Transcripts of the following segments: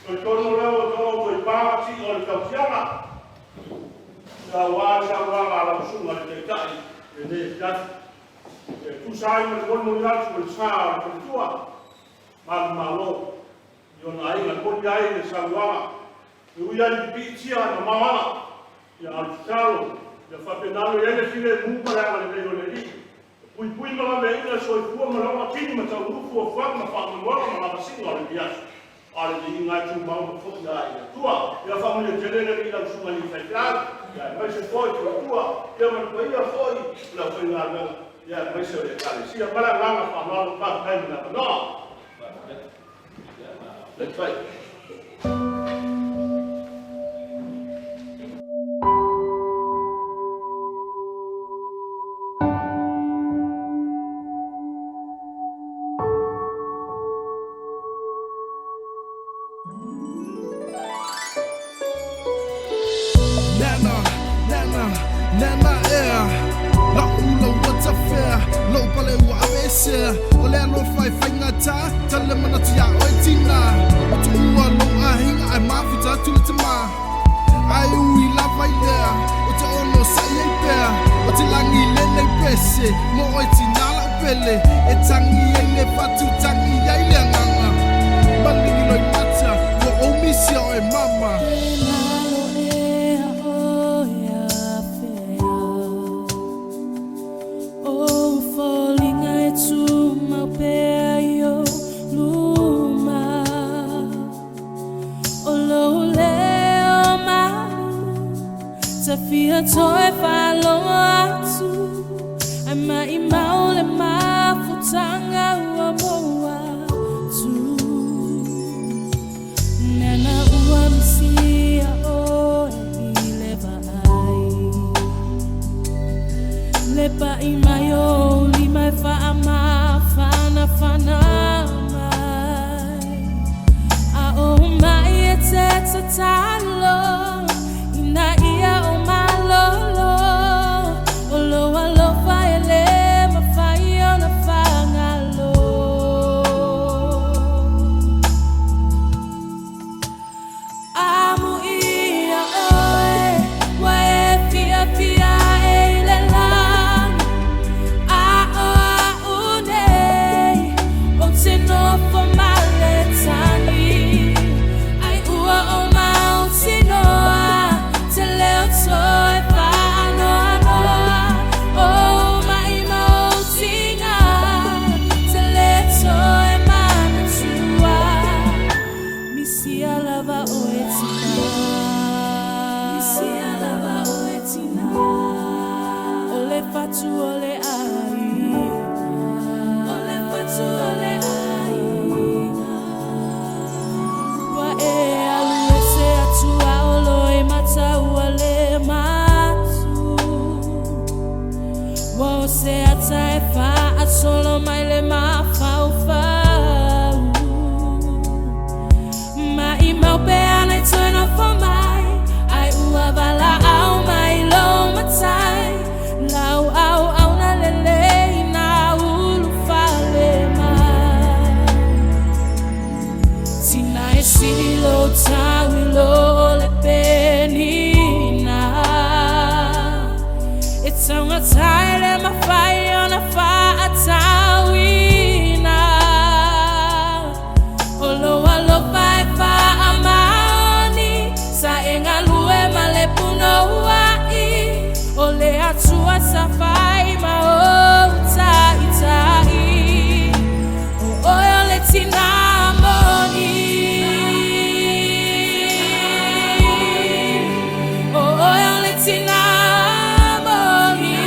Toi tonu leo o tō toi pāti o le tautiaga. Aua le saunoaga a lau Susuga i le Taitai i lenei afiafi. E tusa ai ma le molimoli atu o le sa o le faletua, manumalo i ona aiga, e moni ai le saunoaga, e ui lava ina pipiitia e mamao ala, ia a o le tatalo, ia faapena ona i ai le filemu ma le agalelei o le Alii e puipui ma laveaiina le soifua ma le ogatini ma taunuu fuafuaga ma faamoemoega ma lavasiga o lenei aso, a o le viiga e tumau ma fo'i lava i le Atua. Ia faamanuia tele le Alii i lau susuga i le faifeau, aemaise foi le faletua, ia ma le paia foi o le aufaigaluega, aemaise o le Ekalesia. Ma le agaga faaaloalo, faafetai mo le avanoa. Let's fight. Nana, nana, nana ea. La'u lau tafea, lou pale ua aveesea. O le alofa e faigata, tale manatu iā oe tina. Ua tuua lou aiga ae mafuta atu le tamā. Ae ui lava i lea, ou te onosai ai pea. O te lagi lenei pese, mo oe tina la'u pele. E tagi ai le fatu, tagi ai le agaga. Maligi loimata, ua ou misia oe mama. Nalo ea o ia fea O foliga e tumau pea i ou luma O lou leo malu Ta fia toe faalogo atu Ai maʻimau le mafutaga ua maua atu Nana ua misia oe i le vaai Le paʻi mai o lima e faamafanafana mai A o mai e te tatalo Ina ia o malolo O lou alofa e le mafai ona faagalo Amuia oe ua e fiafia e i le lagi A o a'u nei Ou te nofo ma le tagi Ai ua ou mautinoa Te leo toe faanoanoa O mai mautiga Te le toe manatua Misia lava oe tina Misia lava oe tina O le fatu o le aiga O le fatu o le aiga Ua e alu ese atu a o loimata ua le matu Ua o se ata e faasolo mai le mafaufau Maʻimau pe ana i toe nofo mai Ai ua valaau mai lou matai Lau au au na lelei na ulu fale mai Tina e sili lou tau i lo le penina E taugata e le mafai ona faatauina O lou alofa e faamaoni Sa e galue ma le punouai O le Atua sa fai ma ou taitai O oe o le tina moni O oe o le tina moni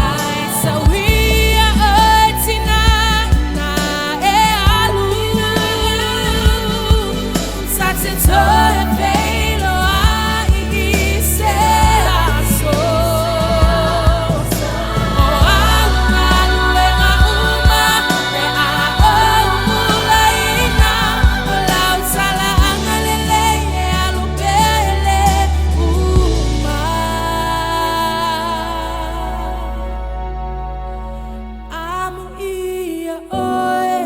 Ai sauia oe tina ina e alu Ta te toe feiloai i se aso O au galuega uma o le a ou ulaina O lau tala agalelei e alu pea e le uma Amuia oe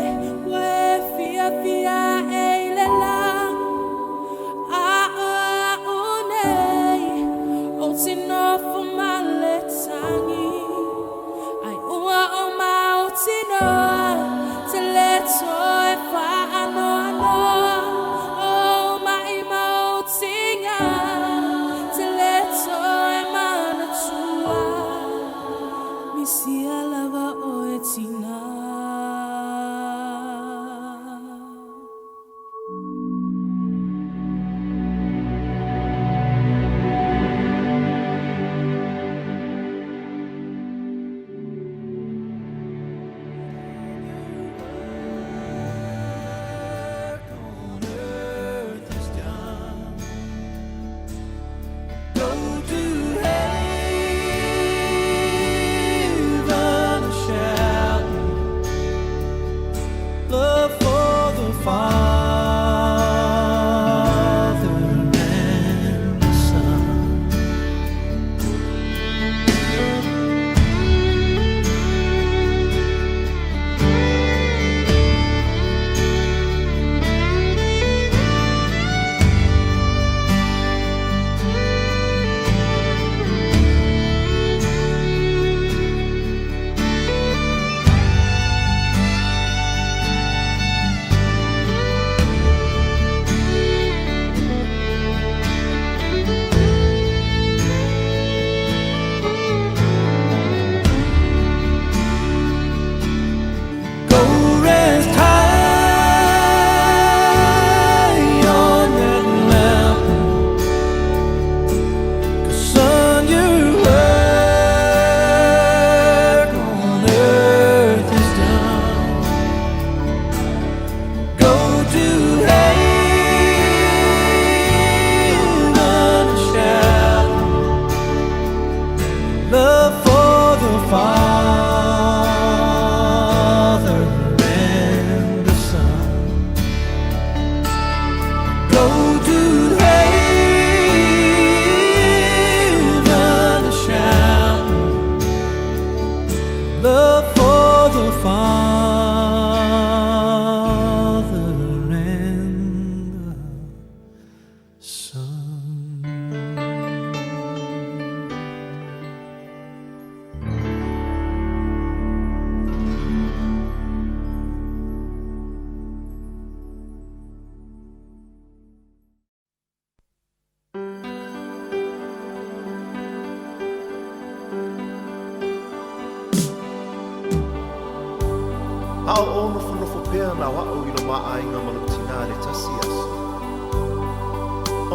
ua e fiafia e i le lagi son. A o ou nofonofo pea na o a'u i lo ma aiga ma lou tinā i le tasi aso,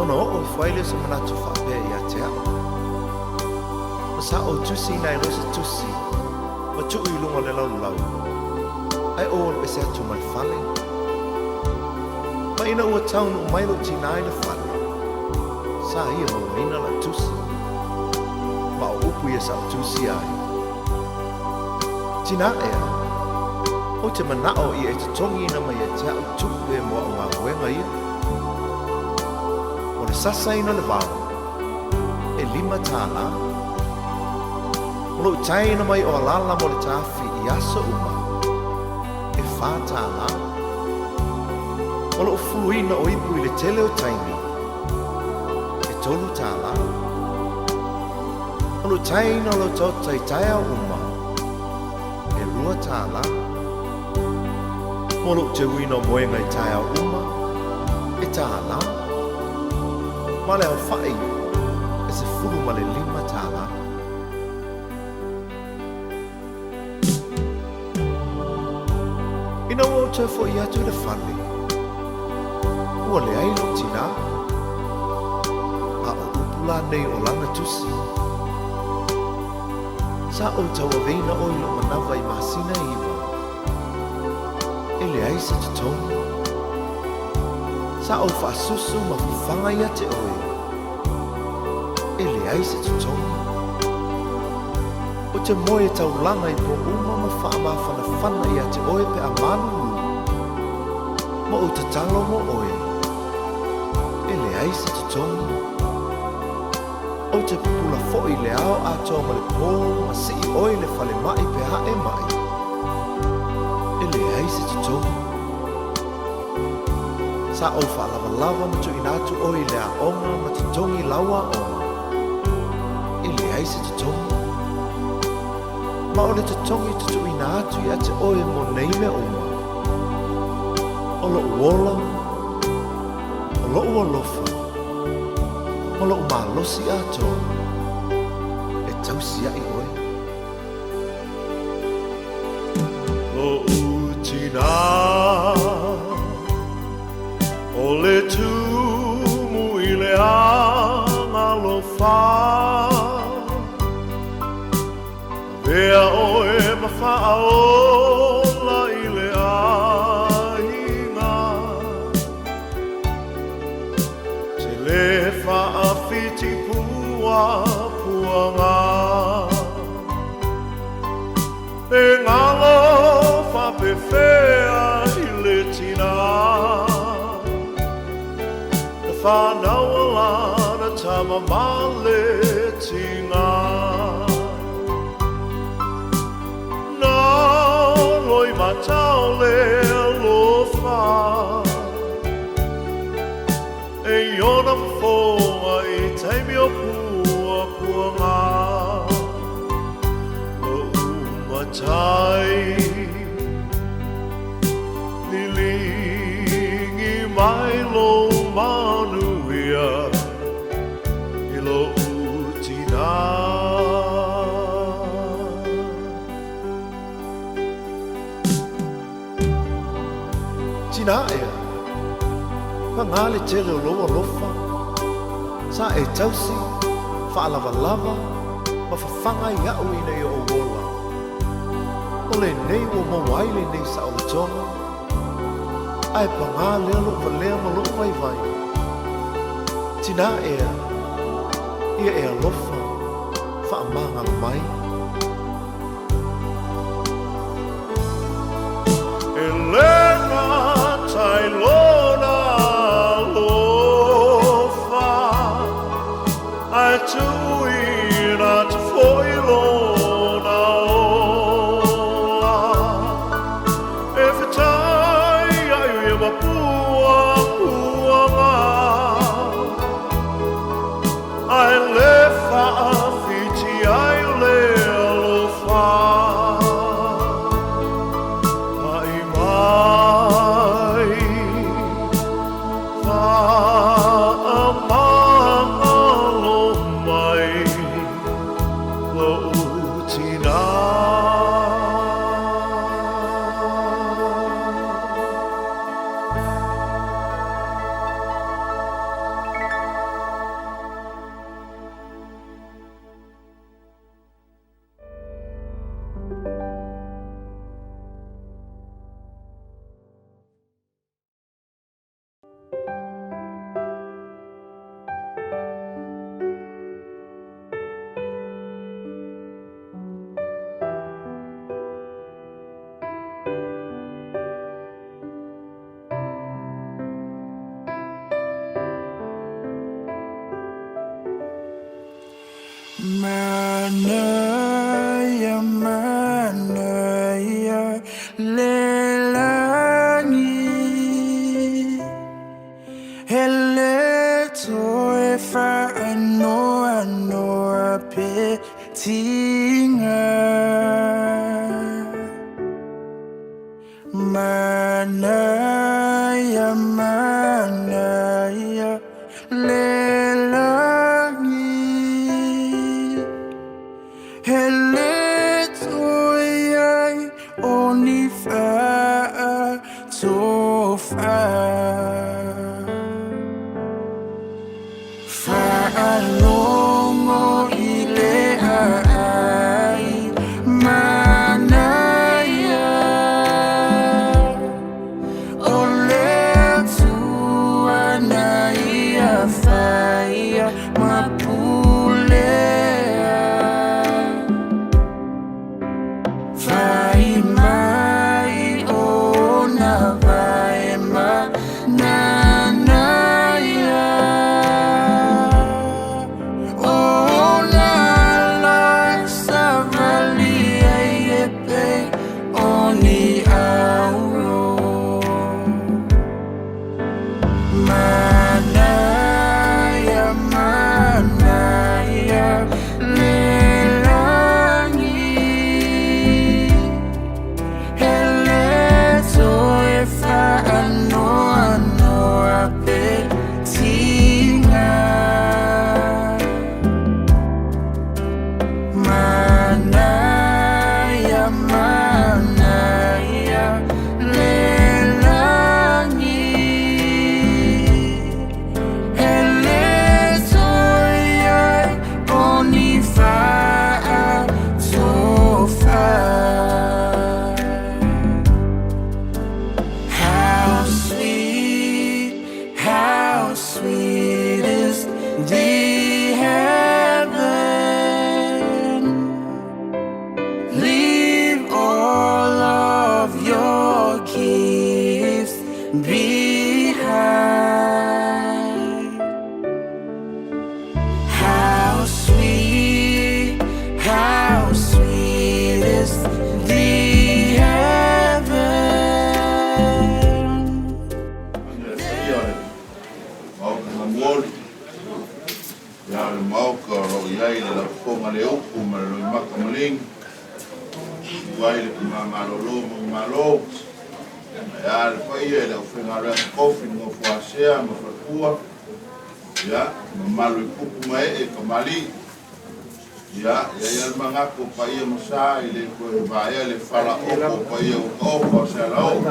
ona oo ifo ai lea o se manatu faapea ia te a'u, Ma sa ou tusiina ai loa se tusi ma tuu i luga o le laulau, ae ou alu ese atu ma le fale. Ma ina ua taunuu mai lou tinā i le fale, sa ia mauaina lau tusi. Ma o upu ia sa ou tusia ai, Tinā ea, ou te mana'o ia e totogiina mai ia te a'u tupe mo a'u galuega ia. O le sasaina o le vao, e $5. O lou taina mai o alala mo le tafi i aso uma, e $4. O lou fuluina o ipu i le tele o taimi, e $3. O lou taina o lau taota i taeao uma, e $2. Mo lou teuina o moega i taeao uma, e $1. Ma le aofa'i, e $15. Ina ua ou toe fo'i atu i le fale, ua leai lou tinā. A o upu la nei o lana tusi, Sa ou tauaveina oe i lou manawa i masina e 9, e leai se totogi. Sa ou faasusu ma fafaga ia te oe, e leai se totogi. Ou te moe e taulaga i po uma ma faamafanafana ia te oe pe a malulu, ma ou tatalo mo oe, e leai se totogi. Ou te pupula foi i le ao atoa ma le po ma sii oe i le falemai pe a e maʻi, e leai se totogi. Sa ou faalavalava ma tuuina atu oe i le aoga ma totogi lau aoga, e leai se totogi. Ma o le totogi tutuuina atu ia te oe mo nei mea uma, o lo'u ola, o lo'u alofa, ma lo'u malosi atoa, e tausia'i oe. Lo'u tinā, o le tumu i le agalofa, Avea oe ma faaola i le aiga, Te le faafiti puapuaga, E galo faapefea i le tinā, Na whanau a lana tama ma le tiga. Na loi matau le alofa, E iona fofoga i taimi o puapuaga. Lo'u matai, liligi mai lou manuia i lo'u tinā. Tinā ea, pagā le tele o lou alofa, sa e tausi, faalavalava, ma fafaga ia'u ina ia ou ola. O lenei ua maua ai lenei saolotoga, ae pagā lea lo'u valea ma lo'u vaivai. Tinā ea, ia e alofa, faamagalo mai. E le gata i lona alofa, Ae tuuina atu foi lona ola, E fetaiai ia ma puapuaga. Manaia, manaia le lagi. E le toe faanoanoa pe tiga. Manaia, manaia le lagi. E le toe i ai o ni faatofa. Faalogo i le aai manaia, o le Atua na ia faia ma pulea. Fai mai ona vae ma nanaia, ona ala savali ai e pei o ni auro. Manaia, manaia le lagi. E le toe faanoanoa pe tiga. Manaia, manaia le lagi. E le toe i ai o ni faatofa. How sweet, how sweet is the heaven. Leave all of your gifts behind. How sweet, how sweet is the heaven. Paia o le Maota mamuoli, ia o le Maota o lo o i ai le lafoga le upu ma le loimata maligi, ua ai le tumamalolo ma malo, ae a le paia i le aufaigaluega tofi i le nofoasea ma faletua, ia mamalu i tupu ma ee kamali'i, ia i ai lava le manatu o paia ma sa e le toe vaea le falaopo o paia ua taoto a o se alaoo.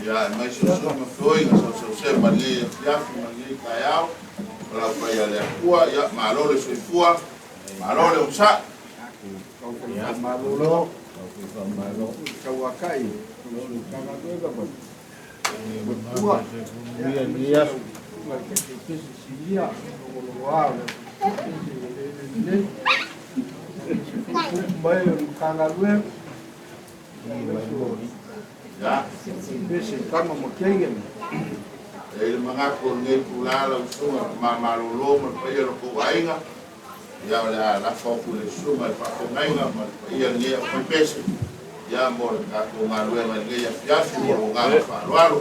Ia aemaise o susuga feoiga sausausea ma lenei afiafi ma lenei taeao, palau paia a le Atua, ia malo le soifua, malo le onosai. Faamalo tauakai Matagaluega ma Matua ma le Taitaipesu Silia logologoa o le lelei pupu mai o le Matagaluega pese tama ma keia. E i ai le manatu o lenei itulā lau susuga i le Tama Malolo ma le paia o lo outou aiga, ia o le a lafo atu i le susuga i le faafeagaiga ma le paia o lenei aufaipese, ia mo le tatou galuega i lenei afiafi ma lou agaga faaaloalo.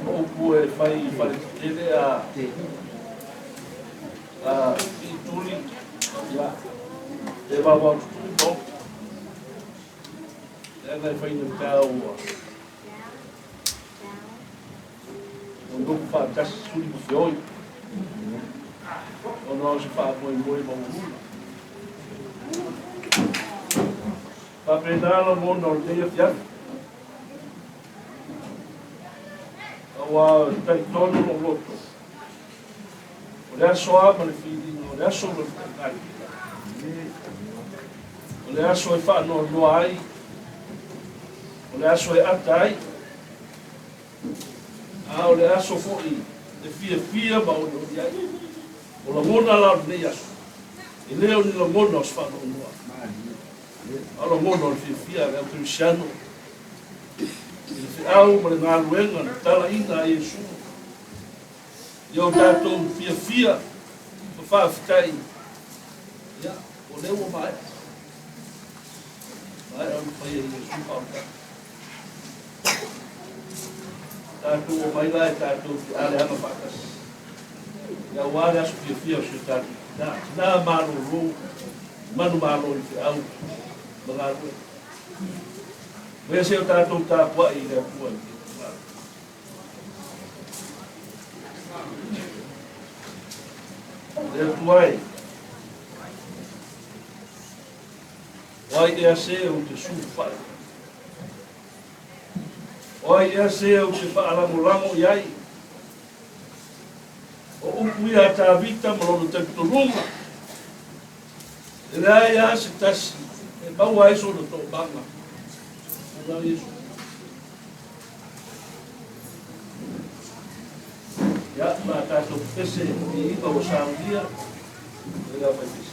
O upu e fai i faletetele a a piituli, ia, e vaovao tutuli maota. Leaga e fai nei pea ua nonofo faatasi suli ma feoi ona o se faamoemoe maualuga. Faapena lagona o lenei afiafi. Aua e talitonu lou loto, o le aso lava ma le filiga, o le aso ma le taitai, o le aso e faanoanoa ai, o le aso e ata ai, a o le aso foi e fiafia ma olioli ai. O lagona la o lenei aso, E le o ni lagona o se faanoanoa, a o lagona o le fiafia a le aukerisiano i le feau ma le galuega na talaina a Iesu. Ia o tatou fiafia ma faafetai, ia, o lea ua maea. Maea ona faia e Iesu faaolataga. Tatou omai la e tatou te aleaga faatasi. Ia aua le aso fiafia o si o tatou tina. Tina malolo, manumalo i feau ma galuega. Maia se o tatou tapuai i le Atua i le tulaga. Le Atua e, o ai ea se ou te sulufai? O ai ea se ou te faalagolago i ai? O upu ia a Tavita ma lona talitonuga, e leai lava se tasi e maua ai sona toomaga, na o Iesu. Ia, ma tatou pese i iga ua saunia, e le au pese.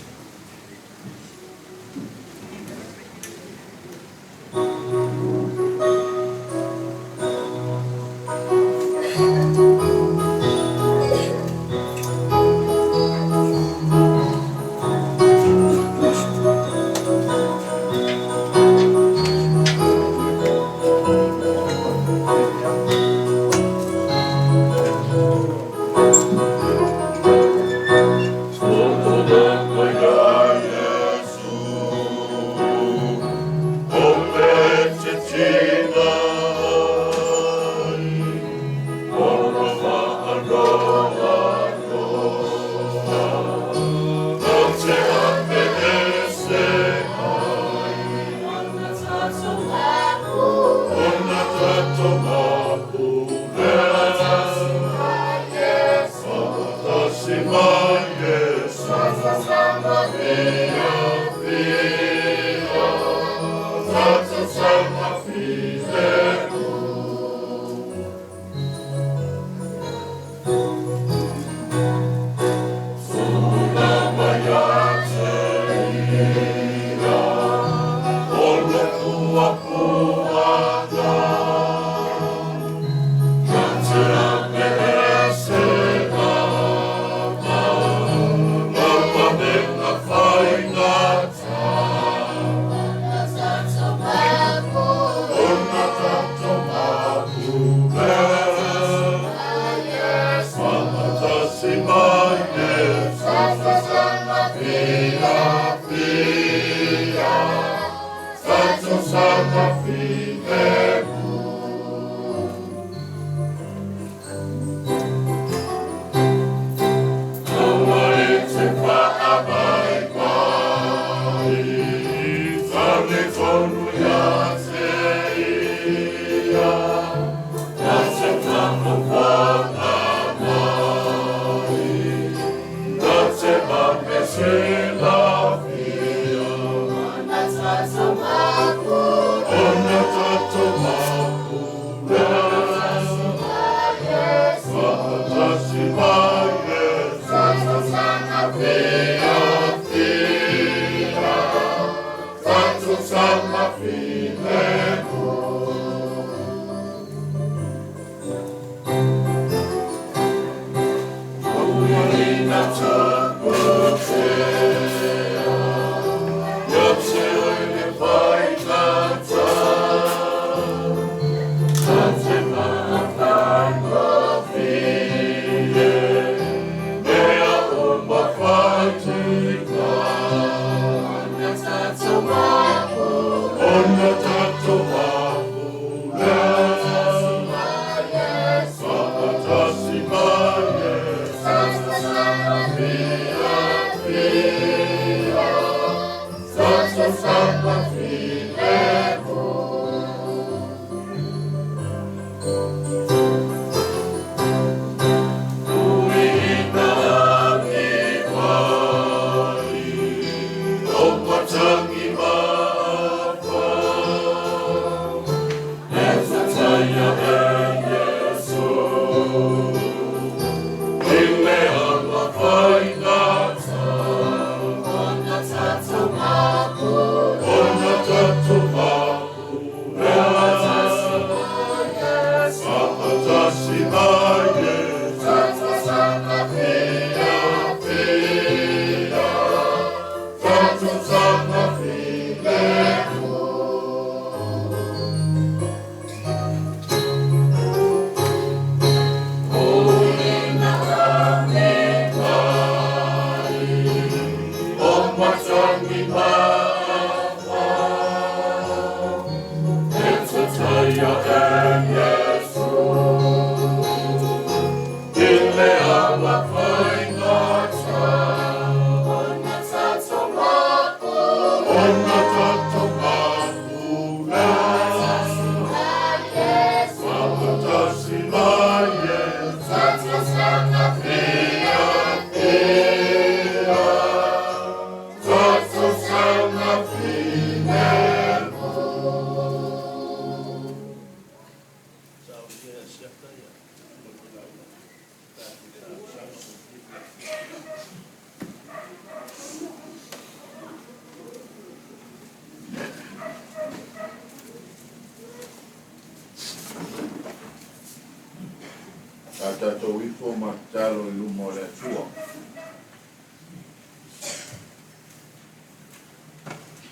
ifo ma tatalo i luma o le Atua.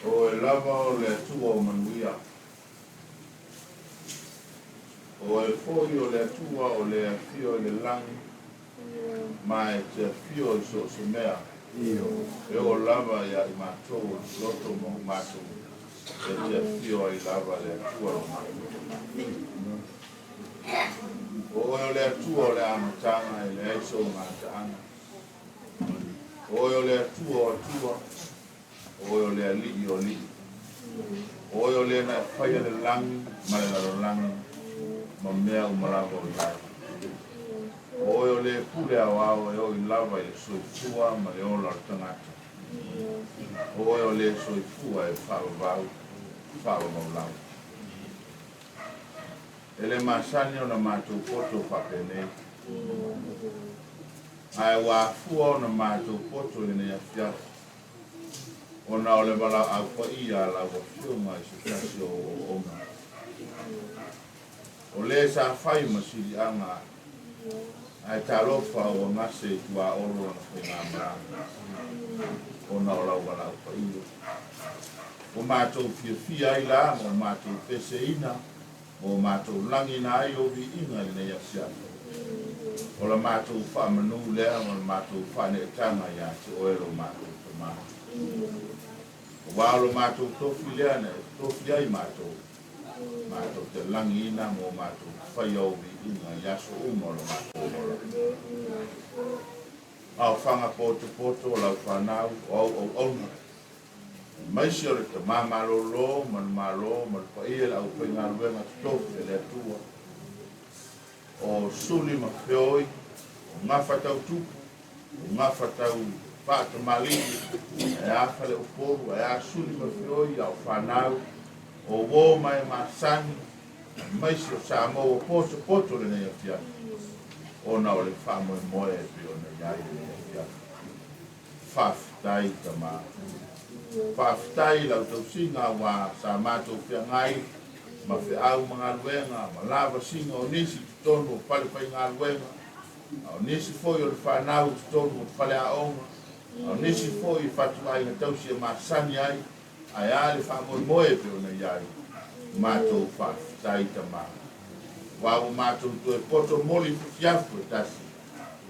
O Oe lava o le Atua o manuia. O Oe foi o le Atua o le afio i le lagi ma e te afio i so o se mea, e oo lava ia i matou o le loto ma o matou, e te afio ai lava le Atua lo matou Tama. O Oe o le Atua o le amataga e leai sou gataaga. O Oe o le Atua o Atua, o Oe o le Alii o alii. O Oe o le na e faia le lagi ma le lalolagi ma mea uma lava o i ai. O Oe o le pule aoao e oo i lava i le soifua ma le ola o le tagata. O Oe o le soifua e faavavau, faavavau lava. E le masani ona matou poto faapenei, ae ua afua ona matou poto i lenei afiafi, ona o le valaau paia a lau Afioga i se tasi o ou auauna. O le sa fai ma siliaga, ae talofa ua gase i tuaolo lana faigamalaga, ona o lau valaau paia. Ua matou fiafia ai la ma ua matou peseina ma ua matou lagina ai ou viiga i lenei afiafi. O la matou faamanu lea ma le matou faaneetaga ia te oe lo matou Tama. Aua o lo matou tofi lea na e tofi ai matou, matou te lagiina ma ua matou faia ou viiga i aso uma o lo matou ola. Aofaga potopoto o lau fanau o au auauna, aemaise o le tama malolo ma le Malo ma le paia i le aufaigaluega totofi a le Atua, o Suli ma Feoi, o Gafa tau Tupu, o Gafa tau Faatamalii, ae a Faleupolu, ae a Suli ma Feoi, a o fanau, o uo ma e masani, aemaise o Samoa ua potopoto lenei afiafi, ona o le faamoemoe e pei ona i ai lenei afiafi. Faafetai Tama. Faafetai i lau tausiga aua sa matou feagai ma feau ma galuega ma lavasiga o nisi i totonu o fale faigaluega, a o nisi foi o le fanau i totonu o fale aoga, a o nisi foi i fatuaiga tausi e masani ai, ae a le faamoemoe e pei ona i ai. Matou faafetai Tama. Aua ua matou toe poto moli i futiafu e tasi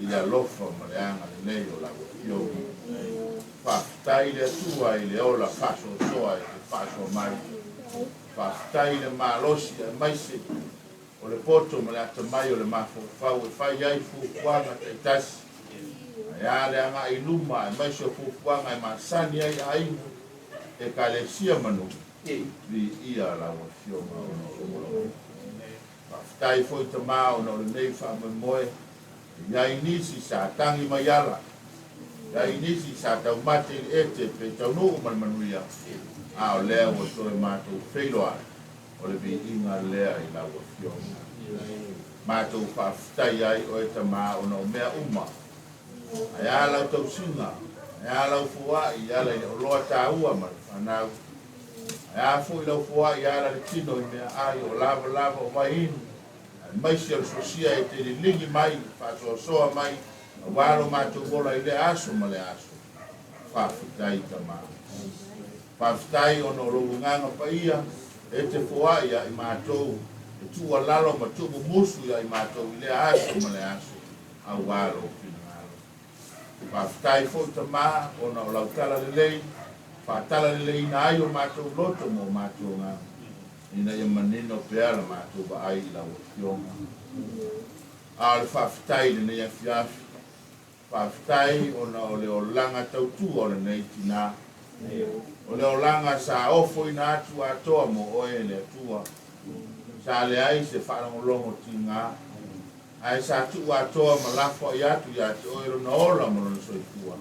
i le alofa ma le agalelei o lau Afioga. Faafetai i le Atua i le ola faasoasoa e te faasoa mai. Faafetai i le malosi aemaise o le poto ma le atamai o le mafaufau e fai ai fuafuaga taitasi, ae a le agai i luma aemaise o fuafuaga e masani ai aiga, Ekalesia ma nuu. Viia lau Afioga ona o lou alofa. Faafetai foi Tama ona o lenei faamoemoe, e i ai nisi sa tagi mai ala, e i ai nisi sa taumate i le ete pe taunuu ma le manuia, a o lea ua toe matou feiloai, o le viiga lea i lau Afioga. Matou faafetai ai oe Tama ona o mea uma, ae a lau tausiga, ae a lau foai i ala i le oloa taua ma le fanau. Ae a foi lau foai i ala le tino i meaai o lavalava o vaiinu, aemaise o le sosia e te liligi mai, faasoasoa mai, aua lo matou ola i lea aso ma lea aso. Faafetai Tama. Faafetai ona o lou Agaga Paia e te foai ia i matou, e tuualalo ma tuumumusu ia i matou i lea aso ma lea aso, aua lou finagalo. Faafetai foi Tama ona o lau tala lelei, faatalaleiina ai o matou loto ma o matou agaga, ina ia manino pea la matou vaai i lau Afioga. A o le faafetai i lenei afiafi, faafetai ona o le olaga tautua o lenei tina, o le olaga sa ofoina atu atoa mo oe e le Atua, sa leai se faalogologo tiga, Ae sa tuu atoa ma lafoai atu ia te oe lona ola ma lona soifua,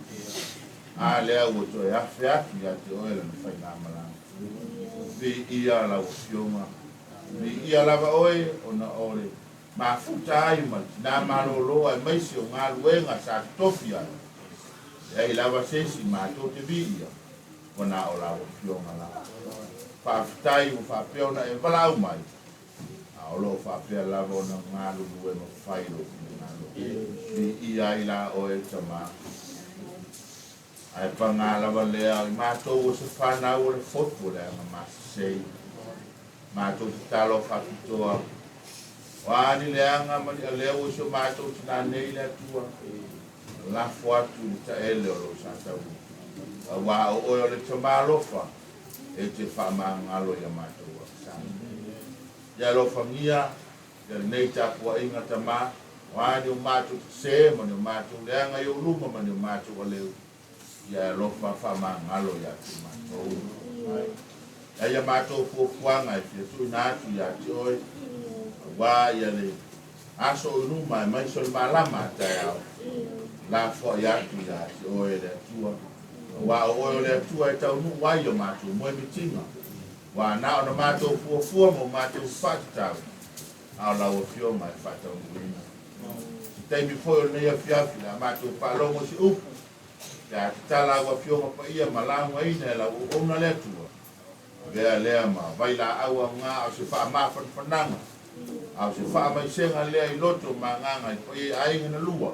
a lea ua toe afe atu ia te oe lana faigamalaga. Viia lau Afioga, viia lava oe ona o le mafuta ai ma le tina malolo aemaise o galuega sa totofi ai. Leai lava se isi matou te viia, ua na o lau Afioga lava. Faafetai ua faapea ona e valaau mai. A o lo o faapea lava ona galulue ma fai lou finagalo. finagalo. Viia ai la oe Tamā. Ae pagā lava lea, o i matou o se fanau o le fotu o le agamasesei. Matou tatalo faapitoa, o a ni leaga ma ni aleu o si o matou tinā nei le Atua, lafo atu i le taele o lou sa taunuu. Auā o oe o le Tamā alofa, e te faamagalo i a matou agasala. Ia alofagia ia lenei tapuaiga Tamā, o a ni o matou sesē ma ni o matou leaga i ou luma ma ni o matou aleu, ia e alofa faamagalo ia te matou. Ia ia matou fuafuaga e fia tuuina atu ia te oe, auā ia le aso o i luma aemaise o le malama a taeao, lafoai atu ia te oe e le Atua, auā o oe o le Atua e taunuu ai o matou moemitiga. Ua na ona matou fuafua ma o matou faatatau, a o lau Afioga e faataunuuina. Se taimi foi o lenei afiafi le a matou faalogo i se upu, pe a tatala au Afioga paia ma laugaina e lau auauna le Atua. Avea lea ma vailaau aoga o se faamafanafanaga, a o se faamaisega lea i loto ma agaga i paia i aiga na lua,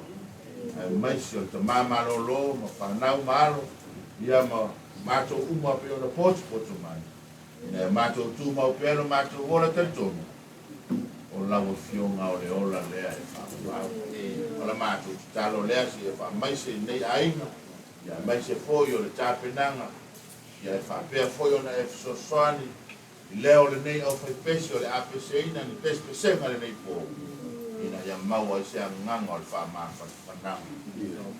aemaise o le tama malolo ma fanau ma alo, ia ma matou uma pei ona potopoto mai, ina ia matou tumau pea lo matou ola talitonu, o lau Afioga o le ola lea e faavavau. O la matou tatalo lea seia faamaise i lenei aiga, ia aemaise foi o le tapenaga, ia e faapea foi ona e fesoasoani i lea o lenei aufaipese o le a peseina ni pesepesega i lenei po, ina ia maua ai se agaga o le faamafanafanaga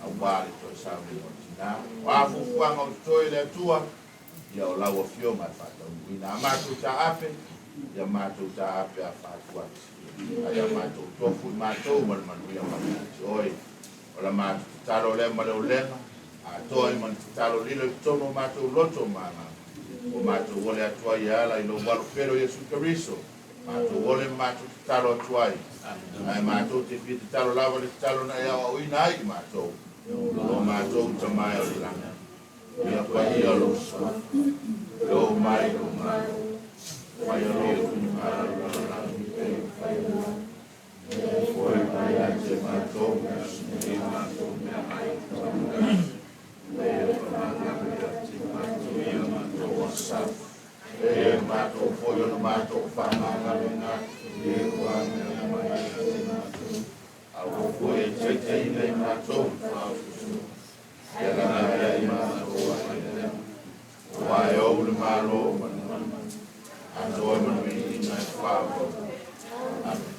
aua le toe sauniga o le tina. O a fuafuaga o totoe i le Atua, ia o lau Afioga e faataunuuina. A matou taape, ia matou taape a faatuati, a ia matou tofu i matou ma le manuia mai ia te oe. O la matou tatalo lea ma le olega, atoa ai ma le tatalo lilo i totonu o matou loto ma agaga. Ua matou ole atu ai e ala i lou alo pele o Iesu Keriso, matou ole ma matou tatalo atu ai. Ae matou te fia tatalo lava le tatalo na e aoaoina ai i matou, o matou Tama e o le lagi. Ia paia lou suafa, ia oo mai lou Malo, faia lou finagalo i lalolagi pei ona fai i le lagi. Foi mai ia te matou le aso nei matou meaai e tatau ona e faamagalo ia te matou i a matou asafu, e matou foi ona matou faamagaloina atu i e ua amia mai ia te matou. Aua foi e taitaiina i matou i faaofofoga, ia laga ai matou ai le lea. Aua e ou le Malo ma le mana, atoa ma le viiga e faaauau. Amene.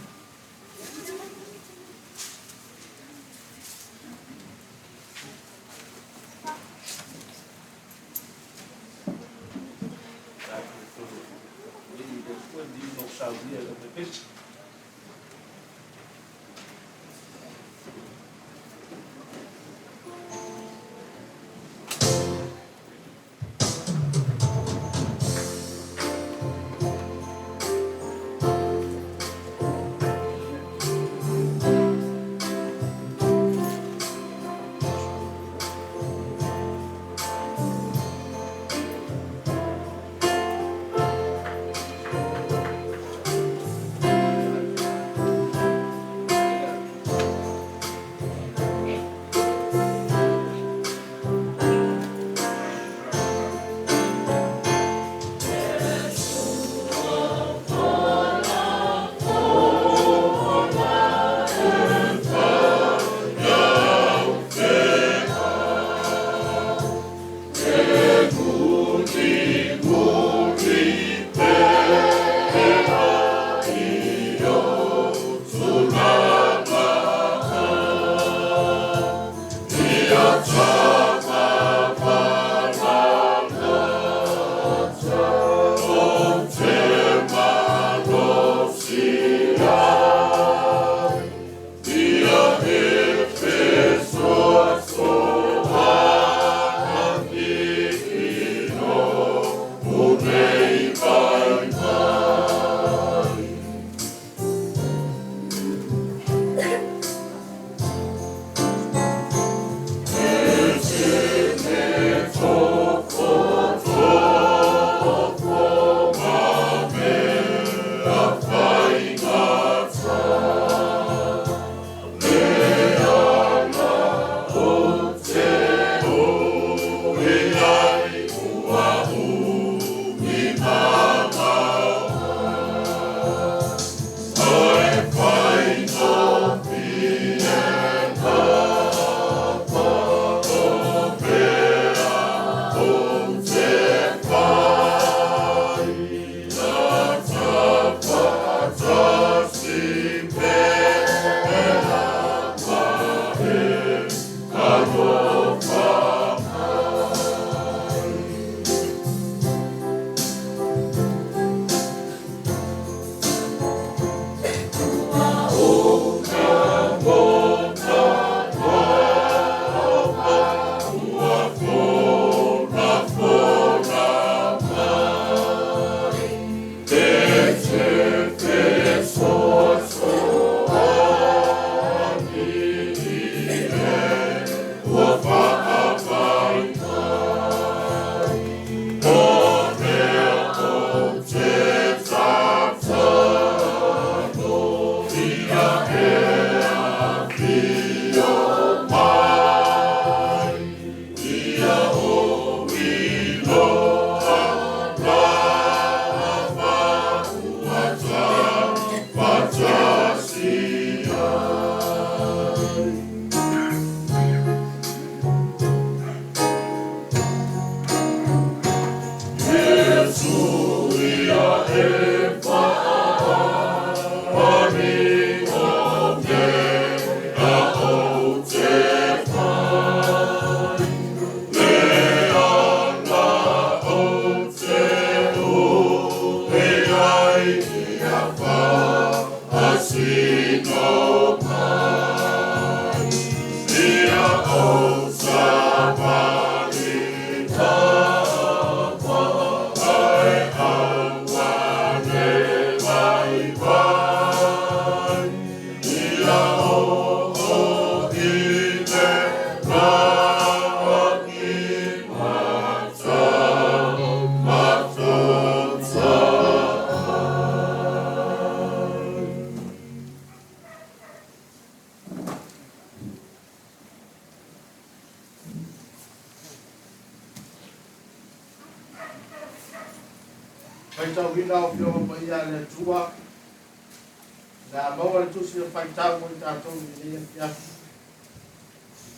Faitauina o Afioga Paia a le Atua, o le a maua le tusi o faitau mo i tatou i lenei afiafi.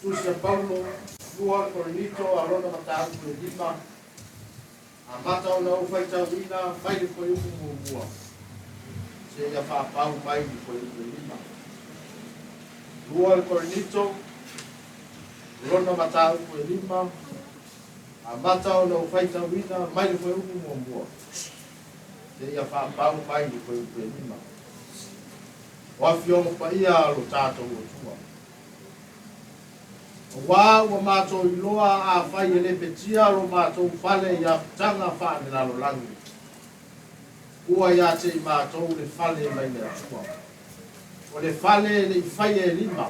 Tusi a Paulo, 2 o Korinito a lona mataupu e 5, amata ona ou faitauina mai le fuaiupu muamua seia faapau mai le fuaiupu e 5. 2 Korinito, lona mataupu e 5, amata ona ou faitauina mai le fuaiupu muamua seia faapau mai le fuaiupu e 5. O Afioga Paia a lo tatou Atua. Auā ua matou iloa afai e lepetia lo matou fale i apitaga faalelalolagi, ua ia te i matou le fale mai le Atua. O le fale e le i faia e lima,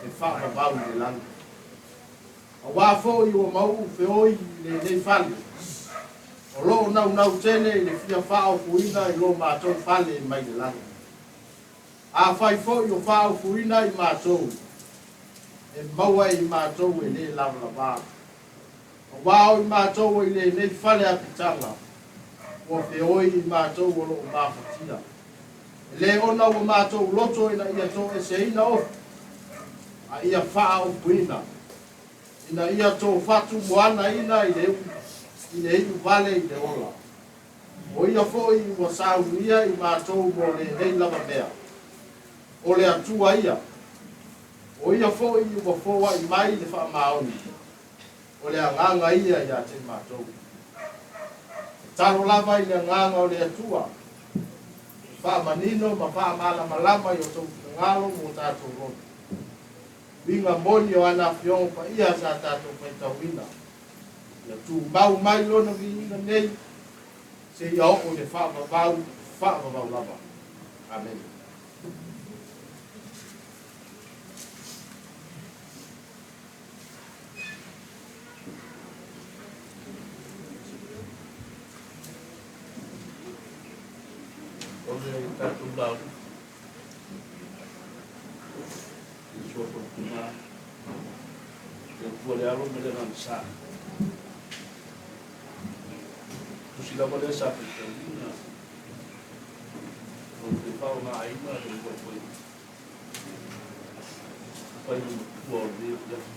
e faavavau i le lagi. Auā foi ua mauu feoi i lenei fale, o loo naunau tele i le fia faaofuina i lo matou fale mai le lagi. Afai foi o faaofuina i matou, e maua e i matou e lē lavalava. Auā o i matou o i lenei fale apitaga, ua feoi i matou o loo mafatia. E lē ona ua matou loto ina ia toeseina ofu, a ia faaofuina, ina ia tofatu moanaina i le iu vale i le ola. O ia foi ua saunia i matou mo lenei lava mea. O le Atua ia. O ia foi ua foai mai le faamaoni. O le agaga ia ia te matou. E talo lava i le agaga o le Atua. E faamanino ma faamalamalama i o tou finagalo mo tatou loto. Uiga moni o ana Afioga Paia sa tatou faitauina. Ia tumau mai lona viiga nei, seia oo i le faavavau, faavavau lava. Amene. O le tatou lauga i le suafa o le Tina, le Atua le Alo ma le Agaga Sa. Tusi lava lea sa faitauina o le faaaogaina le uluai foi fai le matua o lenei afiafi.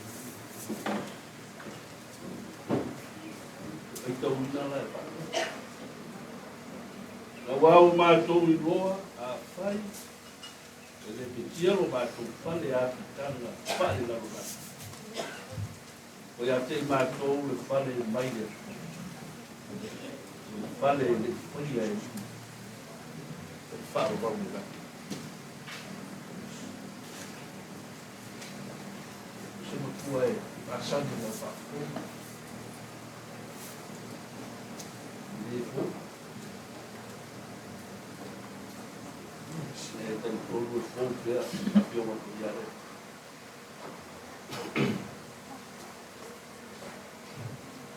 Faitauina la e faapea. Auā ua matou iloa afai e lepetia lo matou fale apitaga faalelalolagi, ua ia te i matou le fale mai le Atua, o le fale e le i faia e lima, e faavavau i le lagi. O se matua e masani ona faafofoga, e le fou. E talitonu e fou pea Afioga Paia lea.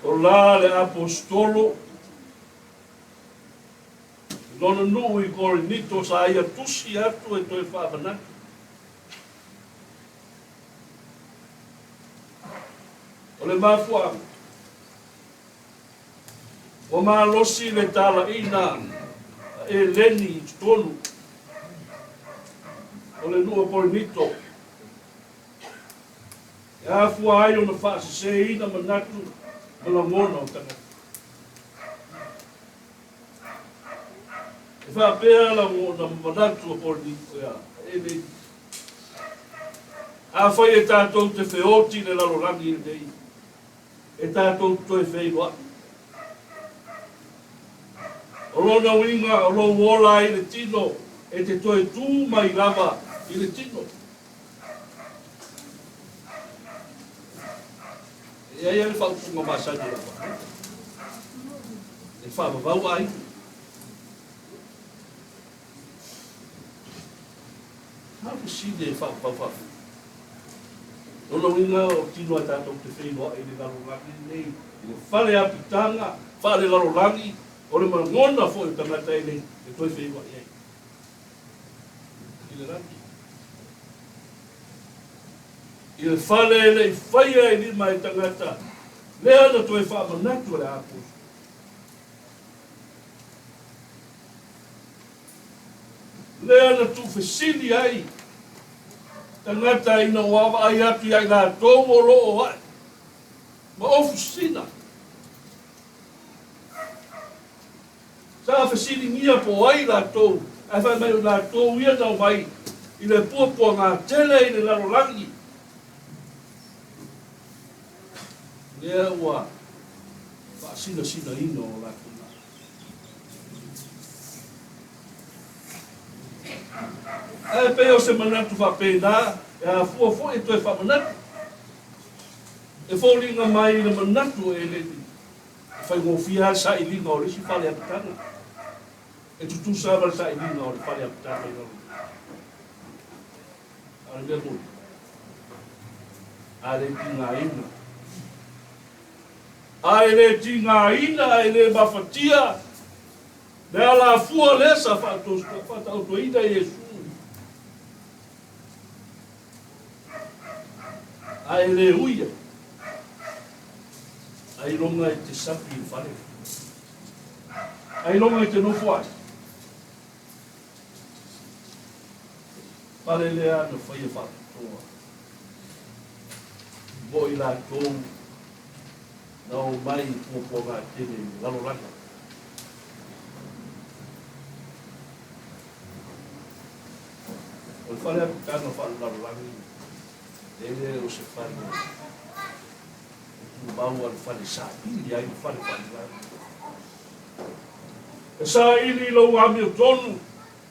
O la le Aposetolo, i lona nuu i Korinito sa ia tusi atu e toe faamanatu. O le mafuaaga, Ua malosi le talaiina a Eleni i totonu o le nuu o Korinito, e afua ai ona faaseseina manatu ma lagona o tagata. E faapea lagona ma manatu o Korinito a Eleni, Afai e tatou te feoti i le lalolagi lenei, e tatou te toe feiloai. O lona uiga o lou ola ai i le tino e te toe tū mai lava i le tino. E i ai le faaupuga masani o lau faaupuga, e faavavau aiga. A fesili e faavavau faafia. Lona uiga o tino a tatou te feiloai i le lalolagi lenei, i le fale apitaga faalelalolagi, o le magona foi o tagata e le e toe feiloai ai i le lagi. I le fale e le i faia i lima e tagata, lea na toe faamanatu e le Aposetolo. Lea na tuufesili ai tagata ina ua vaai atu ia i latou o lo o ae ma ofusina. Sa fesiligia po o ai latou, ae fai mai o i latou ia na omai i le puapuaga tele i le lalolagi. Lea ua faasinasinaina o latou naau. Ae pei o se manatu faapena e afua foi e toe faamanatu. E foliga mai i le manatu o Eleni, e faigofie lava le sailiga o le isi fale apitaga, e tutusa lava le sailiga o le fale apitaga i lalo nei. A o le mea moni, a le tigaina, a e le tigaina, a e le mafatia le alafua lea sa faataotoina e Iesu, a e le ui ai, ailoga e te sapi i le fale, ailoga e te nofo ai. Fale lea na faia faapitoa mo i latou na omai i puapuaga tele i le lalolagi. O le fale apitaga faalelalolagi, e le o se fale e tumau a le fale saili ai le fale faalelagi. E saili i lou amiotonu,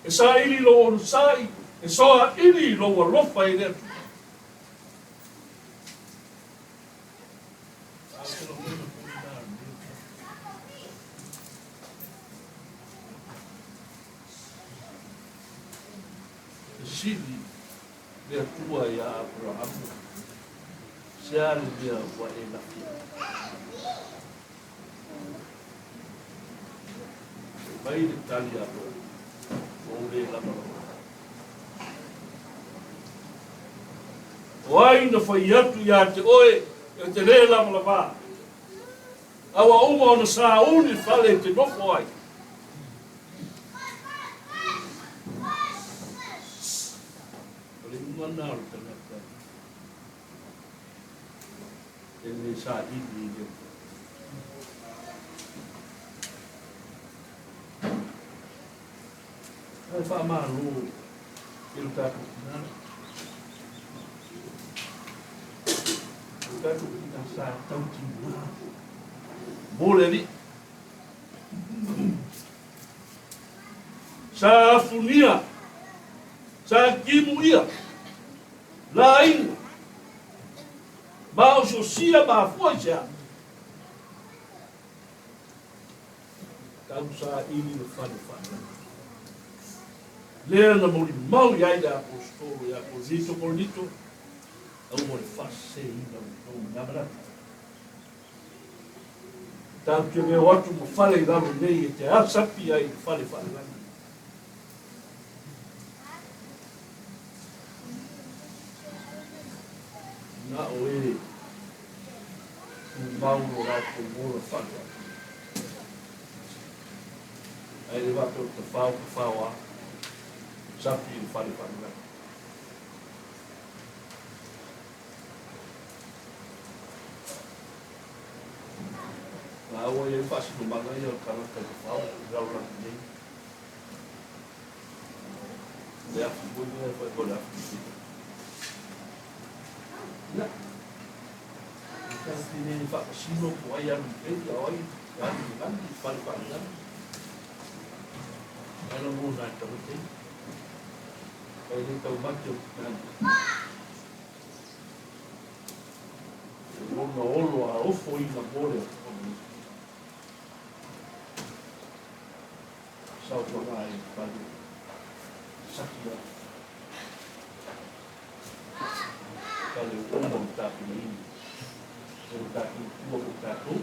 e saili i lou onosai, e saili i lou alofa i le Atua. A o se lagona foi lena o lenei afiafi. Fesili le Atua ia Aperaamo, Se a le mea ua e lafi ai? Fai mai le tali a Aperaamo, Ua ou le lamalama. O ai na fai atu ia te oe e te le lamalama, a ua uma ona sauni le fale e te nofo ai? O le iuga lena o le tagata e le saili i le Atua. Ae faamalo i lo tatou tina. O le tatou tina sa tautina mo le Alii. Sa afunia, sa timuia, laina, ma ososia ma afua i se a. Tau saili le fale faalagi. Lea na molimau i ai le Aposetolo ia Korinito, Korinito, aua le faaseseina o outou i na manatu. Tatou te leo atu ma fale i lalo nei e te asapi ai i le fale faalelagi. Na o e tumau lo latou ola faale-Atua. Ae le faapea o tafao tafao a sapi i le fale faalelagi. Maua i ai faasinomaga ia o le tagata i tafao i lalolagi nei. Le afi foi lea fai mo le afi pipita. Ia. Tatou te le faamasino po o ai e alu i tai a o ai e alu i le lagi, i le fale faalelagi. Ae lagona e tagata ia. E le taumate o Titanic. E lona olo a ofoina mo le Atua. Saofaga ai le fale saki ai. Fale ua uma ona tapenaina e lo tatou Atua mo tatou.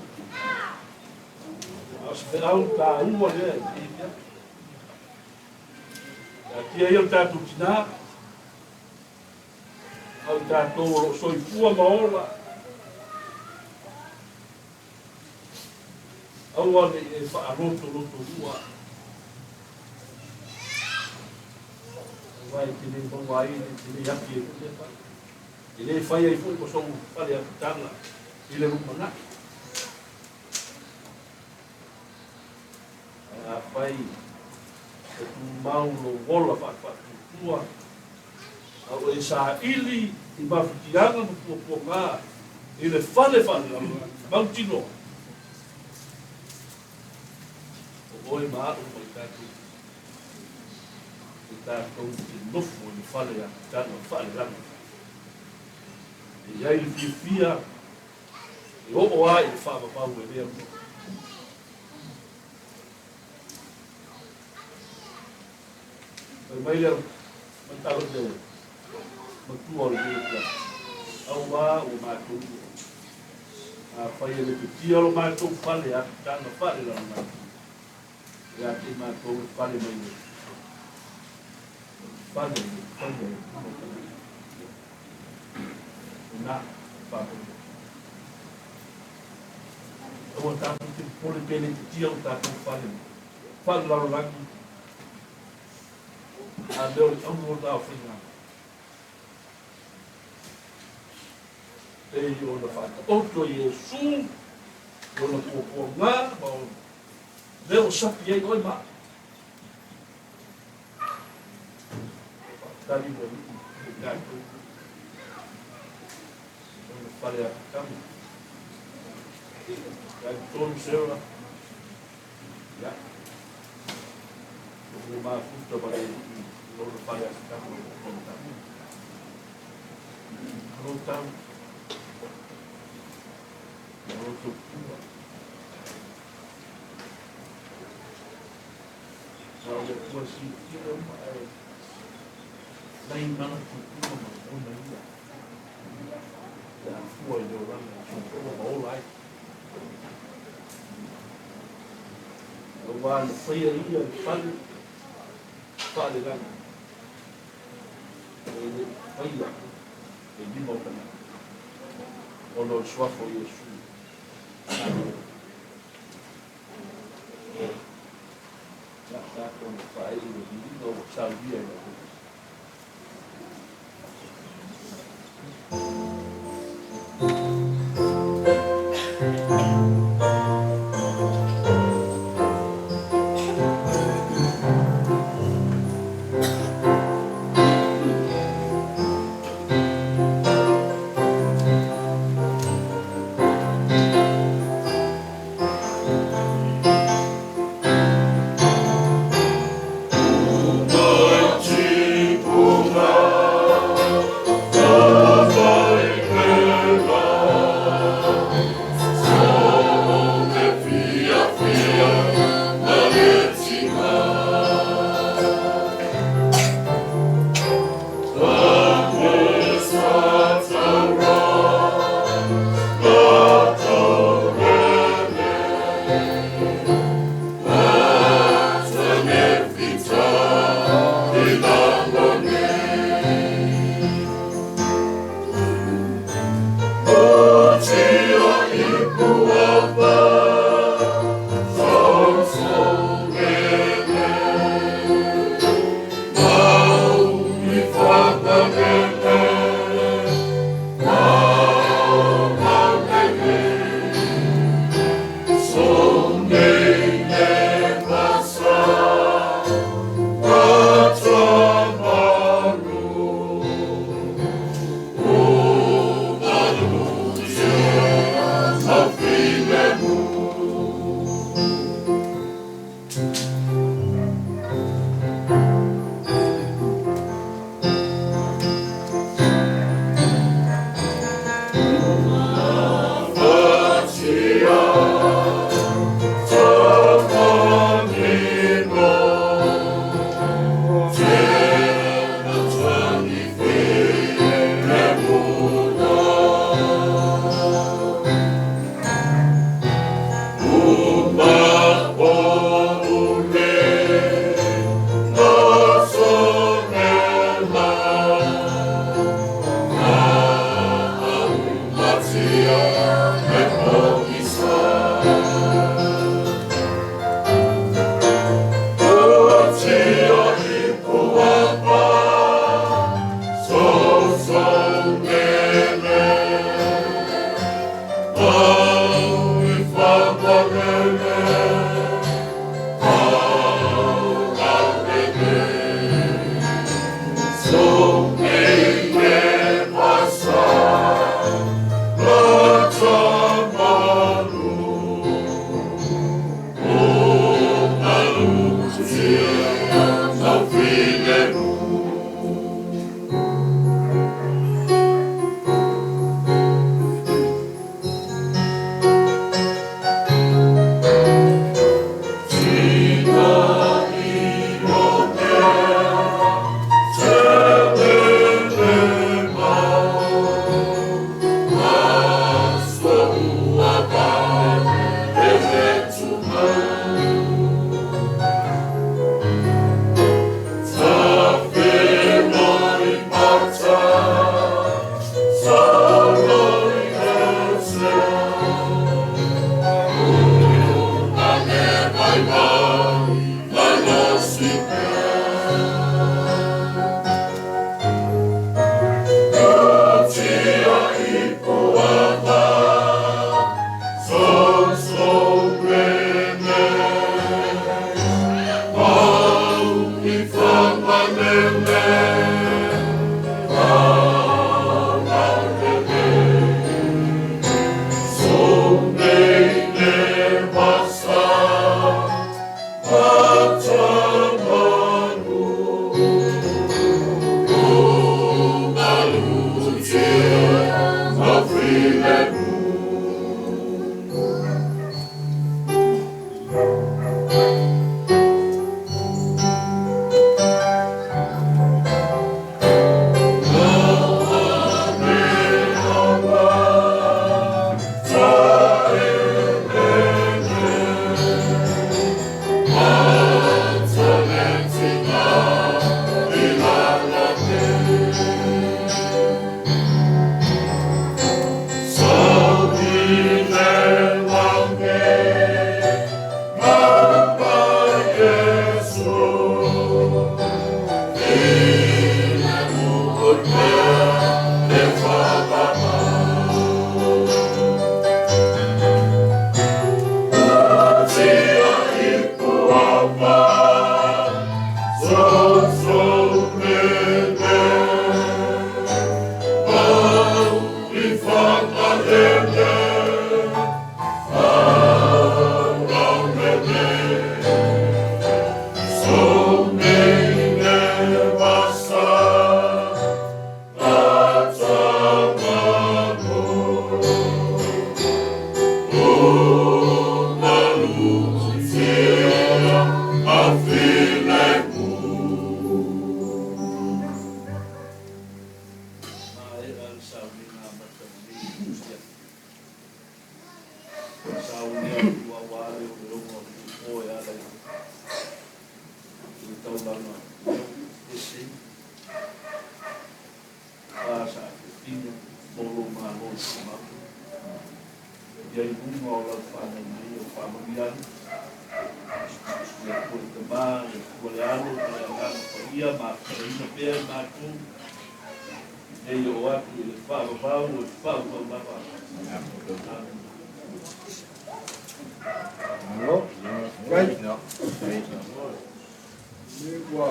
A o se feau taua lea i lenei afiafi. Taatia ia lo tatou tinā, a o tatou o lo o soifua ma ola, aua ne i e faalotolotolua. Aua e te le maua ai, e te le afi ai foi lea fale. E le fai ai foi ma sou fale apitaga i le lumanai. Ae afai e tumau lou ola faatuatua, a o e saili i mafutiaga ma puapuaga i le fale faalelalolagi mautinoa, o oe ma aʻu ma i tatou e tatou te nofo i le fale apitaga faalelagi. E i ai le fiafia e oo lava i le faavavau e le aua. Fai mai le matalo le matua o lenei afiafi, auā ua matou iloa. Afai e lepetia lo matou fale apitaga faalelalolagi, Ia te i matou le fale mai le fale le faia e lima o tagata. Lena, faamolemole. Aua tatou te popole pe le titia lo tatou fale faalelalolagi, a mea o le auga o lena o faiga. Pei ona faataoto e Iesu lona puapuaga ma ona Mea ua sapi ai oe ma au. Faatali le Alii i tatou lona fale apitaga. Talitonu Sarah, ia, ua mafuta ma le Alii i lona fale apitaga o lona tau. Malo tau. Malo tautua. Na o le Atua silasila uma ae nai mana tupuga ma lagona ia pe a fua i le olaga e soifua ma ola ai. Aua na faia ia le fale faalelagi e le i faia e lima o tagata ona o le suafa o Iesu. Ia tatou faaii le viiga ua saunia e le Atua. Maea le sauniga amata o lenei afiafi. Sauni atu aua leoleoga o le pō e ala i le taulaga ese fa saafiafiga mo lou malo i tumau ia i luga o lau fanau nei o faamanuia ane le Atua le Tamā, le Atua le Alo ma le Agaga Paia mafutaina pea i matou nei oo atu i le faavavau o le faavavau lava. Amene. Malo, faafetai. Le ua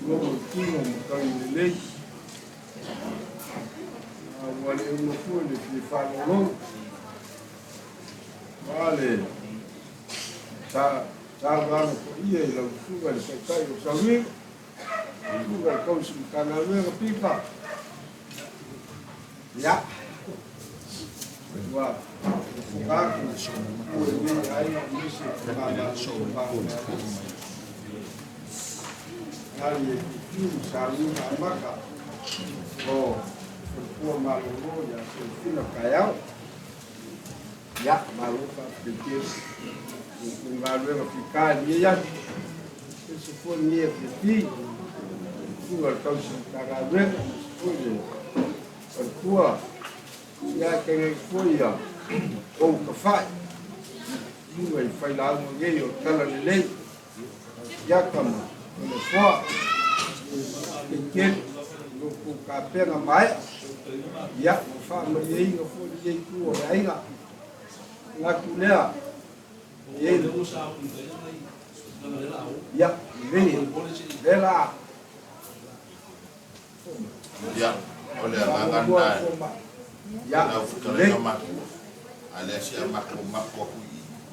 logo i tino ma tagi lelei. A ua le uma foi le fia faalogologo. A le sa saunoaga paia i lau susuga i le Taitai o Sauiga, susuga i le Tausi Matagaluega Pipa. Ia, ua fofoga atu ua e lenei aiga aemaise o faigamalo o Malo. Ali e Fiu sauiga amata o faletua malolo ia Selefina taeao. Ia, malo faafetai tele i le galuega fita i lenei aso. Aemaise foi lenei afiafi, susuga i le tausi Matagaluega, aemaise foi le faletua, ia ae tainane foi ia ou tafai, susuga i failauga nei o le Talalelei, Siaka ma Toleafoa. Faafetai tele i lo outou tapena maea. Ia, ua faamalieina foi lenei itu o le aiga. Manatu lea, e i ai le... Ia, lelei, lea la. Ia, o le agaga lena e lau fetalaiga matua, a o lea se i matou mapu atu i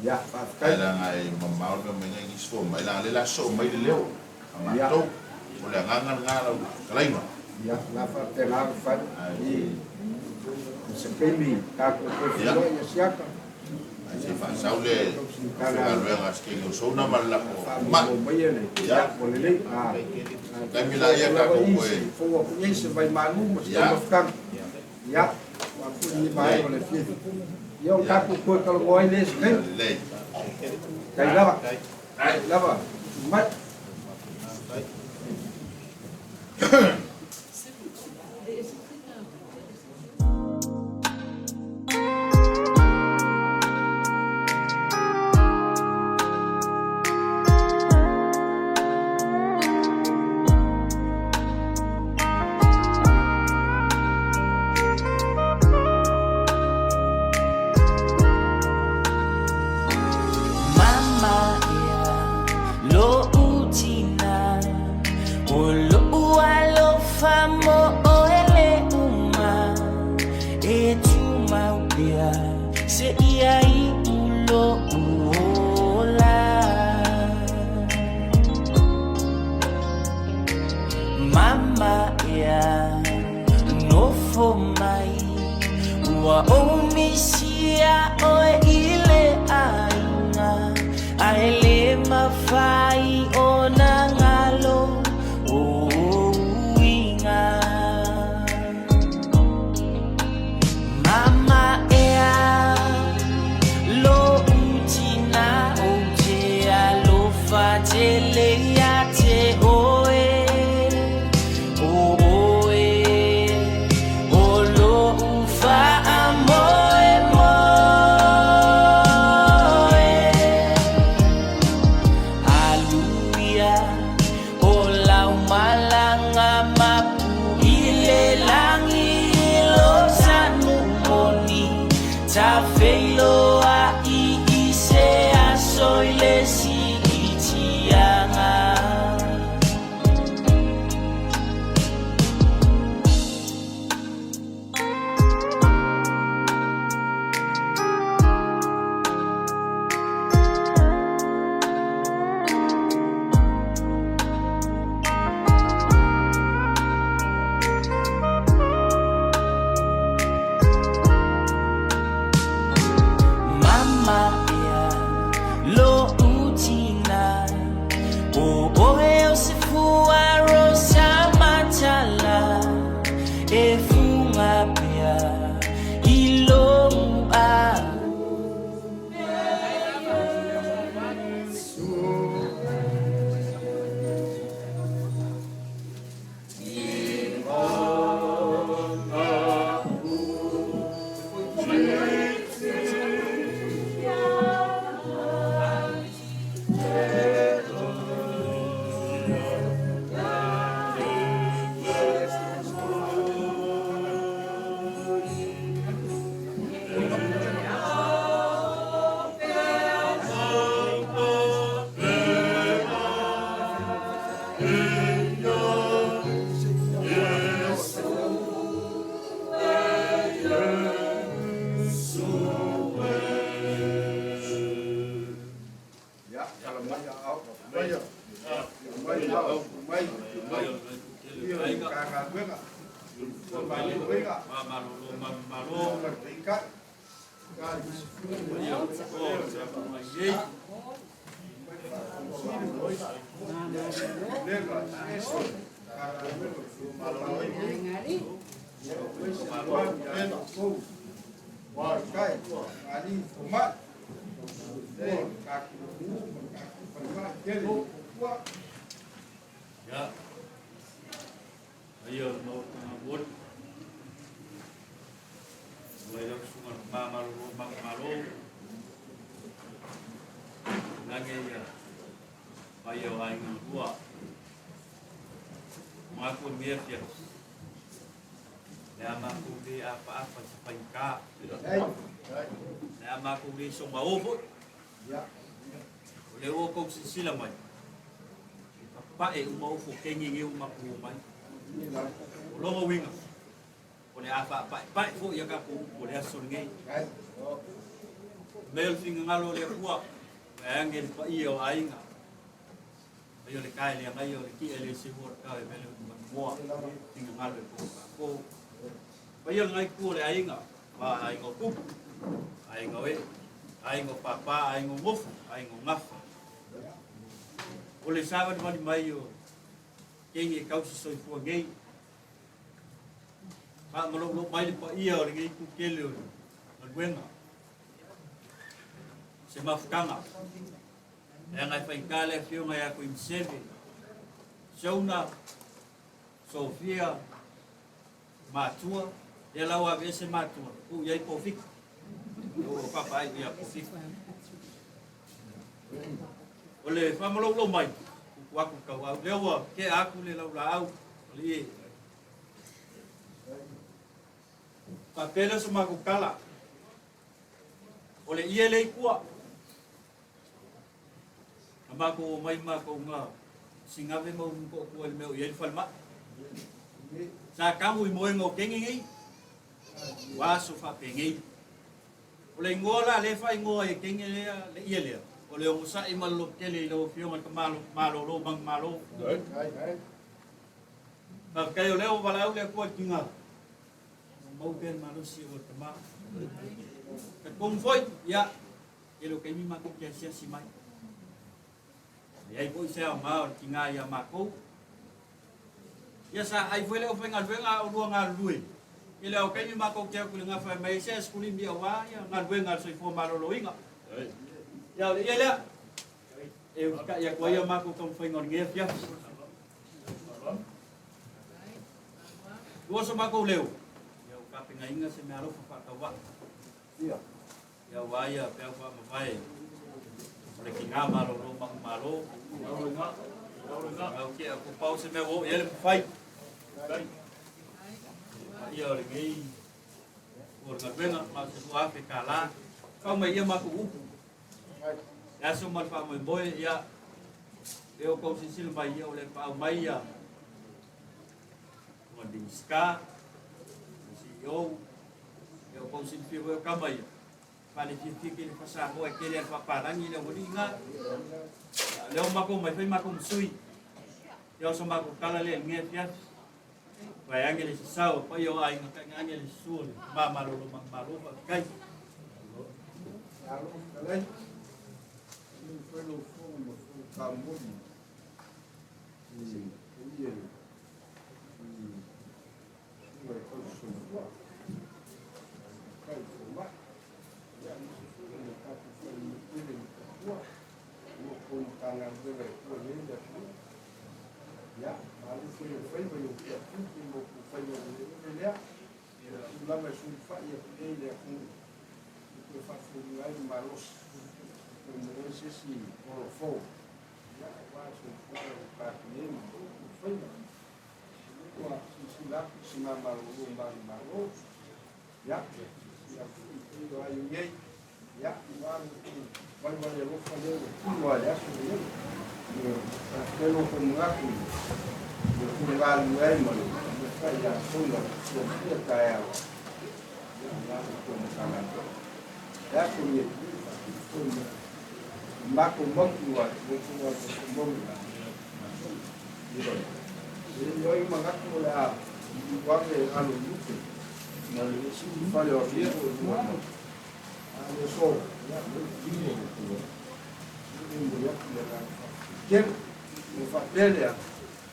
i, ae leaga e mamao le mea mai nai nisi fomai, leaga o lea o le a sosoo mai le leo a matou. O le agaga lena lau fetalaiga. Ia, o le a faapena ona fai i se taimi tatou toe feiloai ia siaka. Ae se i faasau le faigaluega a se teine o Souna ma le lako mai. Ia. Taimi laia tatou toe. Ia. Lelei. Mama ea lo'u tina O lo'u alofa mo oe le uma E tumau pea seia iu lo'u ola Mama ea nofo mai Ua ou misia ʻoe i le ʻāina, A e lē mafai ona galo ou uiga. Mama ʻeā, loʻu tinā ou te alofa tele iā te ʻoe, ʻO ʻoe, ʻo loʻu faamoemoe. Aluia, ʻO lau malaga mapu i le lagi i lo sanu moni Tafeiloaʻi i se aso i le siʻitiaga. Mama ʻeā, loʻu tinā, ʻO ʻoe o se pua rosa matala, E funga pea i lou a. Ia, paia o le Maota Gauoli, mai lau susuga le Tama Malolo ma Malo, lage ia paia o aiga lua. Maku mea fia. Le a makou le apaapa i se faigata. Le a makou le sogaō foi. O lea ua outou silasila mai, e papae uma ofo kegi nei ua makou o mai. O lona uiga, o le a faapaepae foi a tatou upu o le aso lenei. Mea o le finagalo o le Atua, vaeane le paia o aiga, mai o le tae le agaia o le tia le seua o le tao e mele upu manumoa, finagalo e pou tatou. Paia o lenai itu o le aiga, ma aiga o tupu, aiga o ee, aiga o pāpā, aiga o nofo, aiga o gafa. O le savalivali mai o keiki e tausi soifua nei, faamaloumalou mai le paia o lenei itu tele o le galuega, se mafutaga, leaga e faigata le afioga ia Koimiseve, Seuna, Sofia, Matua, lea la ua aveese matua, tuu i ai pofika. Ua papa ai ia pofika. O le faamaloumalou mai, tutu atu le tauau. Lea ua tea atu le laulaau, alii e. Faapea lea o se matou tala. O le ie lea i tua. Na matou omai matou na sigave ma ulu toatua i le mea o i ai le falemai. Sa tago i moega o kenge nei, ua aso faapenei. O le igoa la lea e faaigoa ai e kenge lea, le ie lea, o le onosai ma le lototele i lau Afioga i le Tama Malolo Manumalo. Faafetai o lea ua valaau le Atua i le tiga. Maumau pea le malosi o Tama. Talitonu foi, ia, tele o taimi matou te asiasi mai. E leai foi se aoga o le tiga ia matou. Ia sa ai foi le aufaigaluega a oulua galulue. I le ao taimi matou te o atu i le gafa e aumai ai se aisakulimi aua ia galuega a le soifua maloloina. Ia o le ia lea e usitai atu ai a matou taumafaiga o lenei afiafi. Lua so matou leo, ia ua tapenaina se meaalofa faatauvaa. Ia aua ia peau faamavae o le tiga malolo manumalo. Au ke aku pau se mea ua oo i ai le mafai. Paia o lenei o le galuega ma o se $2,000. Kau mai ia matou upu. Le aso ma le faamoemoe, ia, e o kou silasila mai, ia, o le paau mai ia o le Minisita, le CEO, ia o kou silafia foi o tama ia, faalefiafia tele fa-Samoa e tele a le faapalagi le aualii na. Lea ua matou omai fai matou ma sui. Ia o sa matou tala lea i lenei afiafi. Vaeane le sasao, paia o aiga tainaane le susu o le Tama Malolo Manumalo, faafetai. Malo fetalai, inu foi lou fofoga ma fou kamoli i paia i susuga i tausi soifua, kai fomai, ia aemaise foi o le tatou falemai tele i Matatua, ua kou Matagaluega e tua i ai le atunuu. Ia, malo foi le faiva i ou tiute ma ou faiva eleele lea. O le tulaga e sulufai atu nei i le atunuu e toe faafouina ai le malosi, e toe maua ai se isi ola fou, ia, aua le soifuaga o le Palemene ma outou faiva. Ua silasila atu i sina malolo manumalo, ia, silasila atu foi i paia o aiga nei, ia, ua alu valevale alofa lea ua tino lava i le aso lenei. Faafetai lo outou manatu i le tou galulue ai ma le fai ia outou na fiafia taeao. Ia, aua lo outou Matagaluega. Le aso lenei, faafetai foi ma matou mautu ai, ua outou alofa mau i la matou. E le o i manatu o le a ave alo i lupe. Ma le fale o Afia o lua. Faapea lea,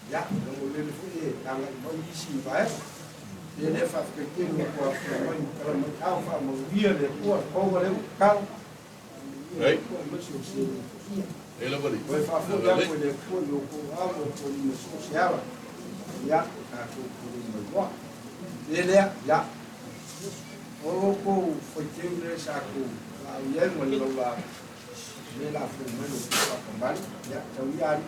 ia, lagolele foi e agai mai isi vaega. E le faafetai tele ua afio mai ma tala mai ao faamanuia le Atua, le pauga lea ua tatalo. Le Atua aemaise o se Ua e faafoi atu e le Atua i outou ao ma outou lima so se ala. Ia, tatou tuli mai loa. E lea, ia, O lo kou faiteu lea sa kou laau i ai ma le laulaau, lea la fou mai lo kou whakamali, ia, tau ia ali.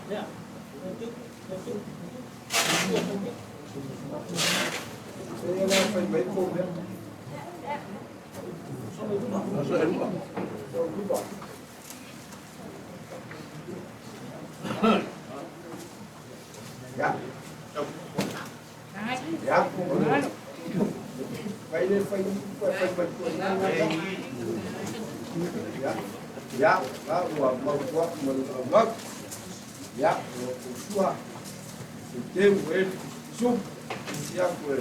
E la fai mai kou mea. Tau lua. Ia. Ia. Fai le fai fai fai mai tua ia. Ia, la ua mau tua ma le mau. Ia, o ko sua. E teu e su. Ia ko e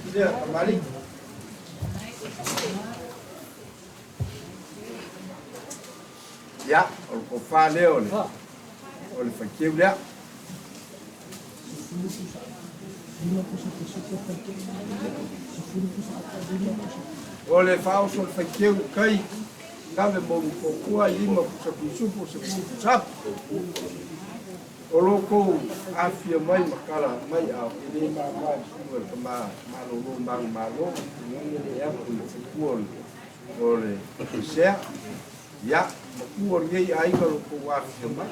ni lea kamali. Ia, o le kofa lea o le o le faiteu lea. O le faaoso o le faiteu kai gave mo kua lima pusa pisupo se pusa. O lo kou afia mai makala mai ao e le ma ma suga le ma malolo manumalo ngone le ea ko le kua o le sea. Ia, ma kua o lenei aiga lo kou afia mai.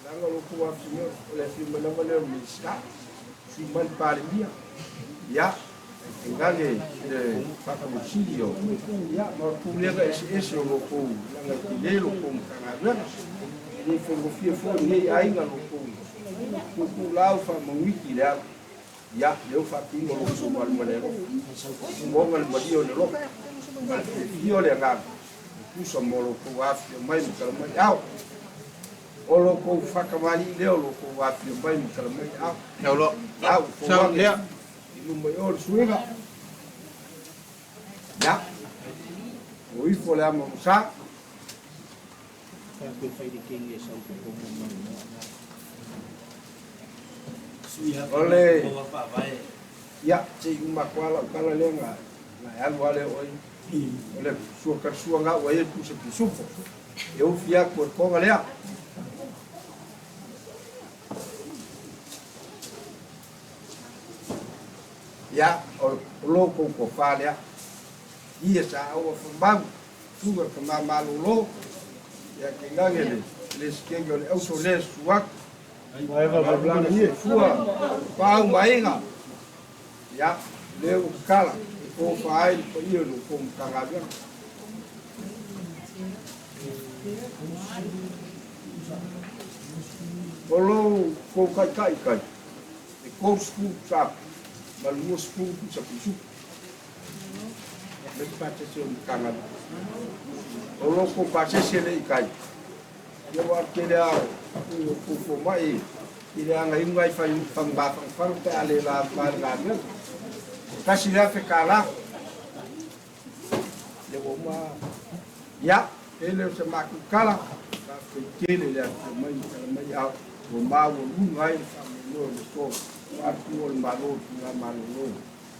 Leaga lo kou afia mai o le afia mai lava lea o le Minisita, sui mai le Palemia. Ia, tainane le Faataulusili o, ia, ma pulega eseese o lo kou, leaga e tele lo kou Matagaluega. E le faigofie foi lenei aiga lo kou tuutuulau faamauiti le au. Ia, lea ua faatino lo kou malemale alofa. Umoga le malie o le loto, ma le fiafia o le agaga, e tusa mo lo kou afia mai ma tala mai ao. O lo kou whakamali lea o lo kou afia mai ma tala mai ao. Au, fouage i luma i o le suiga. Ia, o ifo le ama sa. O le, ia, se i uma atu lava lau tala lea na e alu lava lea o ai, o le sua talisuaga ua i ai le pusa pisupo, e ufi atu e le toga lea. Ia, o lo outou tofa lea, ia sa aua famau, susuga le tama malolo, ia tainane le Peresetene o le auso lea e susu atu, Malolana soifua, paau ma aiga, ia, lea ua tatala e tofa ai le paia o le tou Matagaluega. O lo tou taitai kai, e 30 pusa ma le 20 pusa pisupo. Le pasese o Matagaluega. O lo tou pasese le i kai, ia ua tele a o tou fomai i le agaiuga ai fai fagamafanafana pe a le la ma le galuega. $1,000. Ia ua uma. Ia, e le o se matou tala, faafetai tele le afifio mai ma tala mai a ua maualuga ai le faamoemoe o le aso ua atu o le Malo i Faigamalo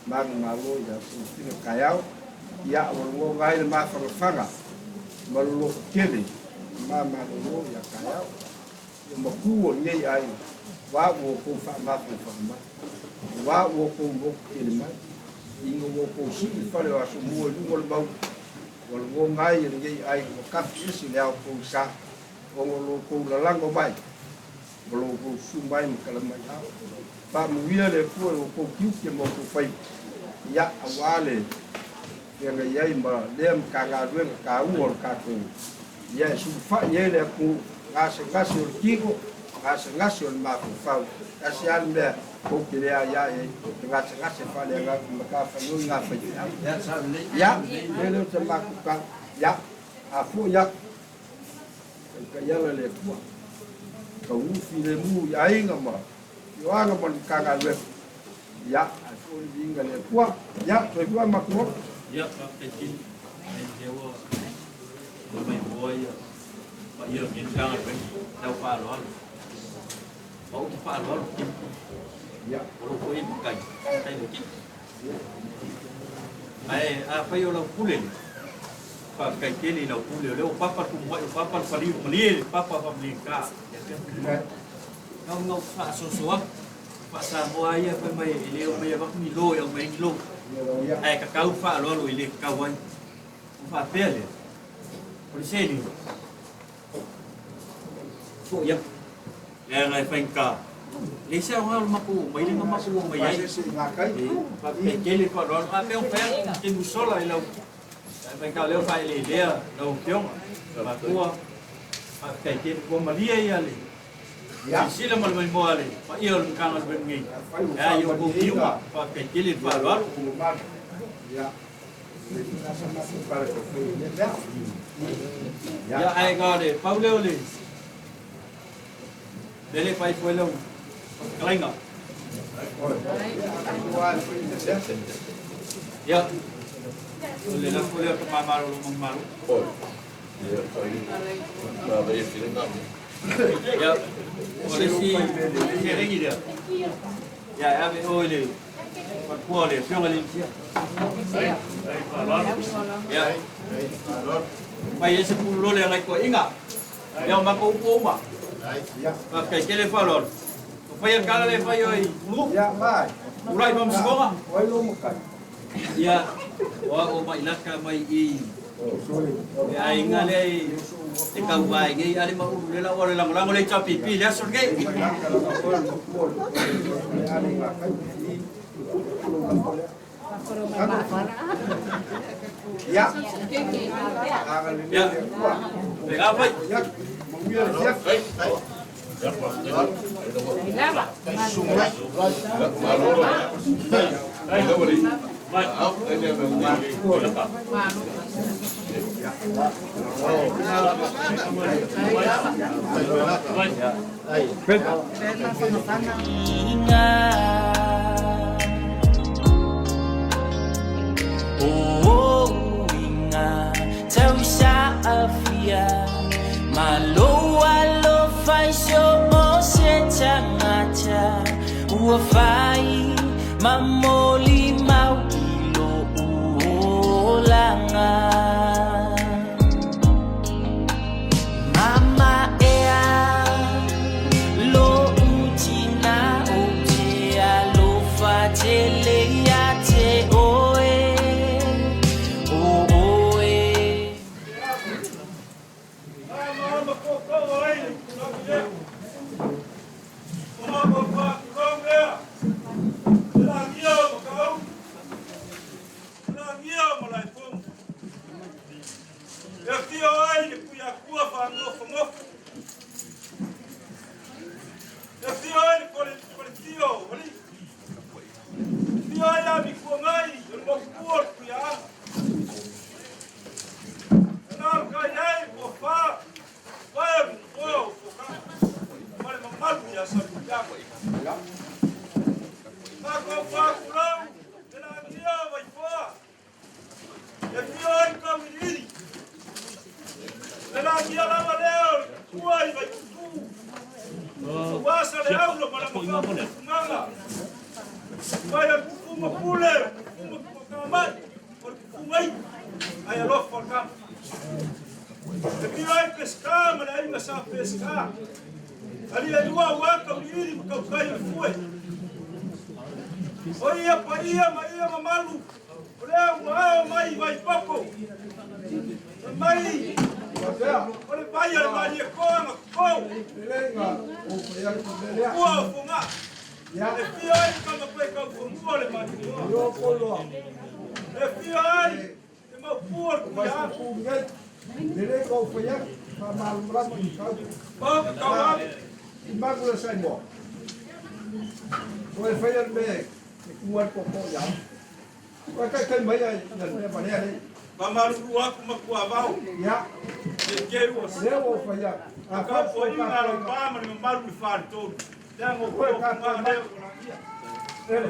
manumalo ia Filifili taeao, ia ua lagona ai le mafanafana ma le loto tele ma malolo ia taeao. Ia mapu o lenei aiga, ua ua outou faamafanafana mai, ua ua outou loto tele mai, ina ua outou sii le fale o Asomua i luga o le mauga, ua lagona ai e lenei aiga ua tafi ese le ao pogisa, ona o lo outou lalago mai, ma lo outou susu mai ma tala mai ao. Faamanuia le Atua i outou tiute ma outou faiva, ia, aua le feagai ai ma lea Matagaluega taua o le tatou, ia e sulufai ai le atunuu, gasegase o le tino, gasegase o le mafaufau. Tasi lava le mea tou te le aiai ai, le gasegase faaleagaga ma matafaioi ngā faifeau. Ia, le lea o se matou tala, ia, a foi atu, taitaiala le Atua, taunuu filemu i aiga ma afioaga ma le Matagaluega, ia, ae foi le viiga i le Atua. Ia, soifua ma matou ola. Ia, faafetai tele. Ai lea ua ua mai moa ia paia o lenei Matagaluega tau faaaloalo. Ma ou te faaaloalo tele. Ia. O lou foi matai, matai laitiiti. Ae afai o lau pule lea, faafetai tele i lau pule, o lea ua papa le tumuai, ua papa le paliu, malie le papa faamaliegata. Nau nau faasoasoa atu, faa-Samoa lava ia fai mai e le omai avatu ni lo e aumai ai ni lo, ae tatau le faaaloalo i le tatau ai. Ona faapea lea, o le seleni, foi atu, leaga e faigata, e leai se aoga o le matou omai lea na matou omai ai. Faafetai tele le faaaloalo. A mea o fai atu, te musola i lau, ae faigata o lea ua faaeleelea lau Afioga, matua, faafetai tele. Ua malie ia le Silasila ma le maimoa a le paia o le Matagaluega nei. E a i outou tiuga, faafetai tele le faaaloalo. Ia, ae na o le pau lea o le mea lea e fai ifo ai lau fetalaiga. Ia, o le lafo lea o Tama Malolo Manumalo. Ia, o le isi seleni lea, ia e ave oe i le faletua o le Afioga i le Initia. Ia, fai ai se pululole a nai toeaiina. Ia, o matou upu uma. Faafetai tele le faaaloalo. O faia le tala lea e fai oi Ulu'u. Ulai Faamasinoga. Ia, o au o Mailaka mai i le aiga lea e tauva ai nei, ale ma Ulu le lau o le lagolago le HRPP i le aso lenei. Ia, le fai. ua fai ma molimau i loʻu olaga. Mamaea loʻu tina ou te alofa tele ia te oe, o oe. E afio ai le Tuiakua faanofonofo. E afio ai le Koletio o Alii. E afio ai Amikuagai o le Maupua o le Tuiaaga. E nalokai ai le toafa vae o le nofoa o Fokaga ma le mamalu ia Salemuliaga. Matou faatulou le lagia o Vaifoa. E afio ai Tauiliili. Le lagia lava lea o le tupua i Vaitutu. Aua Saleaula ma lana faafugafugaga. Mai o le tufu mapule, o le tufu matamai, o le tufu maitu, ae alofa le kama. E afio ai Peseta ma le aiga Sa Peseta. Alii e lua aua Tauiliili ma Tautai o le Fue. O ia paia ma ia mamalu. O lea ua ao mai i Vaipoko, fai mai o le vai a le Malietoa na toto, ua o Fogaa, e fia ai le tama toe taufanua o le Malietoa, e fia ai le maupu o le Tuiaana. Maota tauave. Faamalulu atu ma Tuavao, ne i te ua taupuaina a lau pa ma le mamalu i le faletolu, leaga o tua o Fogaa lea ua lagia. Lea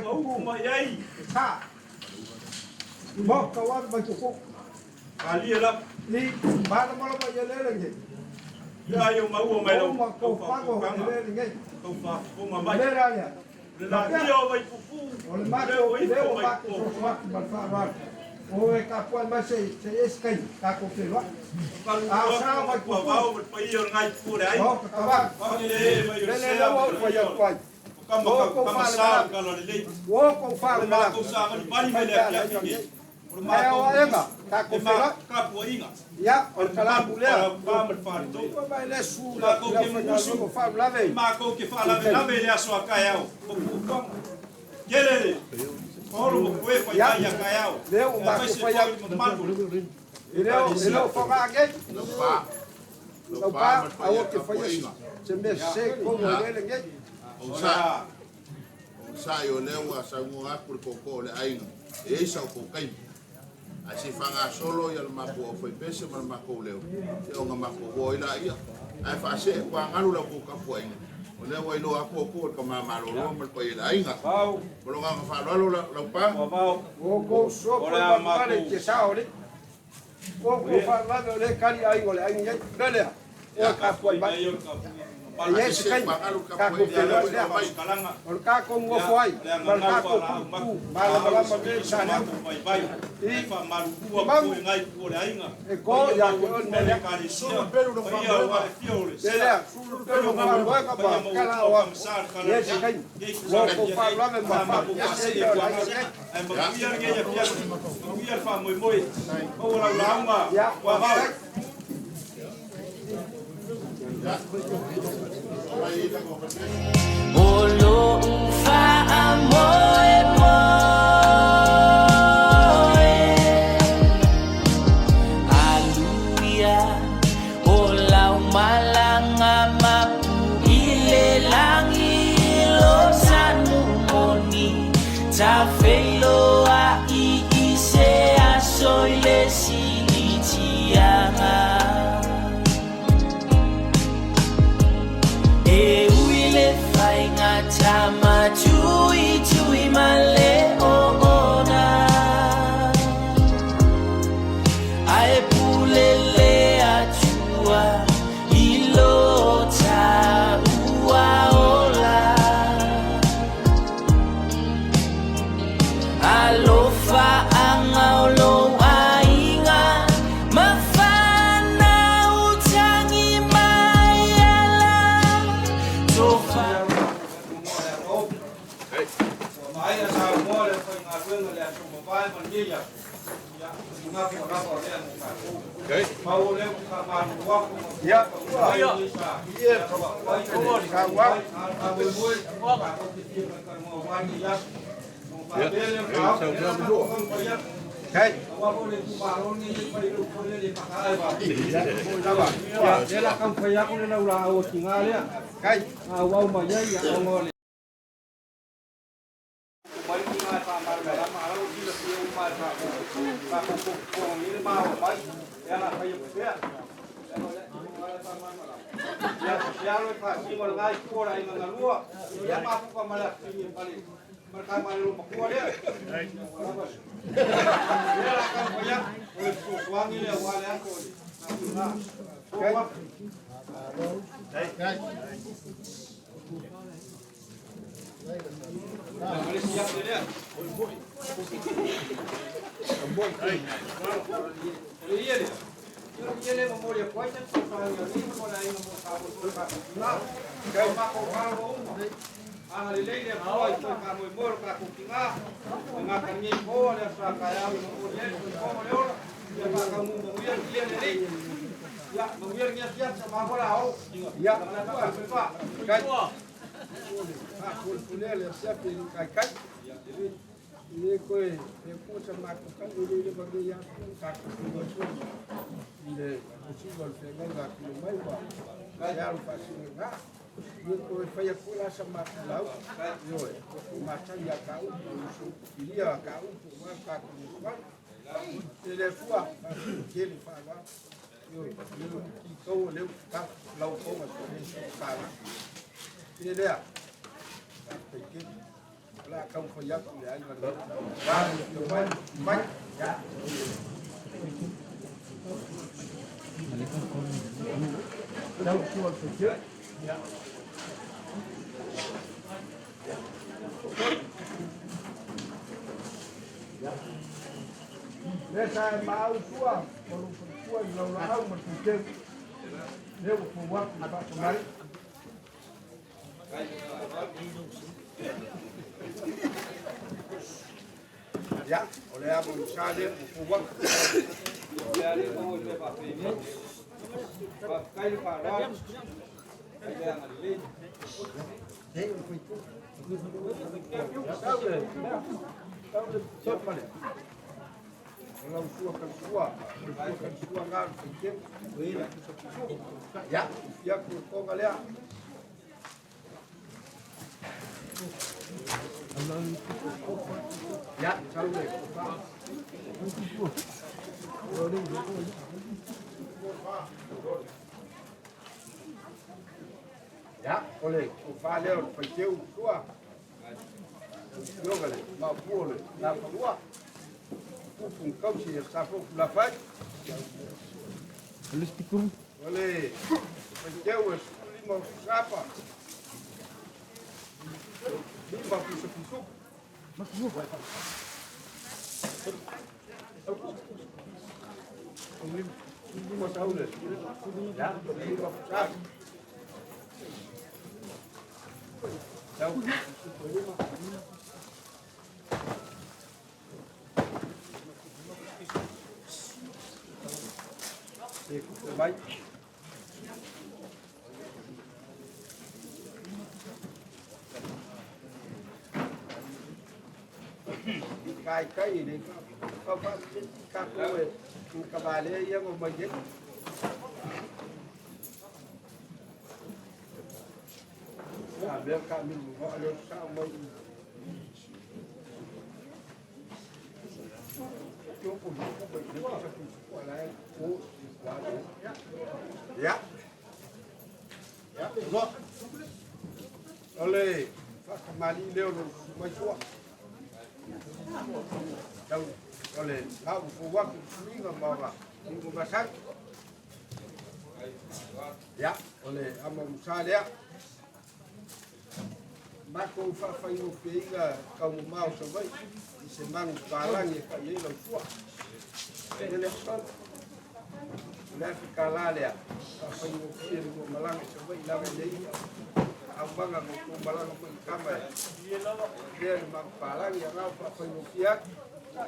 ua upu mai ai. Malie lava. Lea ai o maua mai lau faafofoga, tau faafofoga mai. O le lagia o Vaipupu, o lea ua ifo mai tua. Fakalulu atu ma Tuavao ma le paia o le Ngai Itu o le aiga. Fagalele mai o le sea ma le paia o Kama Kama Sa o le Talalelei. O le matou savalivali mai le afiafi nei. O le matou e ma tapuaiga. O le mamalu o lau ma le faletolu. Matou te musu, matou te faalavelave i le aso a taeao o fuafuaga. Tele le paolo ma koe fai mai ia taeao, aemaise foi le mamalu o le Ekalesia. Lau pa ma le paia tapuaiga. Onosai, onosai o lea ua saunoa atu le tootoo o le aiga e i ai sa outou taimi. Ae se i faagasolo ia le matou aufaipese ma le matou leo, ia ona matou o ai laia. Ae faasee tuagalu la outou tapuaiga, o lea ua iloa atu outou o le tama malolo ma le paia i le aiga. Ma lou agaga faaaloalo Laupa. Ae se tuagalu le tapuaiga o lea ua iloa mai. Ae manuia lenei afiafi, manuia le faamoemoe, maua lau lauga tuavao. O loʻu faamoemoe, Aluia o lau malaga mapu i le lagi lo sanu moni tafeiloai i se aso i le silitiaga. E ui le faigata matuitui ma le oona, ae pule le Atua i lo taua ola.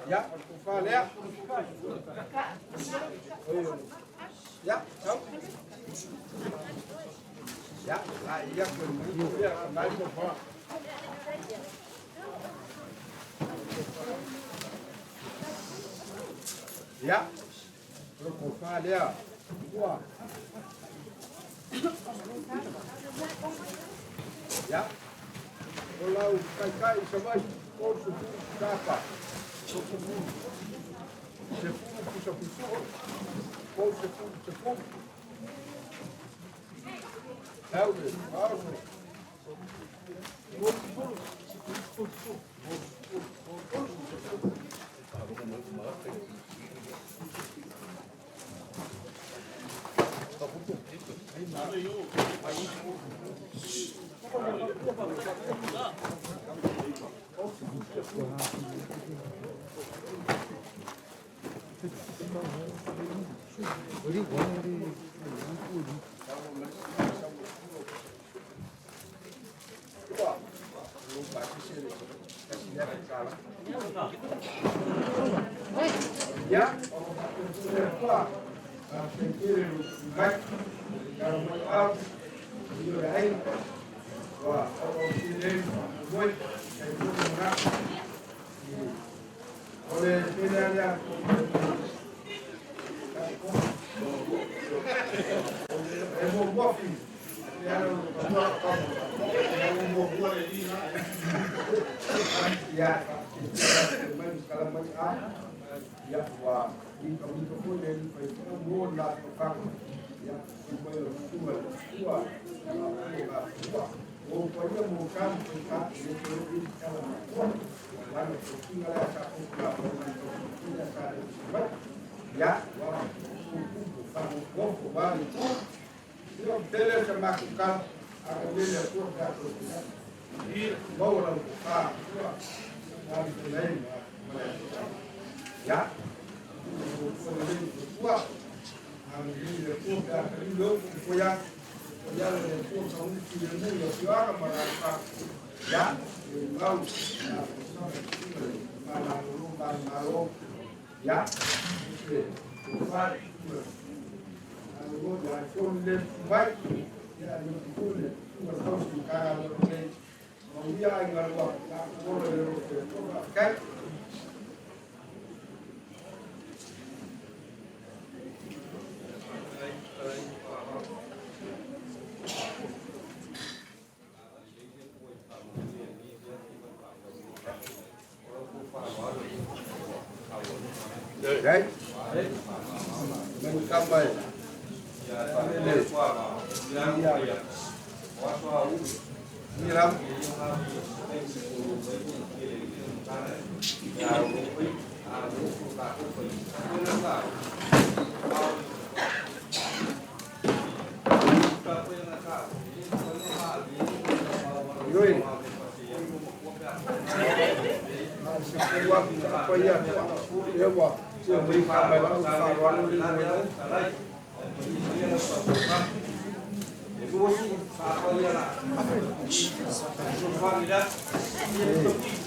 Ia, o le tofa lea. Ia, sau. Ia, la ia ko ni ia mai ko. Ia, o le tofa lea. Ua. Ia. O lau kai kai sa mai o su kapa. O su se fu pusa pusa. O se fu se fu. Helder, pausa. Ya, Ya, wa i ka mi ko le ni pa i mo la ko fa ya i mo yo tu wa wa wa o pa ia mo ka mo ka le ko i ka la ko la no ko kinga la ka ko ka ko ko ya ka le ya wa ko ko fa ko ko ba ni ko yo tele sa ma ko ka a ka le le ko ka ko i mo la ko ka wa na ni le ya ya Đấy. Mình cầm về. Như lắm. Yoi.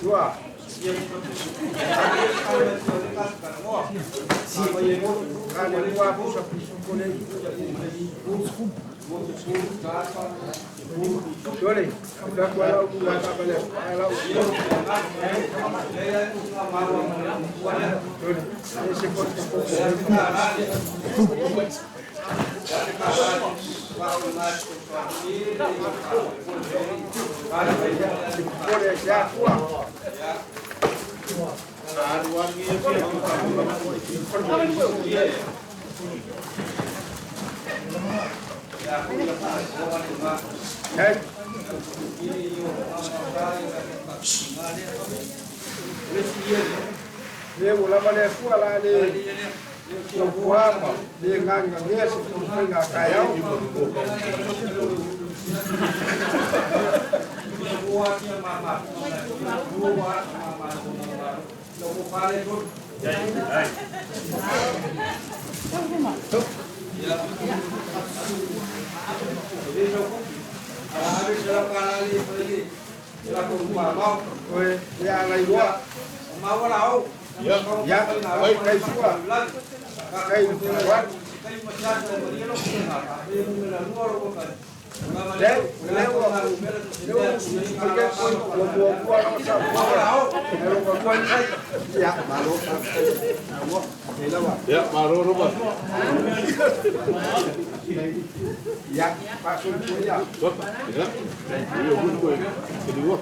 Dua. Dole, da kwa la ku la ka bale, la u. Dole, ese ko ko. Pole ya kwa. Hey. Le wala bale fu ala le lo buama le nganga ngesi ko nga kaya. Oi, ya la igua. Ia, oi kai sua. Kai wa. Le, le o le o ke ko lo lo ko lo sa ko lo ko ko ia malo ua e lawa. Ia, malo lava. Ia, paso ko ia. Ia. Ia, ua ko e ua.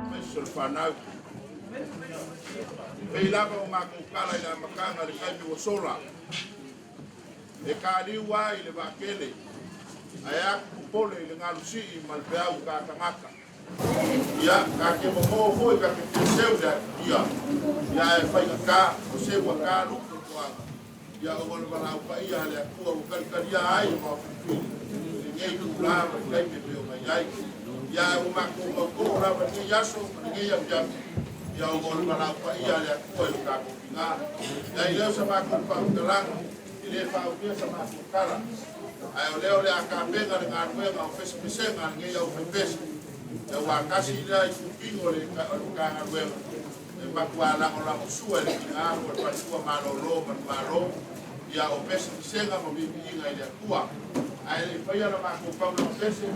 Aemaise o le fanau. Pei lava o makou tala i le amataga i le taimi ua sola, e kaliu ai i le vaatele, ae atu popole i le galusii ma le peau ta tagata. Ia, ta te momō foi ta te fia seu le atutia, ia ae faigata o se ua ta luku le toaga, ia ona o le valaau paia a le Atua ua talitalia ai le maofilifili i lenei itulā ma le taimi e pei ona i ai. Ia ae ua matou mautō lava i lenei aso ma lenei afiafi, ia ona o le valaau paia a le Atua i lo tatou tinā. Ia i lea o sa matou faamatalaga, e le faaumia sa matou tala, ae o lea o le a tapena le galuega o pesepesega a lenei aufaipese, ia ua tasi lea itutino o le Matagaluega e matuā lagolagosua e le tinā po o le faletua malōlō ma le Malo, ia o pesepesega ma viiviiga i le Atua. Ae le i faia la matou taulaga pese,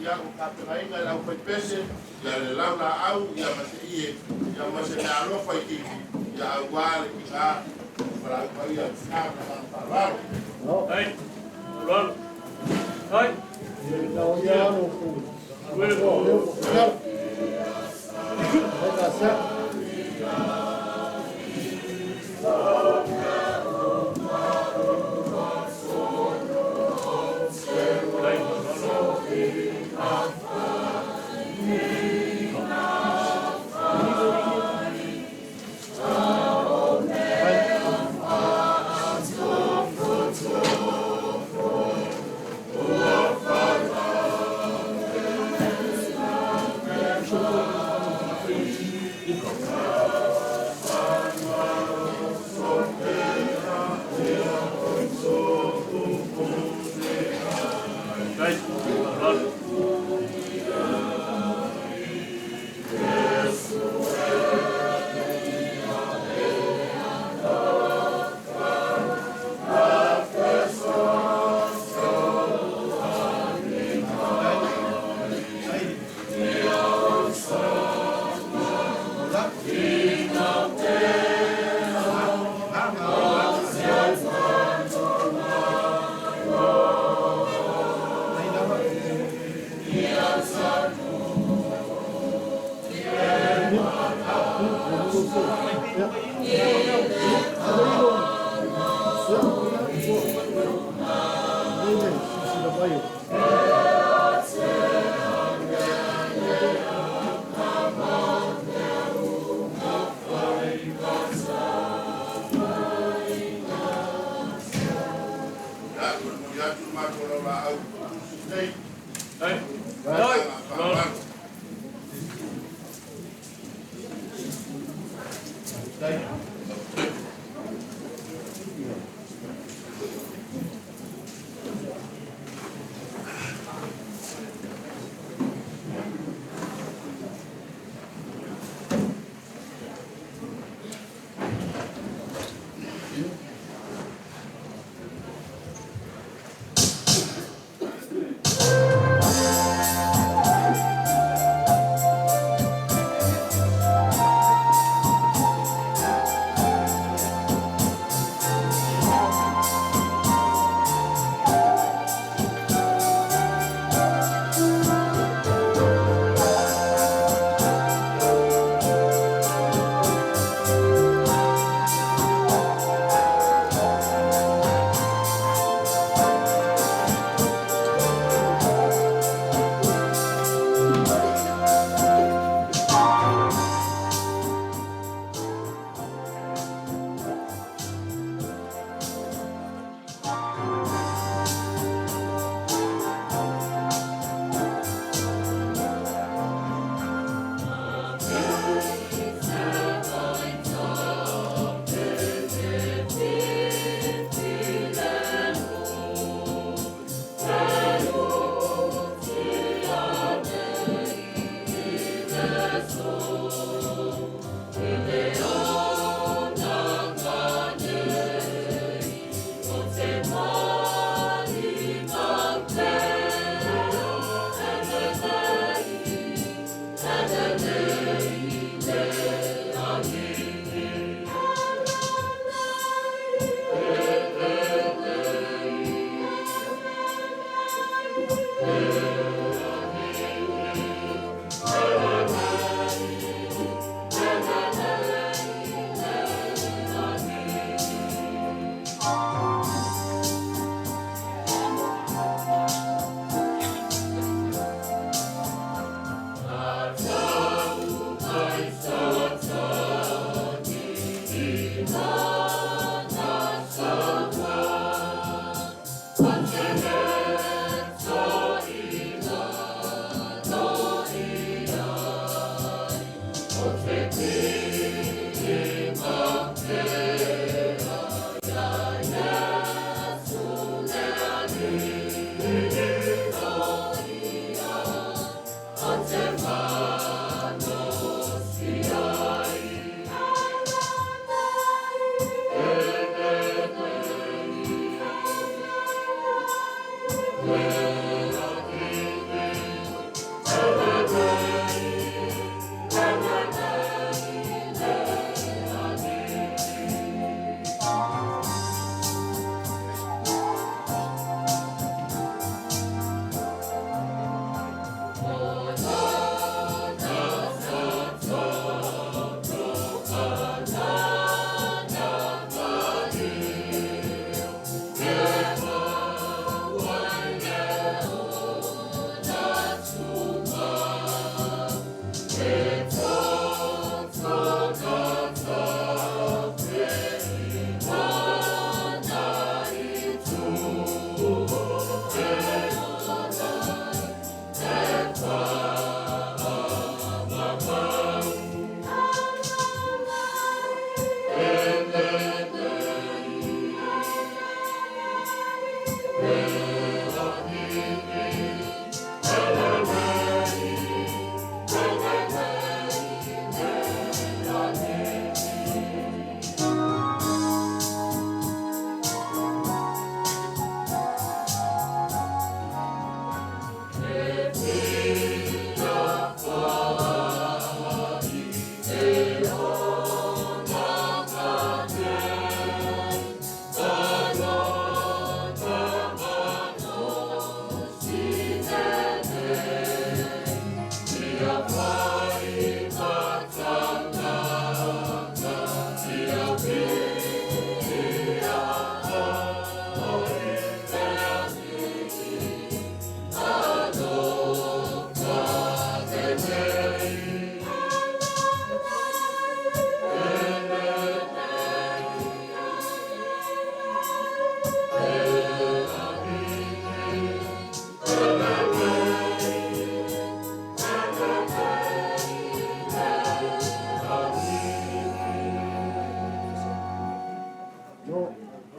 ia ua tapenaina e le aufaipese, ia le laulaau, ia ma se ie, ia ma se meaalofa itiiti, ia auā le tinā valaau paia a le tinā ma lana faaaloalo. Ia, momoli atu le matou laulaau tusi nei. Ma le agaga faaaloalo.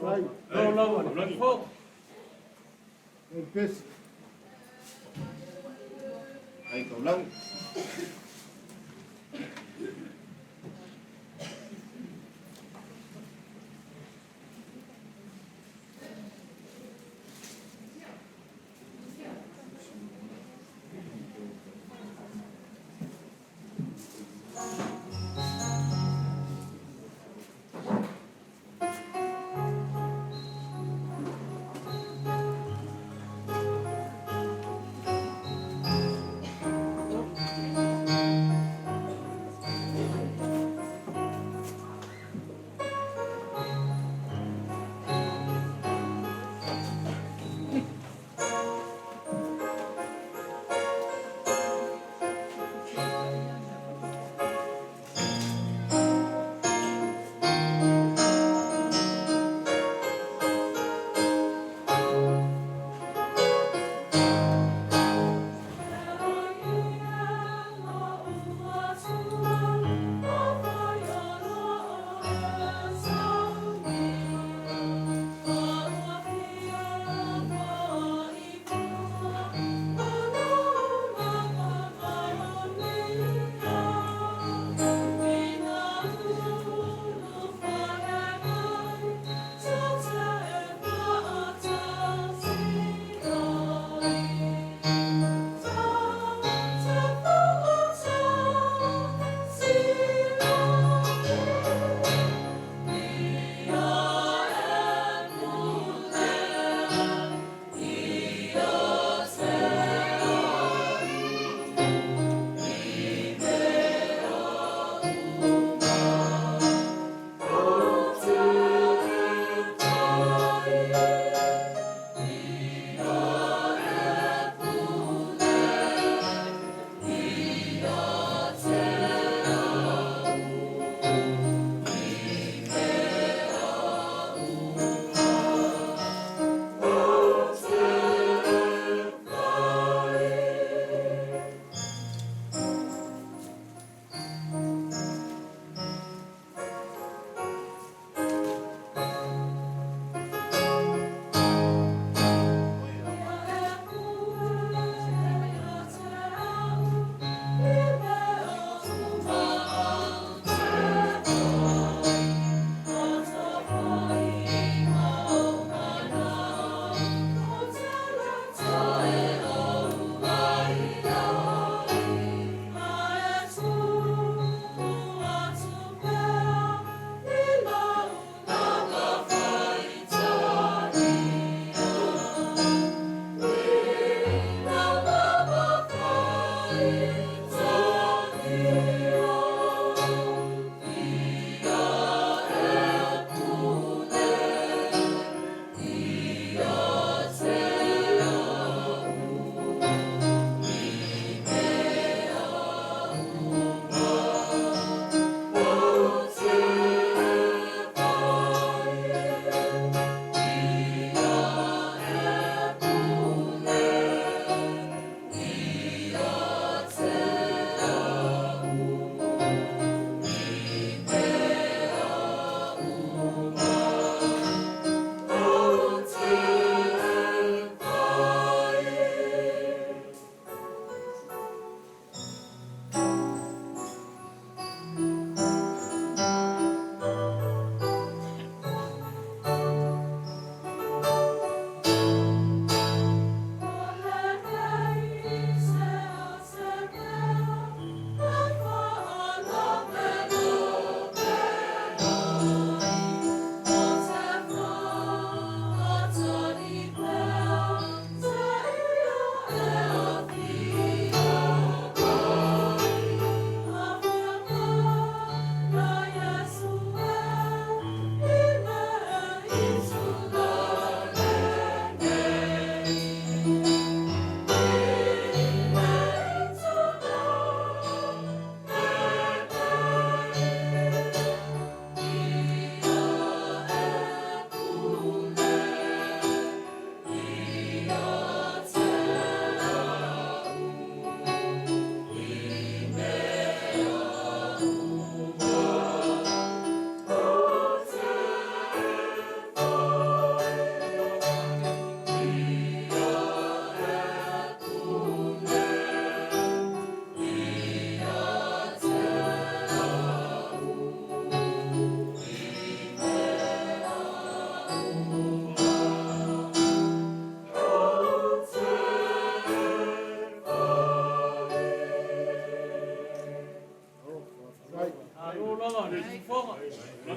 Ai. Malo lava le fofo. E pesi. Ai taulagi.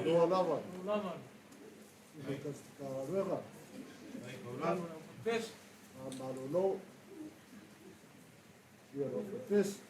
Iloa lava. Galuega. Malolo. Ia lo pepesi.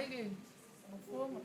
ai le nofoa.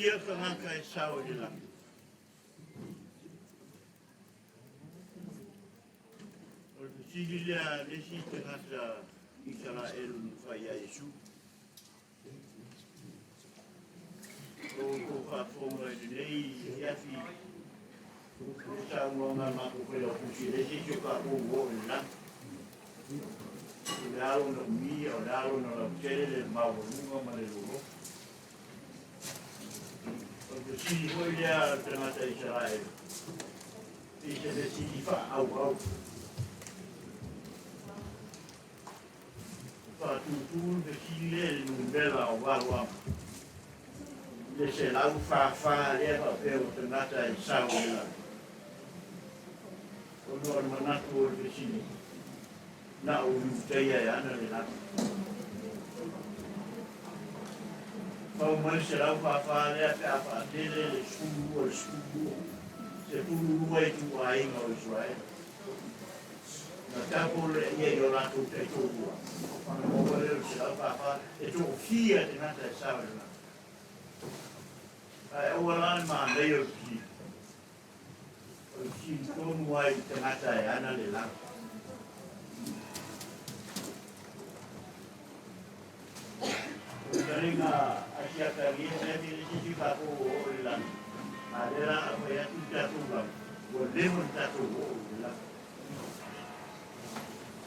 fia tagata e sao i le lagi? O le fesili lea a le isi tagata Isaraelu na fai iā Iesu. O outou faafofoga i lenei afiafi i le saunoaga a le matou Failautusi, e leai se isi o tatou ua oo i le lagi. O le a lona umi a o le a lona lautele le maualuga ma le loloto. O le fesili foi lea a le tagata Isaraelu, pei se fesili faaauau. Faatūtū le fesili lea i le numera o valo ama, i le 144 lea faapea ua tagata e sau i le lagi. Ona o le manatu o le fesili, na o Iutaia e ana le lagi. Pau mai le 144 lea pe a faatele le 12 i le 12, 12 ituaiga o Iseraele. Na tapo lea ia i o latou taitoalua, ona maua lea o le 144, e toafia tagata e sao i le lagi. Ae aua la le manaia o le fesili. O le fesili tonu lava i le tagata e ana le lagi. O le talega a siakagia mea te le sisi tatou o oo i le lagi. A lea la a fai atu le tatou lagi, ua leva le tatou oo i le lagi.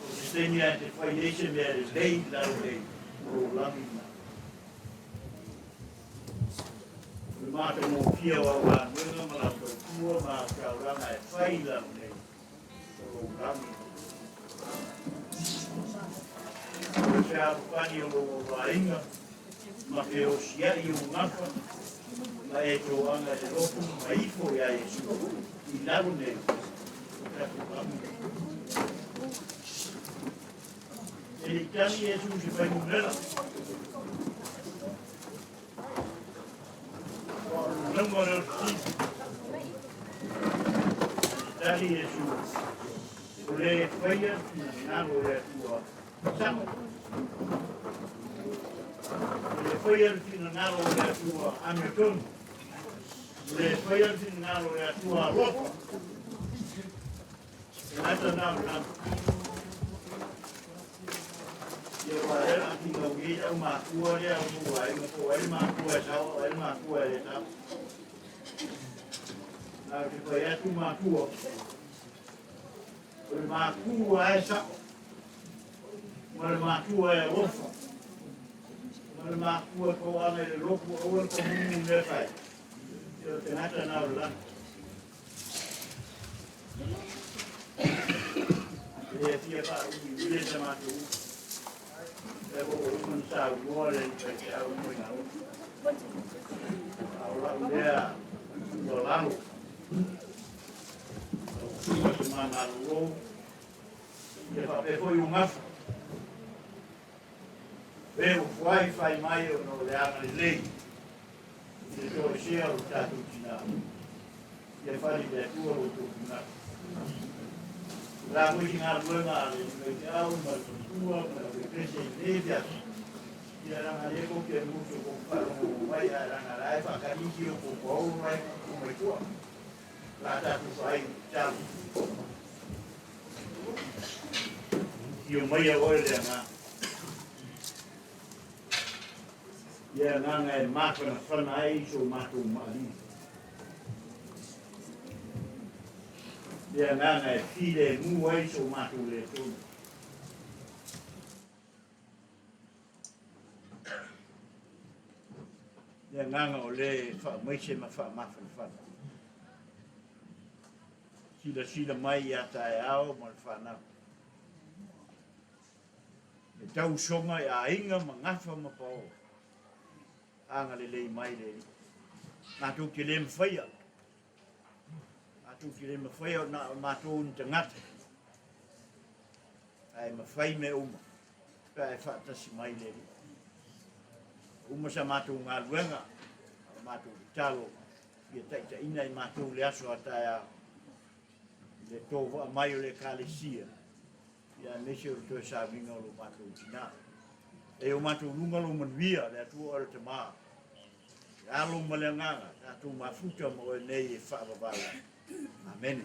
O se taimi lava e te fai ai se mea lelei i lalo nei, o lou lagi lena. O le matagofie o au galuega ma lau tautua ma au taulaga e fai i lalo nei, o lou lagi lena. O le fealofani o lou auvaiga ma feosia'i ou gafa ma e toaga i le loto ma ifo iā Iesu i lalo nei o tatou lagi. E le i tagi Iesu i se fuainumera. Ua o le lauga o le fesili. Tagi Iesu, o le faia finagalo o le Atua sao. O le faia le finagalo o le Atua amiotonu. O le faia le finagalo o le Atua alofa. Tagata na o le lagi. Ia ua lea la finau i au matua lea o tua ai ma po ai le matua e sao o ai le matua e le sao. Na o te fai atu matua. O le matua e sao. Ma le matua e alofa. Ma le matua e toaga i le lotu aua le pamumu mea fai. Ia o tagata na o le lagi. E le fia faauiuia sa matou upu. E ua uma ona saunoa le faifeau mai na upu. A o lau lea tuualalo, lau susuga se malmalolo, ia faapea foi Ugafa. E ua fuai fai mai ona o le agalelei i le toesea o lo tatou tinā. Ia fali i le Atua lo outou finagalo. O le a foi se galuega a le faifeau ma le faletua ma le auekelesia i lenei afiafi, ia leaga lea tou te musu kou faalogologo mai, ae leaga la e faakalisi o kou paolo la e tutu mai tua. O le a tatou fai tatalo. Afio maia oe le Agaga. Le Agaga e mafanafana ai so matou maaliga. Le Agaga e filemu ai so matou le tonu. Le Agaga o le e faamaise ma faamafanafana. Silasila mai ia taeao ma le fanau. E tausoga i aiga ma gafa ma paoa. Agalelei mai le Alii. Matou te le mafaia. Matou te le mafaia na o matou ni tagata. Ae mafai mea uma pe a e faatasi mai le Alii. Uma sa matou galuega, o matou tatalo ia taitaiina i matou le aso a taeao i le tovaa mai o le Ekalesia, ia aemaise o le toe sauniga o lo matou tinā. E o matou luga lou manuia, le Atua o le Tamā. Le alo ma le agaga, tatou mafuta ma oe nei e faavavau ai. Amene.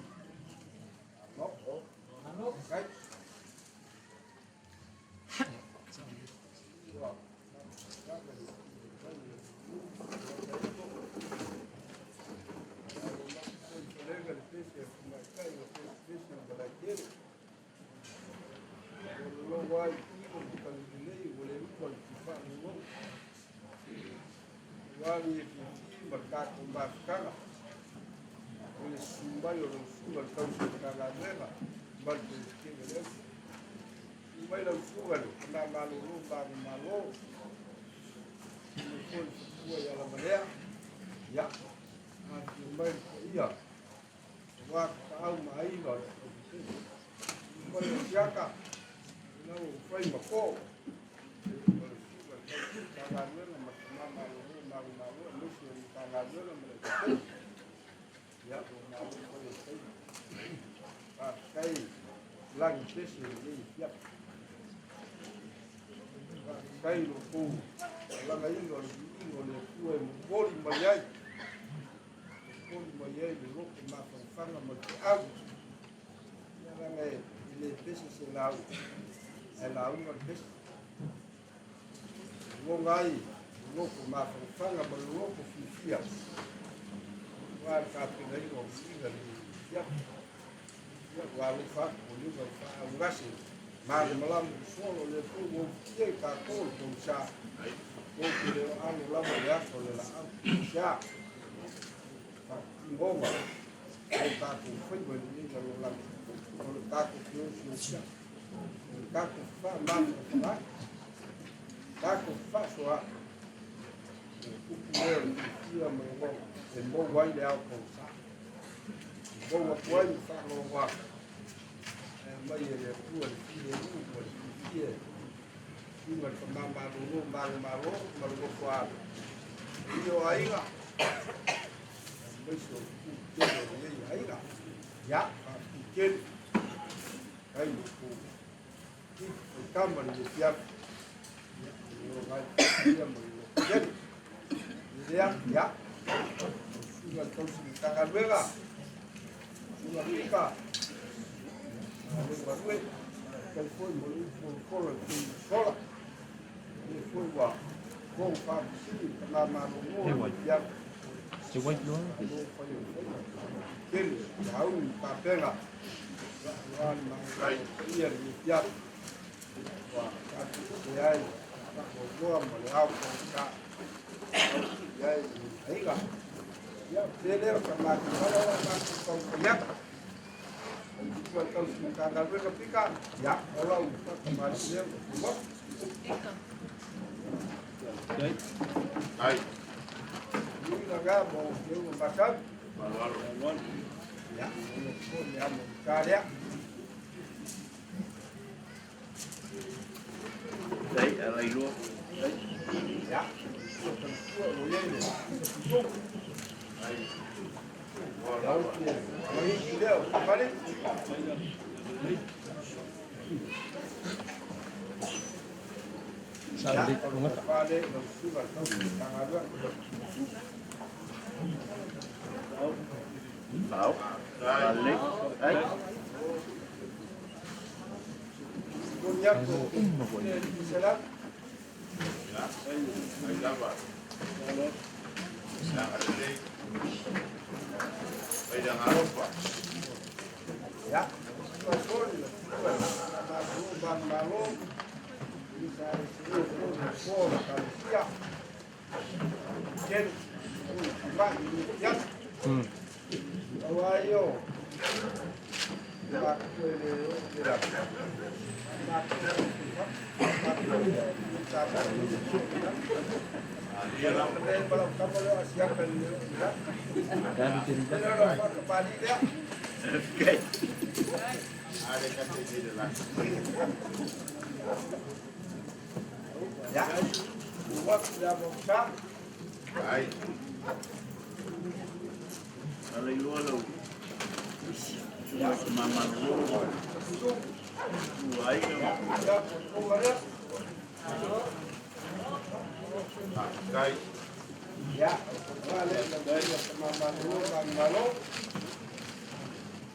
Ia, o le le le tama malo ma malo.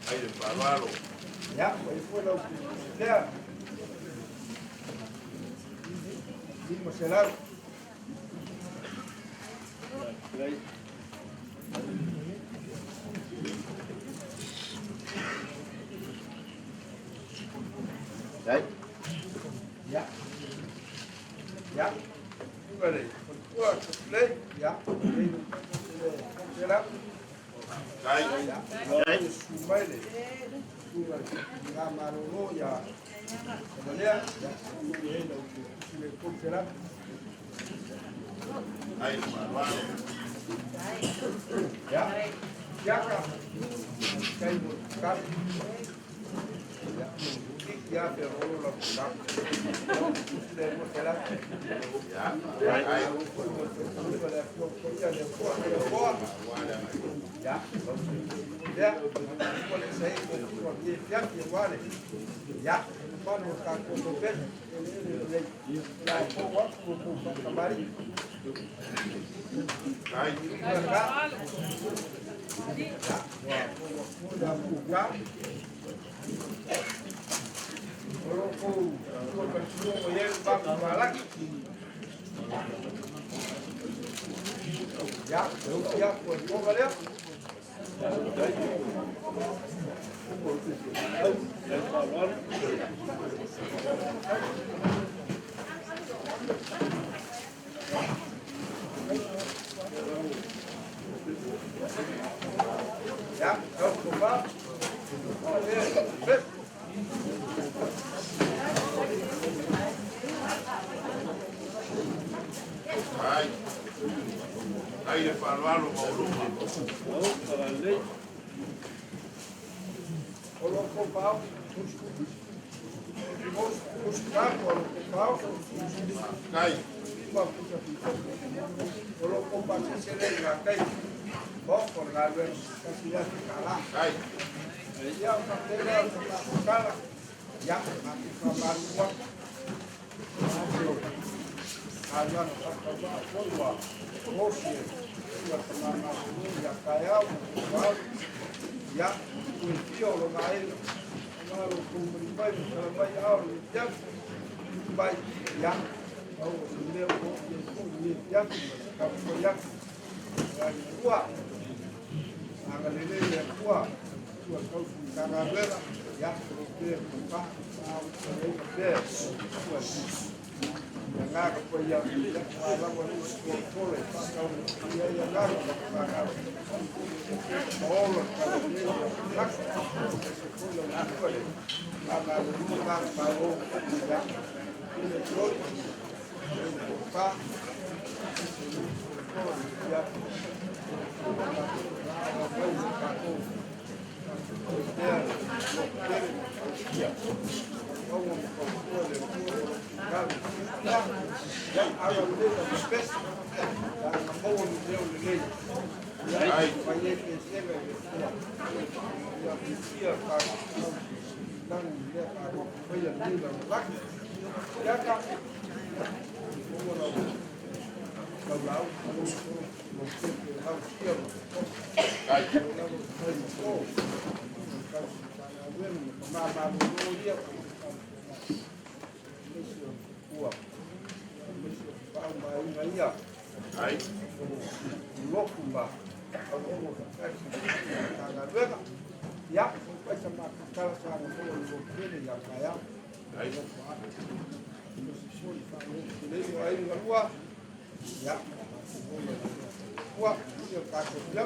Ai le faaaloalo. Ia, o i foi lau lea. 500. Dai. Ia. Ia. Tunga le, tua le, ia, le, selau. Dai. Ia, su mai le, tunga le, nga malolo ia, lea, ia, le, lau le 300. Ai le faaaloalo. Ia, ia ka, kai mo ka. Ia, ia pe rolo la ka. Le mo selau. Ia, ai. Ya, ya, ya, Dai. Ya, ya, pues, póngale. Ya, va. Ai. Ai le faaaloalo mauluma. Kai. Kai. Ya, ua fia o lo gaega malo kumuri mai ma mai ao le ya mai ya au o le o ye ko ye ya ka ko ya ya ua anga le le ya ua ua kau ka ga vera ya ko pe ko pa au ko le pe ua ya nga ko ya ya ma la wa ko ko le pa ka ya ya nga ko pa ka olo ka le ya ko le ko le ma ma lu ma ma o ya le ko pa ya Ai. Ai. Ai. Ya, pai sa ma kala sa na mo lo kele ya kaya. Ai. Ya. Ua, ia ka ko ya.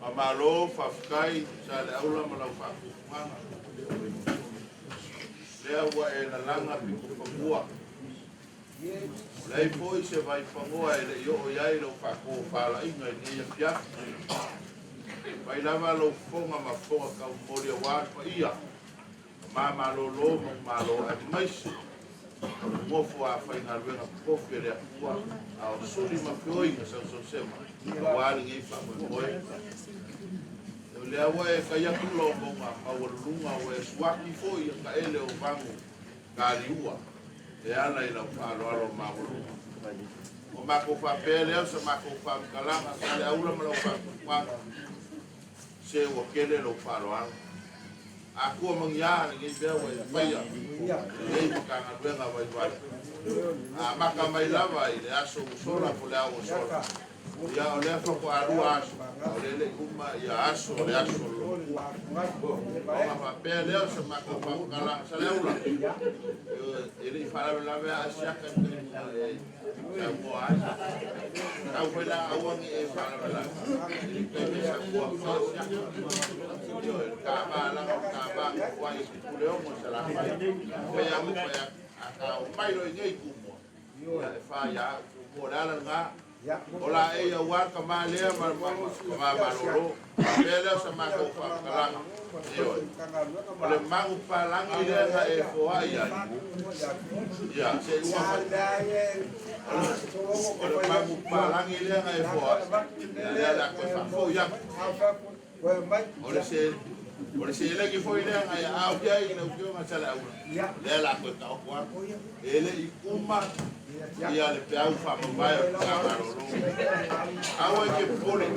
Mamalo, faafetai sa le aula ma lau faafuafuaga. Lea ua e lalaga pitofagua. O leai foi se vaifagoa e leʻi oo iai lau faatofalaiga i lenei afiafi. Mai lava lou fofoga ma fofoga kaumoli auā le paia. Ma malōlō ma malo aemaise. O le gofo a faigaluega popofi e le Atua, a o suli ma feoiga sausausema, auā lenei faamoemoe. O lea ua e kai atu lau mauga maualuluga ua e suaki foi ia taele o vagu kaliua e ala i lau faaaloalo maualuga. O makou faapea lea o sa makou faamatalaga Saleaula ma lau faapuapuaga, se ua tele lou faaaloalo. Atua magia lenei mea ua e faia i lenei Matagaluega vaivai. Amata mai lava i le aso ua sola po o le ao ua sola. Ia o lea faatoa lua aso, a o lea e le i uma ia aso o le aso o le loma. Ona faapea lea o sa matou faamatalaga Saleaula, e le i faalavelave lava ae siaka i le taimi na e saunoa ai. Tau foi la aua ne i e faalavelave i le taimi e saunoa ai siaka. Ioe, le tama leaga o le tama na tuai i Puleono i Salafai. Fai atu fai atu, a ta omai loa i inei i Tumua, ia e fa ia au Tumua. O le ala lena. O laei aua tama lea ma tama malolo. Faapea lea o sa matou faamatalaga. Ioe. O le magu palagi lea na e foai ai. Ia, se i uma foi. O le magu palagi lea na e foai. Ia lea o le a toe faafoi atu. O le se o le seleni foi lea na e aao ai i lau Afioga Saleaula, lea o le a toe taoto atu. E le i uma ia le peau faamavae o le Faigamalo. Aua e te popole,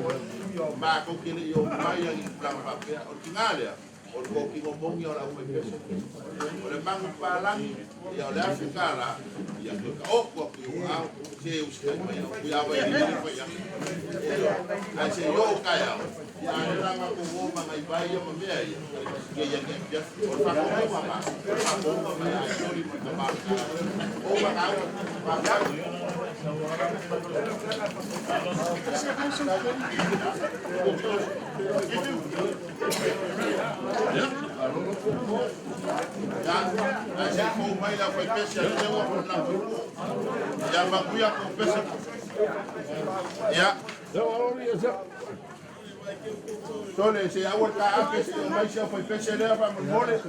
matou te le i omai i ni tulaga faapea. O le tiga lea, o le totino moni o le aufaipese. O le magu palagi, ia o le $1,000, ia toe taoto atu i ou aao, se usitai mai au, Fuiava e le fai atu. Ae se i oo taeao, ia a lea la matou o ma nai vai ia ma mea ia, ia ia afiafi. O le faatonuga ma, o le faatonuga mai ia Aitoli ma tama o le Matagaluega. O mataupu, faafetai. Ia, ae se i fou mai le aufaipese a le Teua ma le Laufaipuu. Ia manuia tou pese. Ia. Sole, se aua le taape, se i omai si aufaipese lea faamolemole.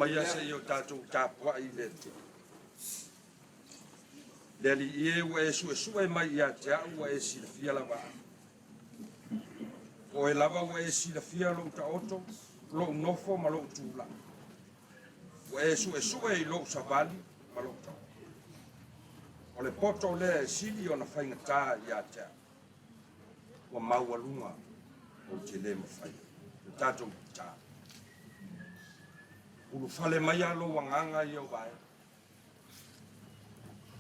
Maia seia o tatou tapuai i le Atua. Le Alii e, ua e suesue mai ia te au ua e silafia lava au. O oe lava ua e silafia lou taoto, lou nofo ma lou tulai. Ua e suesue i lou savali ma lou taoto. O le poto lea e sili ona faigata ia te au. Ua maualuga ou te le mafaia. Le tatou tatalo. Ulufale maia lou agaga ia o vaega.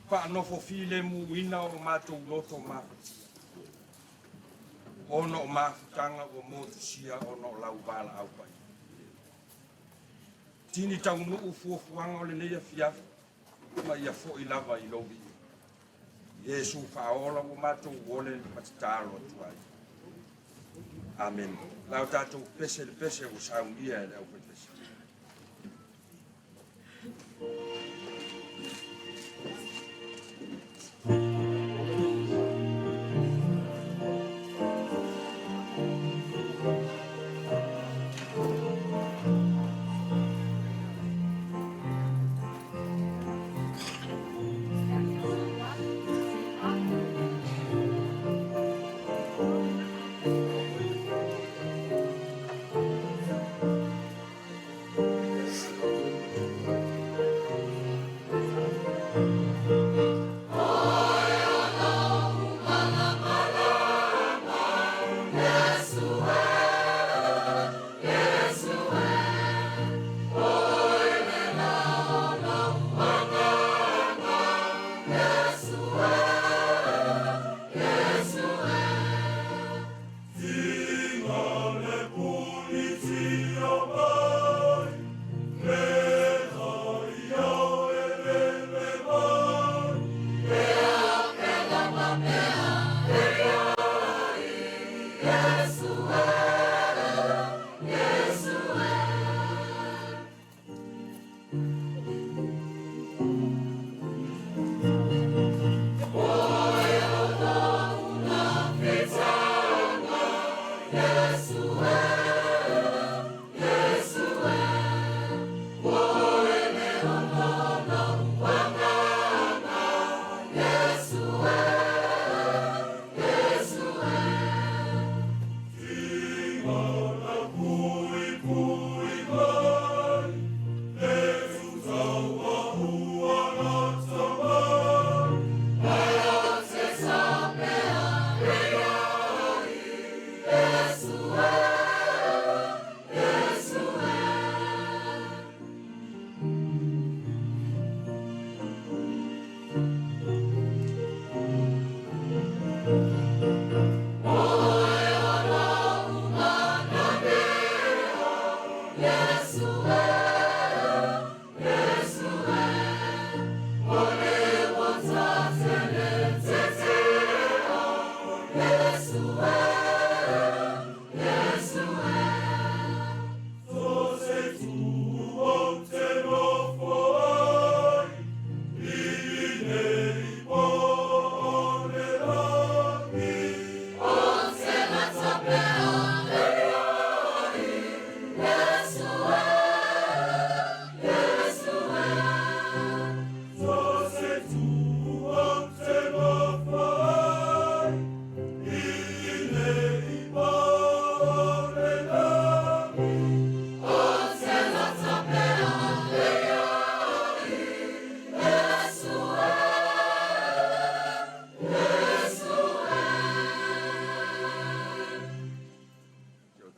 Faanofo filemuina o matou loto mafatia. Ona o mafutaga ua motusia ona o lau valaau paia. Tini taunuu fuafuaga o lenei afiafi ma ia foi lava i lou viiga. Iesu faaola ua matou ole ma tatalo atu ai. Amen. La o tatou pese le pese ua saunia e le aufaipese.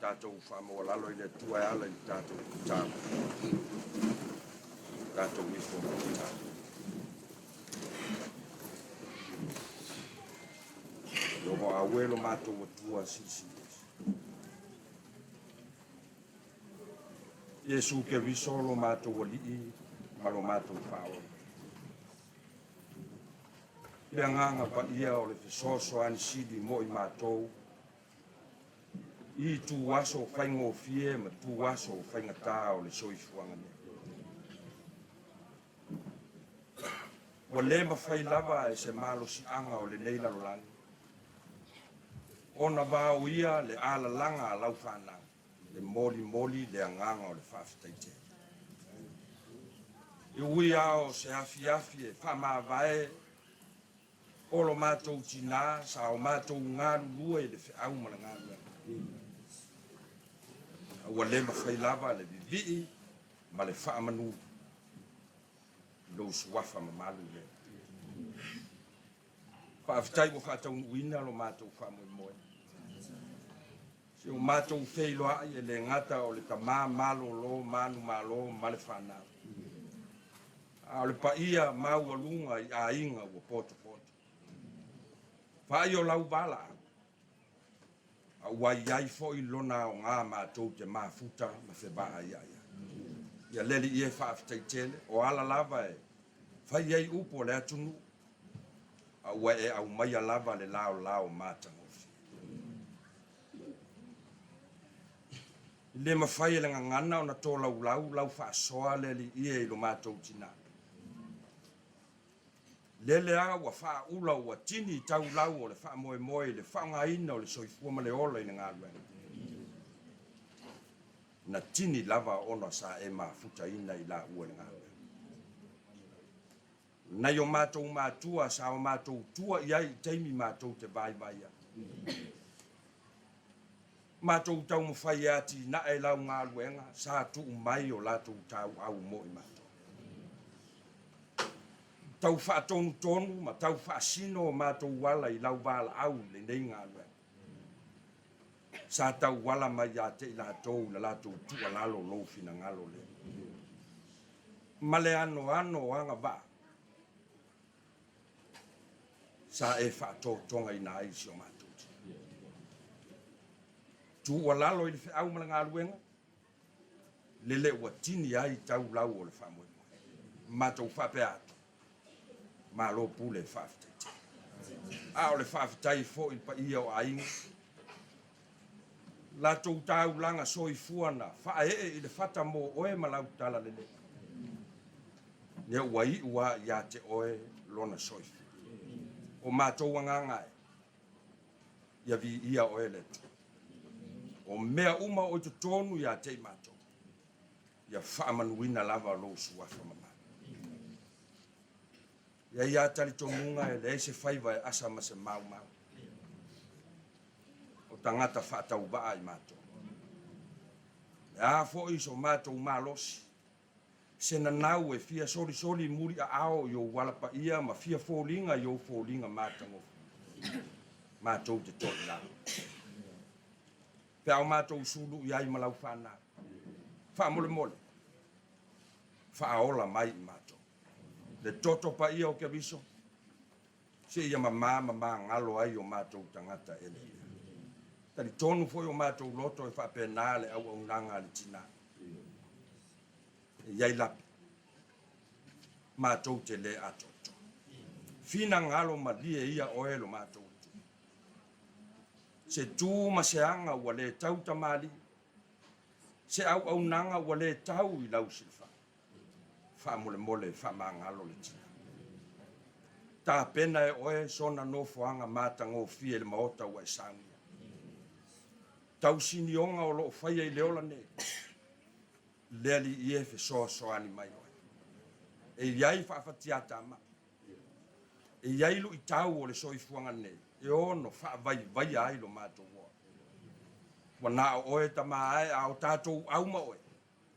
Tatou faamaualalo i le Atua e ala i le tatou tatalo. Tatou ifo ma tatalo. Ioho aue lo matou Atua silisili ese. Iesu Keriso lo matou Alii ma lo matou Faaola. Le agaga paia o le fesoasoani sili mo i matou i ituaso faigofie ma tuaso faigata o le soifuaga nei. Ua le mafai lava e se malosiaga o lenei lalolagi ona vaoia le alalaga a lau fanau, le molimoli le agaga o le faafetai tele. E ui lava o se afiafi e faamavae o lo matou tinā sa o matou galulue i le feau ma le galuega, a ua le mafai lava le vivii ma le faamanu i lou suafa mamalu lea. Faafetai ua faataunuuina lo matou faamoemoe. Si o matou feiloai e le gata o le tamā malolo manumalo ma le fanau, a o le paia maualuga i aiga ua potopoto. Faai o lau valaau, a ua i ai foi lona aoga matou te mafuta ma fevaaiai ai. Ia le Alii e faafetai tele, o ala lava e fai ai upu o le atunuu, a ua e aumaia lava le laolao matagofie. E le mafai e le gagana ona tolaulau lau faasoa le Alii e i lo matou tinā. Lele a ua faaula ua tini taulau o le faamoemoe i le faaaogaina o le soifua ma le ola i le galuega. Na tini lava ona sa e mafutaina i laua i le galuega. Nai o matou matua sa o matou tua i ai i taimi matou te vaivai ai. Matou taumafai e atinae lau galuega sa tuu mai o latou tauau mo i matou. Tau faatonutonu ma tau faasino o matou ala i lau valaau i lenei galuega. Sa tauala mai ia te i latou i la latou tuualalo lou finagalo lea. Ma le anoano o agavaa sa e faatotogaina ai si o matou tina. Tuualalo i le feau ma le galuega, lele ua tini ai taulau o le faamoemoe. Matou faapea atu, malo pule faafetai tele. A o le faafetai foi i le paia o aiga, latou taulaga soifua na faaee i le fata mo oe ma lau talalelei, lea ua iu lava ia te oe lona soifua. O matou agaga e, ia viia oe le Atua. O mea uma o i totonu ia te i matou, ia faamanuina lava lou suafa mamalu. E i ai lava talitonuga e leai se faiva e asa ma se maumau. O tagata faatauvaa i matou. Le a foi so matou malosi, se nanau e fia solisoli muli aao i ou ala paia ma fia foliga i ou foliga matagofie, matou te toilalo. Pe a o matou sulu i ai ma lau fanau, faamolemole, faaola mai i matou. Le toto paia o Keriso, seia mamā ma magalo ai o matou tagata eleelea. Talitonu foi o matou loto e faapena le auaunaga a le tinā. E i ai lape, matou te le atoatoa. Finagalo malie ia oe lo matou Atua. Se tu ma se aga ua le tau tamalii, se auaunaga ua le tau i lau silafaga. Faamolemole faamagalo le tina. Tapena e oe sona nofoaga matagofie i le maota ua e saunia. Tau sinioga o lo o faia i le ola nei, le Alii e fesoasoani mai oe. E i ai faafatiatamai, e i ai luitau o le soifuaga nei e ono faavaivaia ai lo matou ola. Ua na o oe tama ae a o tatou au ma oe,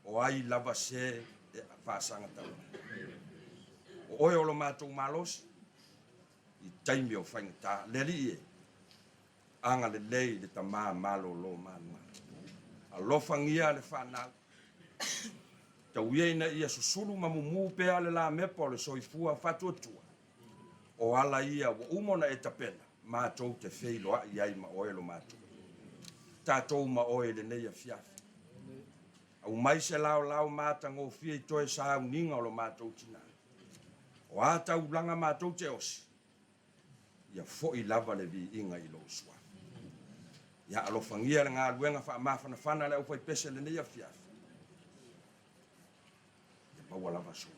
O ai lava se e faasaga tau mai. O oe o lo matou malosi i taimi o faigata. Le Alii e, agalelei i le tama malolo malumalu. Alofagia le fanau. Tau ia ina ia susulu ma mumu pea le lamepa o le soifua faatuatua. O ala ia ua uma ona e tapena, matou te feiloai ai ma oe lo matou. Tatou ma oe i lenei afiafi. Aumai se laolao matagofie i toe sauniga o lo matou tinā. O a taulaga matou te osi, ia foi lava le viiga i lou suafa. Ia alofagia le galuega faamafanafana a le aufaipese i lenei afiafi. Ia maua lava sou.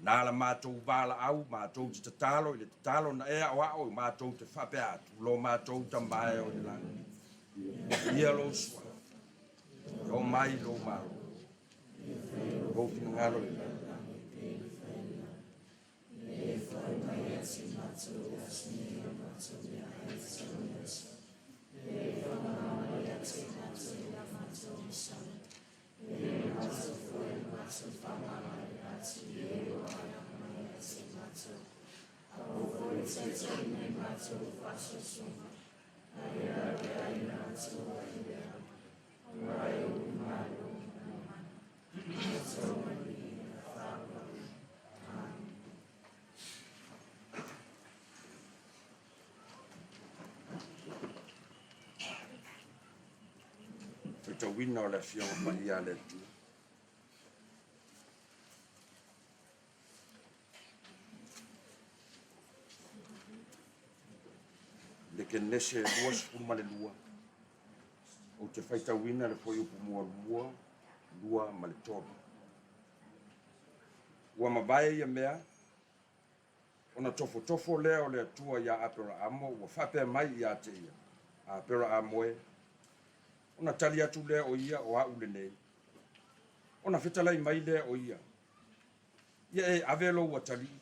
Na la matou valaau, matou te tatalo i le tatalo na e aoao i matou te faapea atu, lo matou Tama e o i le lagi. Ia lou suafa, ia oo mai lou malo. Lou finagalo le Faitauina o le Afioga Paia a le Atua. Le Kenese 22, ou te faitauina le fuaiupu muamua, 2 ma le 3. Ua mavae ia mea, ona tofotofo lea o le Atua iā Aperaamo ua faapea mai ia te ia, Aperaamo e, ona tali atu lea o ia o a'u lenei. Ona fetalai mai lea o ia, Ia e ave lou atalii,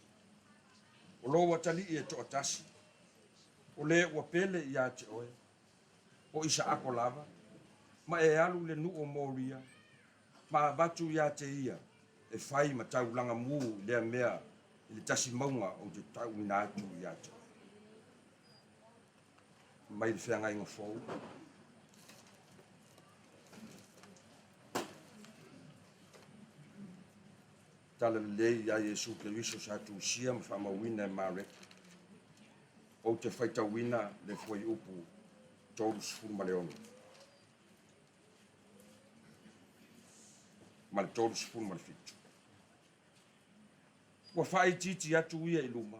o lou atalii e toatasi, o le ua pele ia te oe, o Isaako lava, ma e alu i le nuu o Moria, ma avatu ia te ia e fai ma taulaga mu i lea mea i le tasi mauga ou te tauina atu ia te oe. Mai le feagaiga fou. Tala lelei ia Iesu Keriso sa tusia ma faamauina e Mareka. Ou te faitauina le fuaiupu 36 ma le 37. Ua faaitiiti atu ia i luma,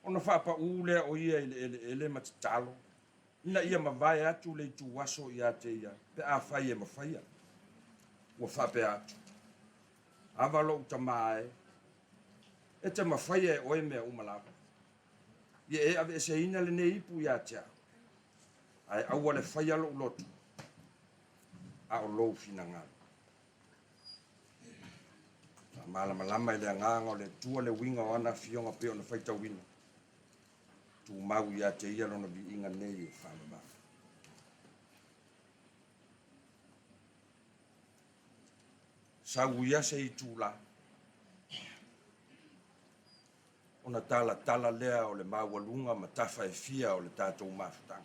ona faapaū lea o ia i le eleele ma tatalo ina ia mavae atu le ituaso ia te ia pe afai e mafaia. Ua faapea atu, Ava lou tama e, e te mafaia e oe mea uma lava. Ia e aveeseina lenei ipu ia te au, ae aua le faia lou loto, a o lou finagalo. Faamalamalama e le Agaga o le Atua le uiga o ana afioga pei ona faitauina. Tumau ia te ia lona viiga nei e faavavau. Sau ia se itula, ona talatala lea o le maualuga ma tafa e fia o le tatou mafutaga.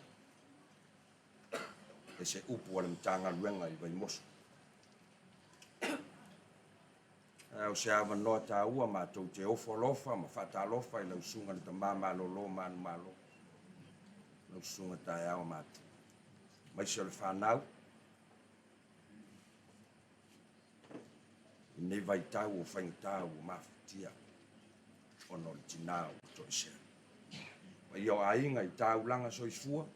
E se upu a le Matagaluega i Vaimoso. Ae o se avanoa taua matou te ofo alofa ma faatalofa i lau Susuga le Tama Malolo Manumalo, lau Susuga Taeao Matua, aemaise o le fanau i lenei vaitau o faigata ua mafutia ona o le tinā ua toesea. Paia o aiga i taulaga soifua,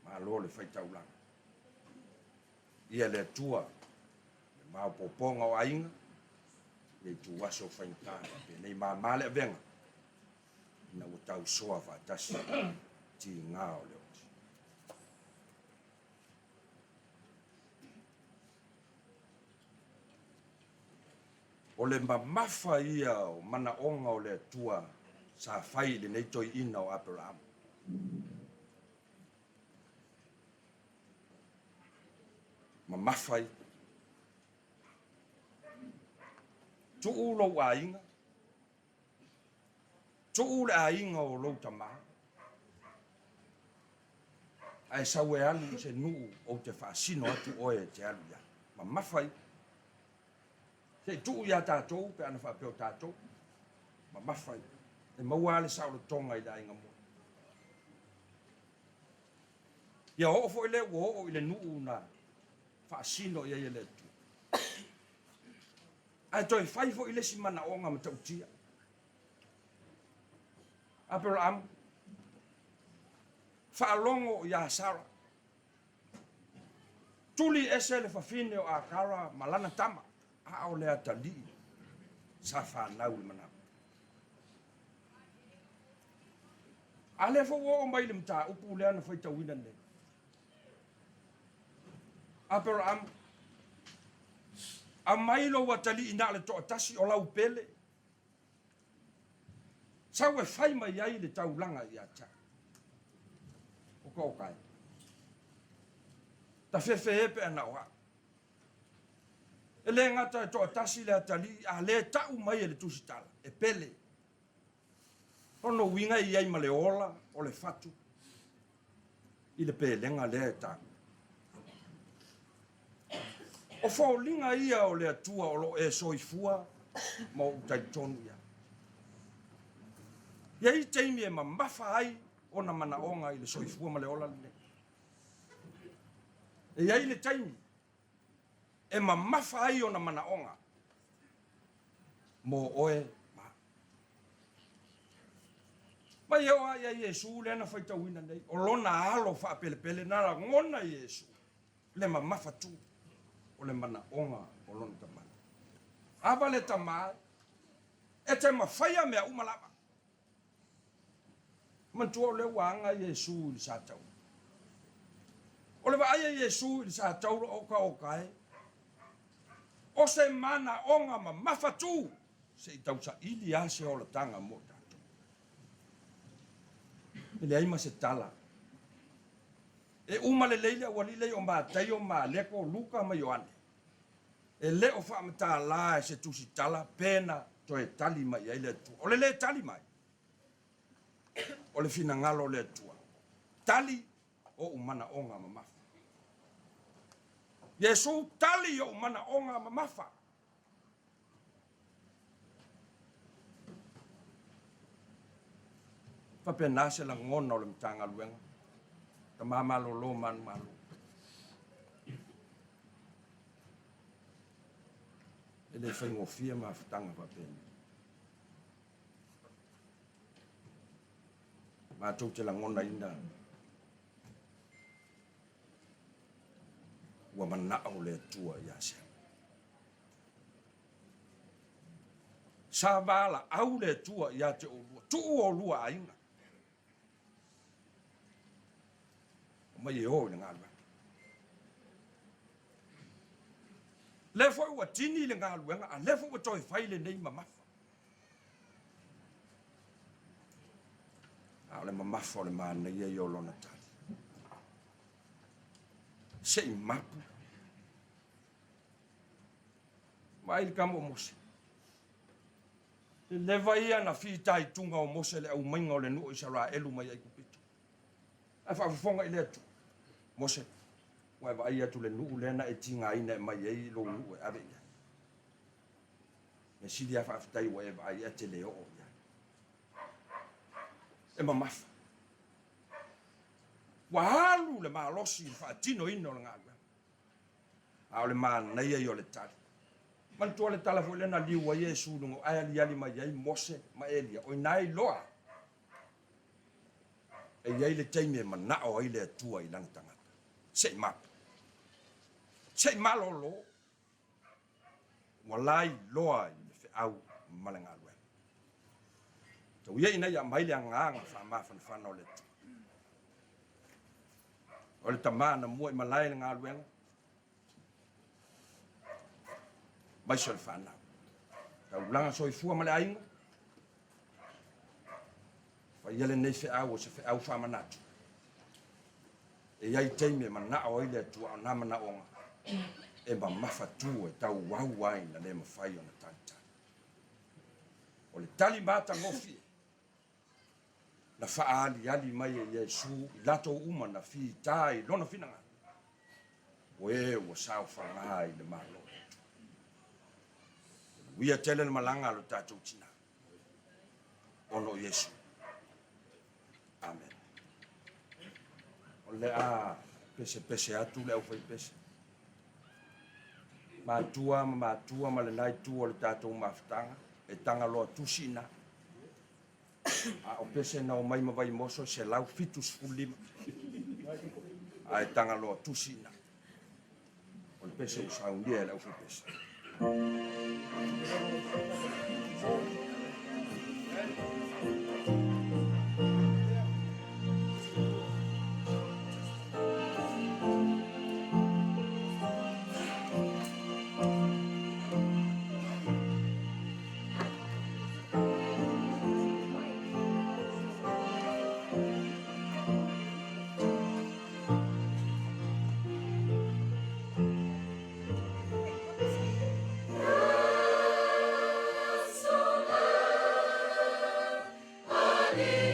malo le faitaulaga. Ia le Atua le maopoopoga o aiga, le ituaso faigata faapenei mama le avega ina ua tausoa faatasi tiga o le oti. O le mamafa ia o manaoga o le Atua sa fai i lenei toeaina o Aperamo. Mamafa ia. Tuu lou aiga, tuu le aiga o lou tamā, ae sau e alu i se nuu ou te faasino atu oe e te alu i ai. Mamafa ia. Se i tuu iā tatou pe ana faapea o tatou. Mamafa ia. E maua lava le saolotoga i le aiga moni. Ia oo foi lea ua oo i le nuu na faasino i ai e le Atua. Ae toe fai foi le isi manaoga matautia. Aperaamu, faalogo iā Sara, tuli ese le fafine o Akara ma lana tama, a o le atalii sa fanau i le manawa. A lea foi ua oo mai i le mataupu lea na faitauina nei. Aperaamu. Aumai lou atalii na o le toatasi o lau pele. Sau e fai mai ai le taulaga ia te au. Oka oka e. Tafefe e pe a na o au. E le gata e toatasi le atalii, a le tau mai e le tusitala, e pele. Lona uiga e i ai ma le ola o le fatu i le pelega lea e taua. O foliga ia o le Atua o lo o e soifua ma ou talitonu i ai. E i ai taimi e mamafa ai ona manaoga i le soifua ma le ola lenei. E i ai le taimi e mamafa ai ona manaoga mo oe ma au. Mai e oo lava ia Iesu lea na faitauina nei, o lona alo faapelepele na lagona Iesu le mamafa tu o le manaoga o lona tama. Ava le tama e te mafaia mea uma lava. Manatua o lea ua aga Iesu i le satauro. O le vaai a Iesu i le satauro oka oka e, o se manaoga mamafa tu se i tausaili lava se olataga mo tatou. E leai ma se tala. E uma lelei le aualii lea o Mataio, Maleko, Luka ma Ioane. E le o faamatala e se tusitala pe na toe tali mai ai le Atua. O le lē tali mai, o le finagalo o le Atua. Tali ou manaoga mamafa. Iesu, tali ou manaoga mamafa. Faapena se lagona o le Matagaluega, Tama Malolo Manumalo. E le faigofie mafutaga faapenei. Matou te lagonaina ua manao le Atua ia Sema. Sa valaau le Atua ia te oulua, tuu oulua aiga. Omai e o i le galuega. Lea foi ua tini le galuega, a lea foi ua toe fai lenei mamafa. A o le mamafa o le manaia ia o lona tali. Se i mapu. Vaai le tama o Mose. Le leva ia na fitaituga o Mose le aumaiga o le nuu o Isaraelu mai Aikupito. Ae faafofoga i le Atua. Mose, ua e vaai atu le nuu lea na e tigaina e mai ai lou nuu e ave i ai. Mea sili lava faafetai ua e vaai ae te le oo i ai. E mamafa. Ua alu le malosi i le faatinoina o le galuega. A o le manaia ia o le tali. Manatua le tala foi lea na liu ai Iesu i luga ae aliali mai ai Mose ma Elia, o i ina e iloa ai e i ai le taimi e manao ai le Atua i lana tagata. Se i mapu. Se i malolo. Ua lailoa i le feau ma le galuega. Tau ia ina ia aumai le agaga faamafanafana o le Atua. O le tama na mua i malae le galuega, maise o le fanau. Taulaga soifua ma le aiga, faia lenei feau o se feau faamanatu. E i ai taimi e manao ai le Atua, a o nā manaoga e mamafa tu e tauau ai na le mafai ona talitali. O le tali matagofie na faaaliali mai e Iesu i latou uma na fita i lona finagalo, o e ua saofaga i le Malo o le Atua. Manuia tele le malaga a lo tatou tina, ona o Iesu. Amen. O le a pesepese atu le aufaipese. Matua ma matua ma lena itu o le tatou mafutaga, e Tagaloa tusi ina. A o pese na omai ma Vaimoso e 175. A e Tagaloa tusi ina. O le pese ua saunia e le aufaipese. E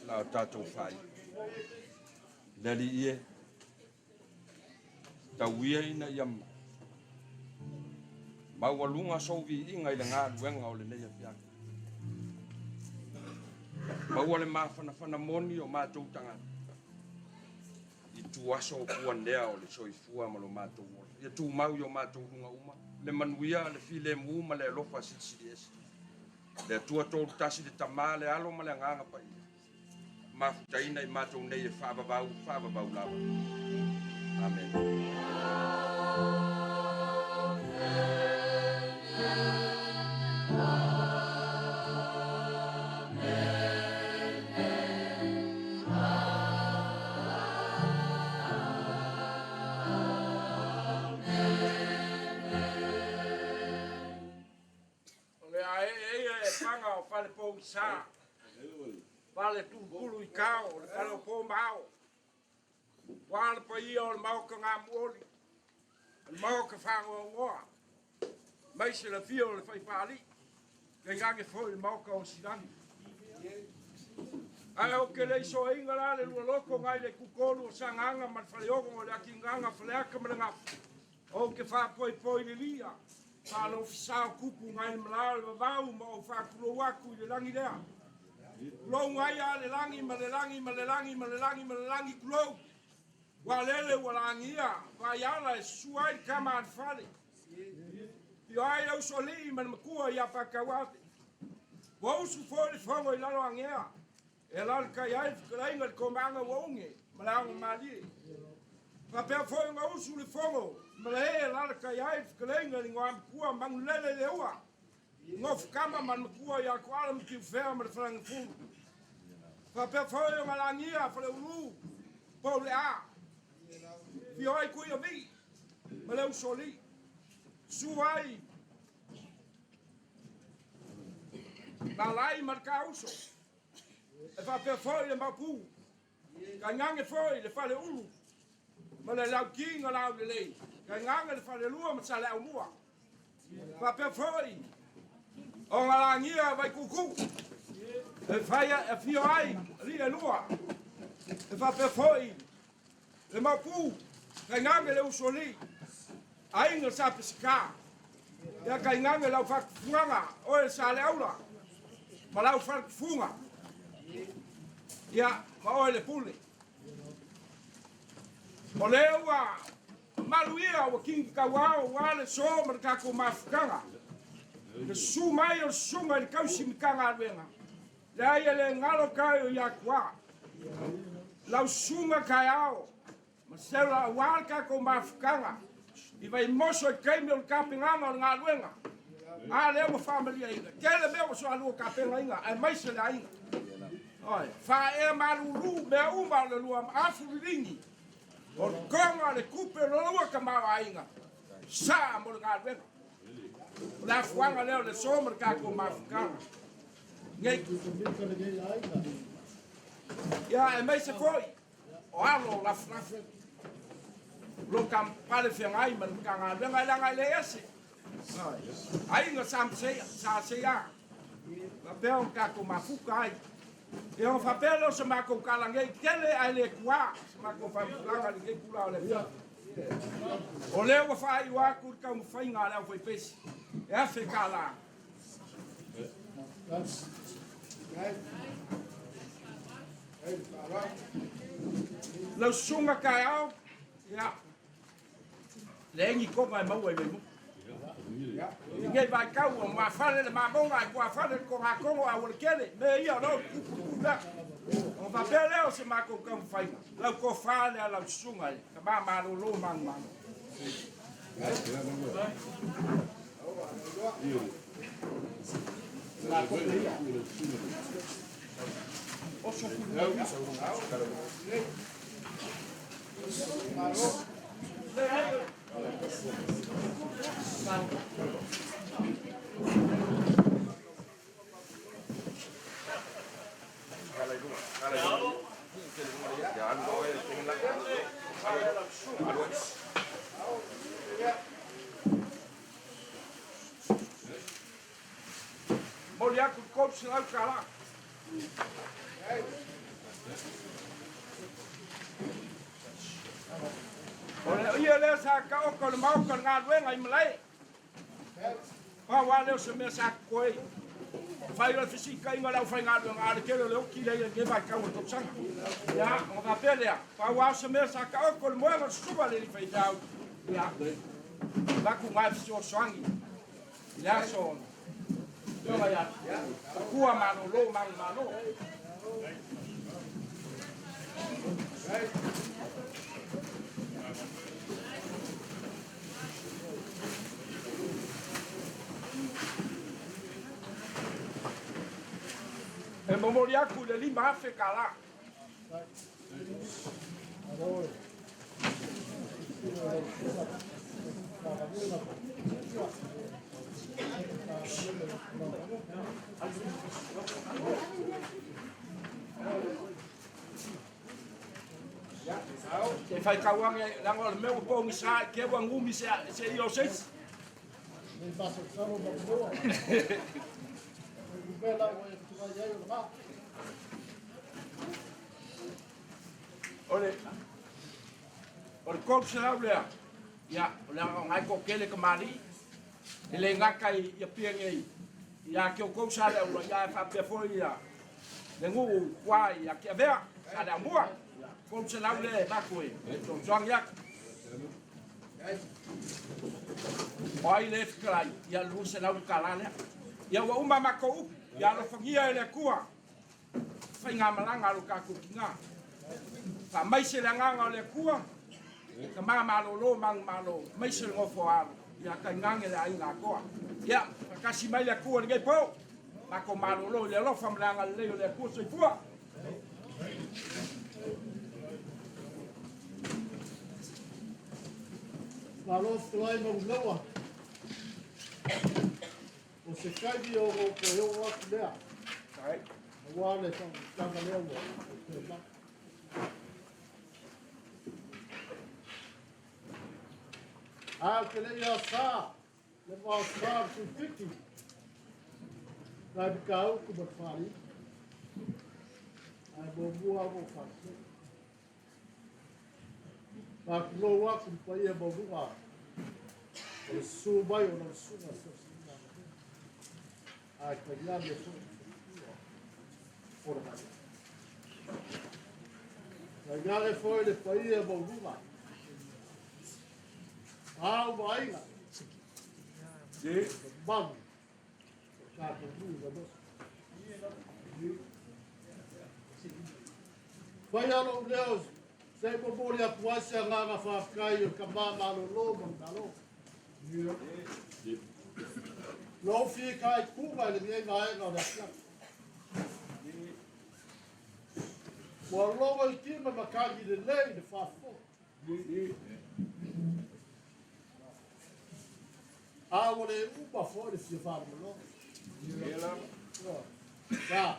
La o tatou faaiu. Le Alii e, tau ia ina ia maualuga sou viiga i le galuega o lenei afiafi. Maua le mafanafana moni o matou tagata i tuaso o puanea o le soifua ma lo matou ola. Ia tumau i o matou luga uma le manuia, le filemu ma le alofa silisili ese. Le Atua tolu tasi le Tama, le Alo ma le Agaga Paia, mafutaina i matou nei e faavavau, faavavau lava. Amene. O le aee ia e paga o Falepougisa, fale tulutulu i kao o le fale o po ma ao, ua le paia o le maoka gamuoli, o le maoka fagoagoa, mai se lafia o le faifaalii, tainane foi le maoka o Silani. Ae ou te le i soaina la le lua loto nai le tutolu o Sagaga ma le Faleono o le Atigaga, Faleata ma le Gafa, ou te faapoipoi lilia, faalofisa o tupu nai le malao le vavau ma ou faatulou atu i le lagi lea. Tulou nai a le lagi ma le lagi ma le lagi ma le lagi ma le lagi tulou. Ua lele ua lagia, vaiala e susua ai le tama a le fale. Fio ai le usoalii ma le matua ia Patauave. Ua usu foi le fono i lalo agea, e alalatai ai le fetalaiga i le komaaga ua uge ma le aoga malie. Faapea foi ona usu le fono ma le ee e alalatai ai le fetalaiga i le igoamatua Manulele le ua, Nofokama ma le matua ia Toala ma Tiufea ma le Falagafulu. Faapea foi ona lagia Faleulu, Poule'a, Fio ai Tuiavii ma le usoalii. Susu ai Lalai ma le Tauso, e faapea foi le Maopu, tainane foi le Faleulu ma le Lauti na Laulelei, tainane le Falelua ma Saleaumua. Faapea foi ona lagia Vaituutuu, e fai e afio ai alii e lua, e faapea foi le Maopu, tainane le usoalii, aiga sa Peseta, ia tainane lau faatufugaga oe Saleaula ma lau faletufuga, ia ma oe le pule. O lea ua malu ia ua kingi tauao ua le so ma le tatou mafutaga. Le susu mai o le susuga i le tausi Matagaluega, leai e le galo tae o Iatua. Lau susuga taeao ma sela aua le tatou mafutaga i Vaimoso i taimi o le tapenaga o le galuega. A lea ua faamaliaina. Tele mea ua soalua tapenaina aemaise le aiga. Oi, faaea malulu mea uma o le lua afu liligi. O le toga o le tupe o le lua tamaoaiga sa mo le galuega. O le afuaga lea o le so ma le tatou mafutaga. Nei. Ia, aemaise foi o alo o lafulafu. Lo ka pale feagai ma le Matagaluega e leaga e le ese. Aiga sa maseia, sa seia. Faapea ona tatou mafuta ai. Ia ona faapea lea o se matou tala nei tele ae le tuā se matou faamatalaga i lenei tula o le afiafi. O lea ua faaiu atu le taumafaiga a le aufaipesi e $1,000. Lau susuga taeao, ia, leai ni toga e maua i Vaimauga. I lenei vaitau ua mafale le mamoga e tuafale le togatogo a ua le tele mea ia o lea ua tupu le tulaga. Ona faapea lea o se matou taumafaiga, lau tofa lea lau susuga i le tama malolo manumanu. Oso Momoli atu le $300. O le ia lea sa taoto i le maota o le galuega i Malae. Pau lava lea o se mea sa totoe. Fai o le fesilitaiga o le aufaigaluega, a o le tele o le oti lea i lenei vaitau o le tausaga. Ia, ona faapea lea, pau lava o se mea sa taoto i le moega o le susuga a le alii faifeau, ia, avatu na e fesoasoani i le aso Afioga ia Matua malolo manumalo. E momoli atu i le $5,000. Se i faitau ane, leaga o le mea ua pogisa i te ua gumi se ia o se isi. O le o le 300 lea, ia, o le aga o ngai toatele tamalii, e le gata i Apia nei, ia te outou Saleaula, ia ae faapea foi ia le nuu i tua i Atiavea, Saleaaumua, 300 lea e avatu e fesoasoani atu. O ai le fetalai, ia $200 lea. Ia ua uma a matou upu, ia alofagia e le Atua faigamalaga a lo tatou tina. Faamaise le agaga o le Atua, tama malolo manumalo, maise le nofo a alo, ia tainane le aiga atoa. Ia, faatasi mai le Atua i lenei po, matou malolo i le alofa ma le agalelei o le Atua. Soifua. Malo fetalai Maluleua. O se taimi o ou toe oo atu lea. Aua le faamatalaga lea ua toe mai. Ae ou te le i aosa, le vaosa o le Suipiti, nai Matautu ma le Faalii. Ae muamua au ou faafetai. Faatulou atu i le paia maualuga o le susu mai o lau susuga Siosiina Ae tainane foi le faletua o le galuega. Tainane foi le paia maualuga au ma aiga le mamalu o le tatou nuu i Vaimoso. Faia lou leo se i momoli atu ai se agaga faafetai i le tama malolo ma le Malo. Lou fitaituga i lenei vaega o le afiafi. Ua logo i tima matagi lelei le faafofoga. A ua le uma foi le fia faalogologo. Sa.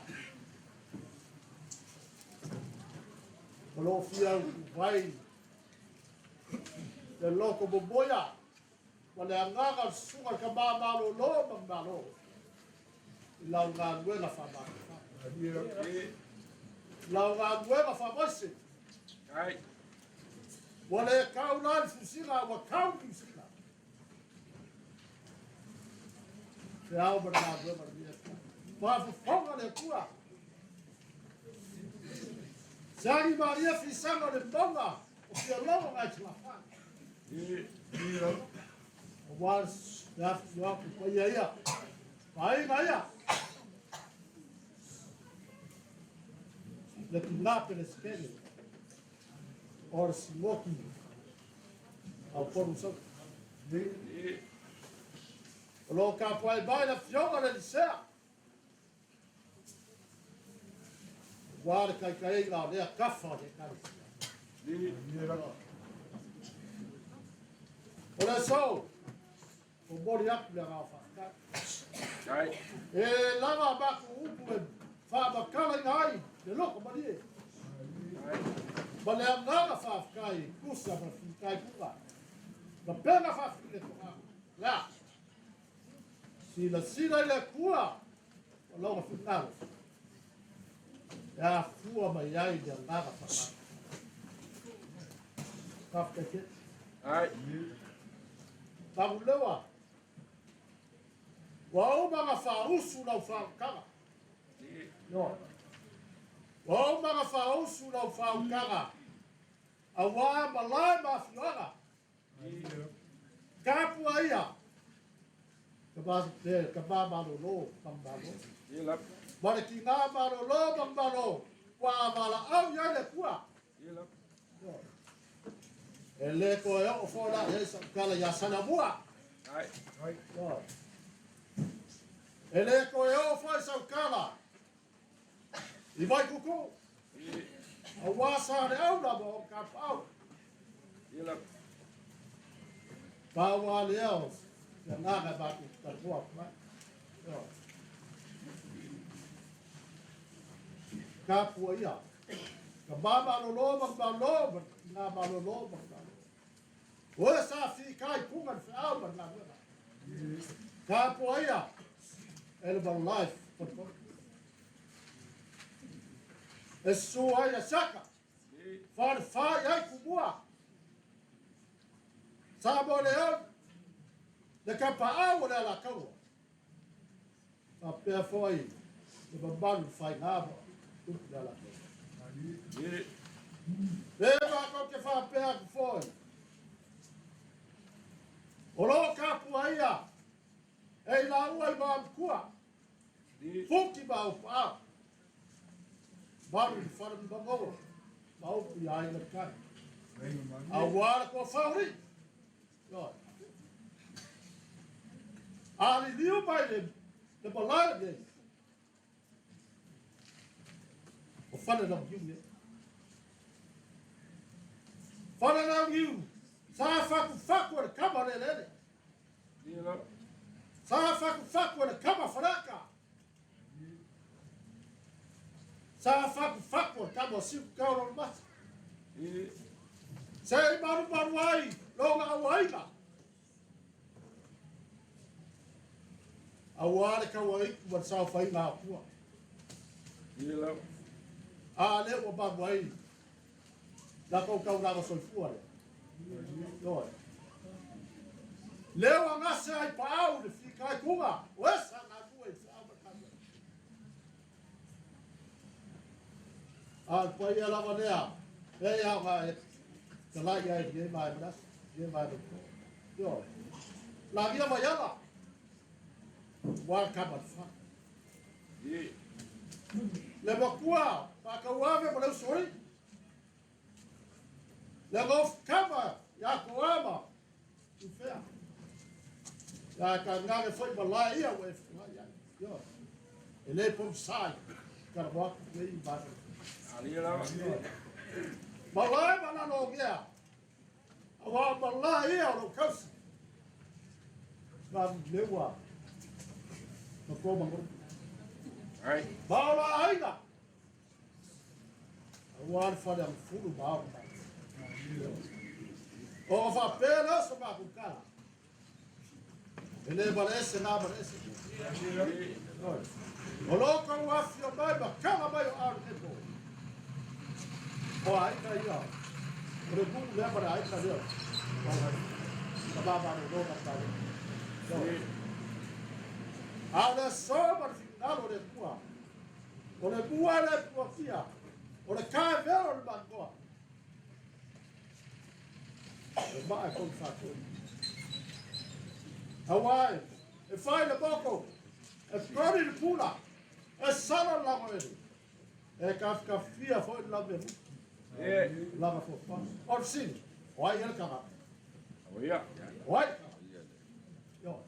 O lo o fia vai le loko momoia ma le agaga o le susuga i le tama malolo ma le Malo i lau galuega faamamafa. Lau galuega faamaise. Ua le tau la le fusiga, ua tau le fusiga. Te ao ma le galuega le mea. Faafofoga le Atua. Siagi Maria fisaga o le mauga o Fialogo ngai Salafai. Aua le afifio atu paia ia. Paaiga ia. Le tina Peresetene o le Sinoti a Upolu i Savaii. O lo o tapuai mai le Afioga i le Elisea aua le taitaiga o lea tafa o le Ekalesia. O le aso, momoli atu le agaga faafetai. E lava a matou upu e faamatalaina ai le loko malie ma le agaga faafetai e tusa ma le fitaituga ma pena faafiletoga. Lea, silasila i le Atua. O lona finagalo e afua mai ai le agaga faaaloalo. Faafetai tele. Ai. Tagulewa, ua uma ona faausu lau faautaga. Ioe. Ua uma ona faausu lau faautaga auā malae ma afioaga. Tapua ia, le tama malolo manumalo. Ma le tinā malolo manumalo, ua valaau i ai le Atua. E le toe oo foi la i ai sau tala ia Salamua. E le toe oo foi sau tala i Vaikutu. Auā sa le au la ma o tapaau. Pau lava lea o se agaga e matou te talanoa atu ai. Tapuaia. Tama malolo ma malo ma tina malolo ma malo. O e sa fika i puga le feau ma le galuega. Tapuaia. Animal life. E susu ai a Saka. Fale i ai kumua. Sa mo le au. Le kapaau o le alakaua. Faapea foi le mamalu faiga ma upu le alakaua. Le matou te faapea atu foi. O lo o tapuaia e i laua i maamtua. Fuki ma upaau. Malu i fale magogo. Ma upu i aiga le kai. Auā le toa whauri. A liliu mai le malae nei. O fale lau iu nei. Fale lau iu. Sa faku faku o le kama le lele. Sa faku faku o le kama wharaka. Sa faku faku o le kama o siu kau lo mata. Se i maru maru ai, longa au aiga. Auā le kaua iku ma le saofaiga a Atua. A lea ua malu ai latou taulaga soifua lea. Ioe. Lea ua gase ai paau le fitaituga o e sa galue i feau ma le galuega. A o le paia lava lea, e ia ona e talai ai i lenei vaega o le aso, lenei vaega o le po. Ioe. Lagia mai ala, ua le kama le fale. Le matua, faatauave ma le usoalii. Le nofokama ia Toama i fea. Ia tainane foi malae ia ua e fetalai ai. Ioe. E le pomsa i talanoa atu nei vaega. Malae ma lalogia. Auā malae ia o lou tausi. Ma leua ma tō mangolo. Ma o la aiga. Auā le fale agafulu ma ao ma. O ka faapea lea o sa matou tala. E le malaese nā malaese. O lo kou afio mai ma kala mai o ao lenei po. O aiga ia. O le nuu lea ma le aiga lea. Ka malolo ma malo. A o le aso ma le finagalo o le Atua. O le mua le puatia. O le kaevelo o le mangoa. E maa e konu whātua. Auā e whai le moko, e kori le pula, e sala le lago ele, e kafkafia foi le lau mea lava fofa. O le fesili, o ai ea le tagata? O ai le tagata? Ioe.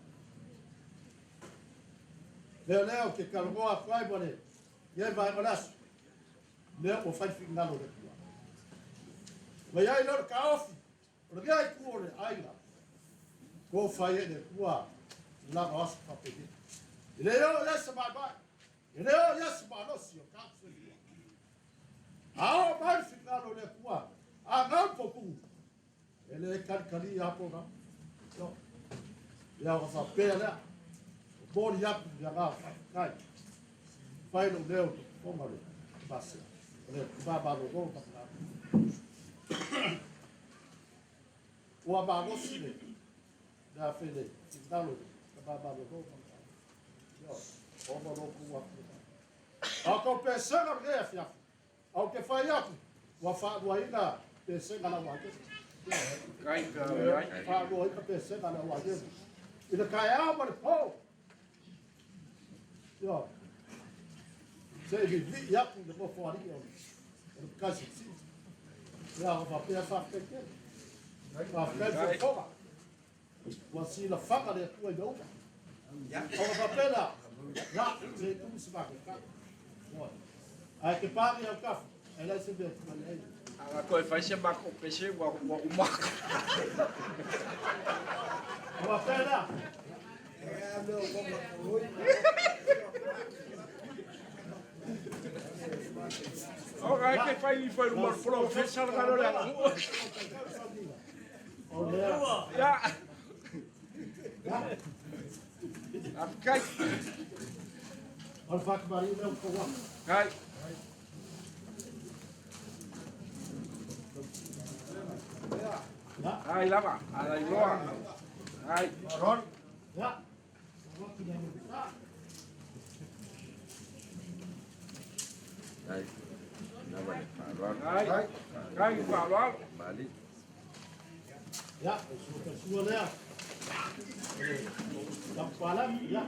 Lea lea ou te talanoa atu ai ma le i ai vaega o le aso, lea ua fai le finagalo o le Atua. Ua i ai lea o le taofi, o le mea itu o le aiga, ko fai ai le Atua i lana aso faapenei. E le oo i ai se maemae, e le oo i ai se malosi o tatou soifua. A oo mai le finagalo o le Atua, a gau le poupou, e le kalikali a po rau. Ia ona faapea lea, o moli atu le agaga faafetai. Fai lou leo i le fofoga o le Tama o le Tama malolo ma le Ua malosi le le afe le finagalo i le Tama malolo ma le Ioe, ona o lo outou afifio mai. A o tou pesega o lenei afiafi, a ou te fai atu, ua faaluaina pesega a le au agelu. Ioe, faaluaina pesega a le au agelu. I le taeao ma le po. Ioe, se i vivii atu i le nofoalii o le Matai Silisili. Ia, ona faapea, faafetai tele. Faafetai le fofoga. Ua silafaga le Atua i mea uma. Ona faapea lea, ia, se i tumu se matou. Ioe. Ae te pagi au tafu, e leai se mea e tulai ai. Aga koe fai se mako pese ua ua umako. Ona faapea lea. O ai ke fai ni fai rumor professor galo le. O lea. Ya. Kai. O le whakamari lea o kou Kai. Ai lava, ala iloa. Ai. Ron. Ya. Ai. Lava le faaaloalo. Ai. Kai faaaloalo. Mali. Ya, o sua sua lea. Tampala, ya.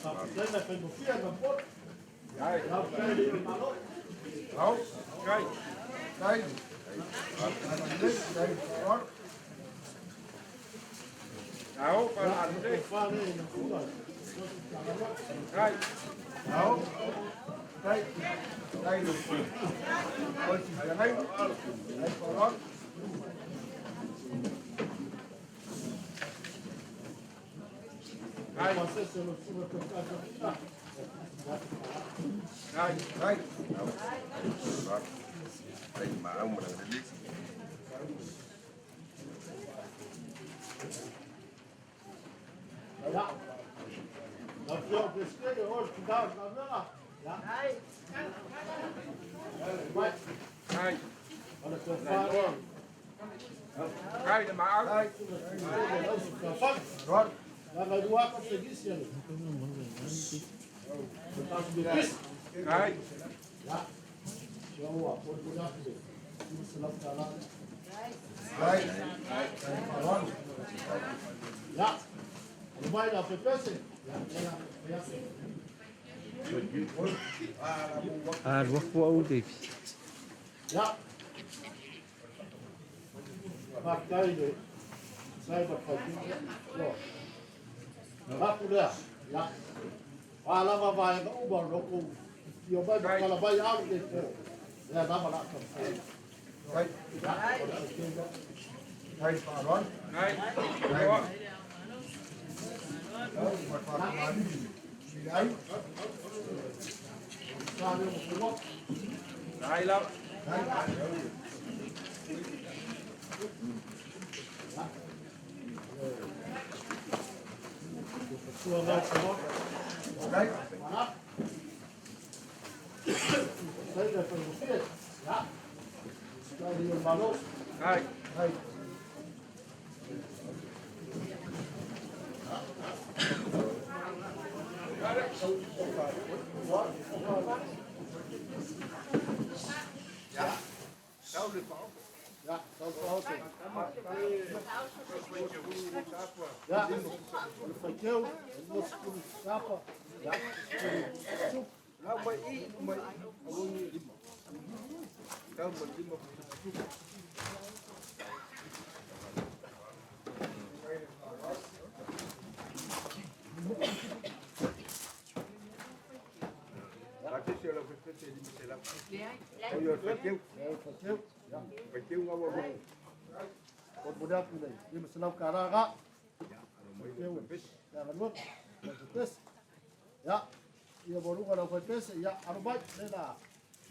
Faafetai na faigofie na poto. Ai. Faafetai le malo. Au. Kai. Kai. Kai. Au, pa Ya, le. o fale na fua. Kai. Au. Kai. Kai. Oi, ai. Ai, faaaloalo. Ai. Pasese lo sua ka. Ai. Kai. Ai maau ma le. Ya. La fia pesque o tu da na mea. Ya. Mai. Ai. O le tofa. Kai le maau. Ai. Ron. La ngai lua ka segisi ale. O tasu be pis. Kai. Ya. Sia ua, po po ya pe. Salam kala. Kai. Faaaloalo. Ya. O mai la pepese. Ya, ya, ya. Alu au David. Ya. Faafetai le sai ma faitino. Yo. Rapu lea. Ya. Wā lava vaega uma o loko i o mai ma kala mai alu le po. Lea lava la ka whai. Kai. Ya, o le faitino. Kai, faaaloalo. Ai. Au, ma faakamali. Ai. Sa leo mo kua. Ai lava. Kai. Sua ngai sa mo. Kai. Mana. Sai le whaigofie. Ya. Sai le malo. Ai. Kai. Ya, sau pa ote. Ya, o le whaikeu, o le mosikuru sapa. Ya, sikuru sup. La mai i mai aloni lima. Tau ma lima La te se la fete lima se la. O yo whaikeu. Ya, o whaikeu. Ya. Whaikeu ngā wa. O mo atu nei, lima selau karaga. Whaikeu, ya galua. Ya pepese. Ya, ia moruga lau whaipese. Ya, aro mai, le la.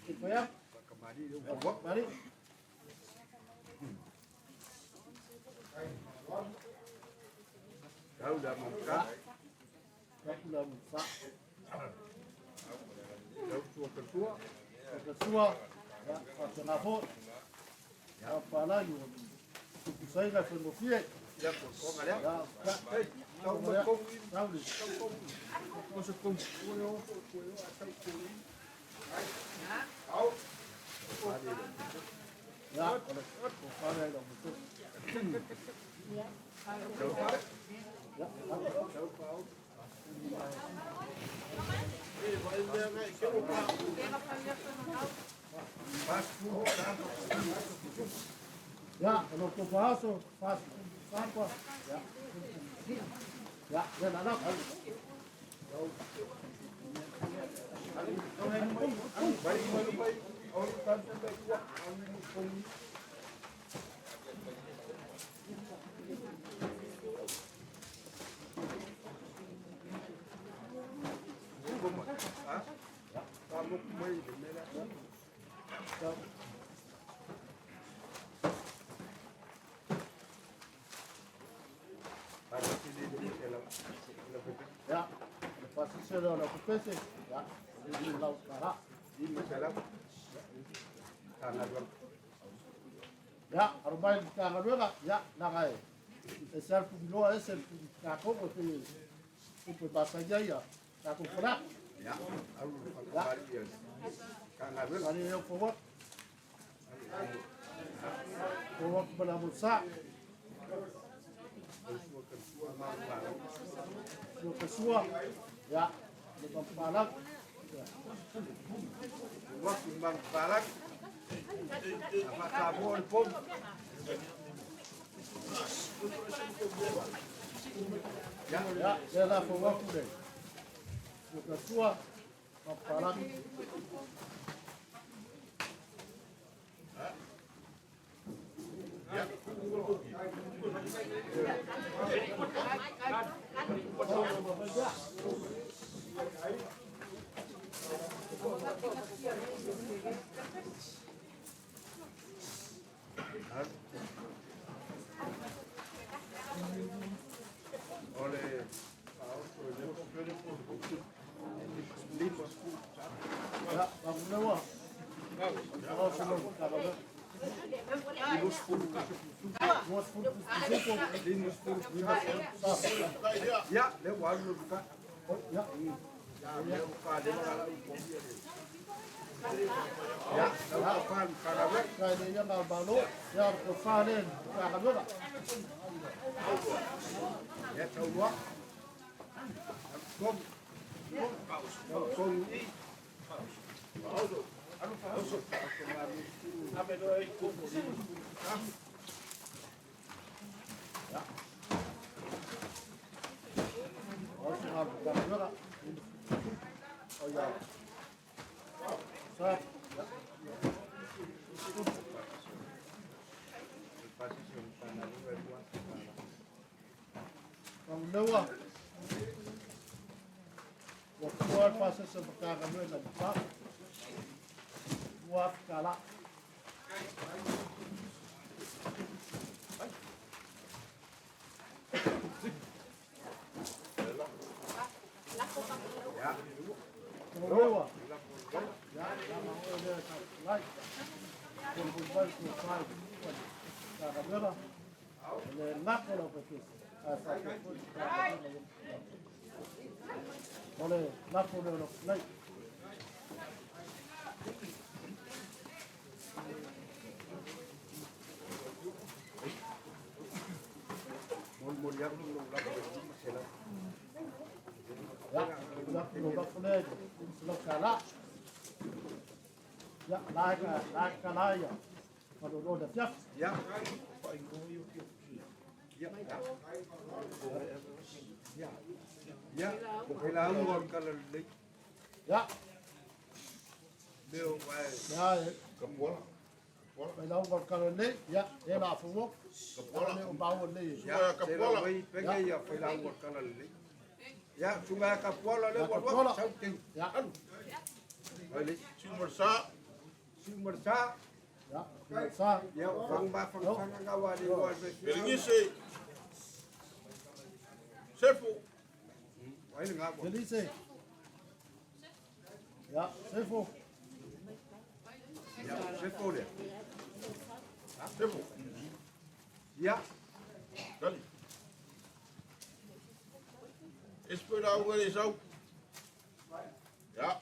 Te whai Mari. Tau la mo ka. Tau la mo fa. Sua Kalsua. Kalsua, ia, faapena foi. Ia, papalagi ua tupusaina e faigofie. Ia, toga lea. Ia, Ei, tau mai kou i. Tau le. Tau kou. O se kou. Ua le o, ua le o, a tau kou i. Au. Ia, o le kofale ai lau motu. Ia. Ia, Ia, o lo tofa aso, 44 sapa. Ia. Ia, ia la la. Ia, le pasese lea o le kupese. Ia, le lau kara. Ia, alo mai le Matagaluega, ia, laga e ese lava le pumiloa, ese le pumikakoko e pei e upu e masani ai ia tatou Faleata. Ia, ale eo fou atu. Fou atu ma le amosa. Sua kasua, ia, le mampalagi. Ia, lea la fou atu le sua kasua, mampalagi. Ia, maguleua. Ao se lou tagale. 20 sapa. Ia, le ua alu le Ia. Ia, le ua fa le la u po ia le. Ia, la ua fa le ka la Kai le ia ngā malo, ia ko fa le tagaluega. Ia tau lua. Kom. Tau kom i. Alu fa oso. Ao se ngā tagaluega. O ia. Sa. Maguleua. Ua fua le pasese Matagaluega i le fa. 2000 tala. Maguleua. Ia, ia ma oe lea ka lai. Ko ko vai ko fai. Tagaluega. Le lako lau pasese. A fa ko ko tagaluega. O le lako lea o lau lai. Mol mol ia lu la ko le se la. Ia, lako lo lako lea, lo kala. Ia, la ka la ka la ia. Ma lo lo da fiaf. Ia. Ia. Ia. Ia, ko pe la u o ka le. Ia. Leo ai. Ia, Kapuala. Mai lau ka kala nei, ia, e la fu Kapuala. Le o bawo nei. Ia, Kapuala. Wai penge ia fai la u o kala le. Ia, sunga kapuala le ua Kapuala. sau te. Ia. Alu. Ai le. Simarsa. Simarsa. Ia, sa. Ia, fang ba fang fang nga wa le wa le. Berenice. Sefu. Ai le nga bo. Felice. Ia, Sefu. Sefo. Ia, Sefo lea. Sefo. Ia. Tali. Ese foi lauga le sau. Ia.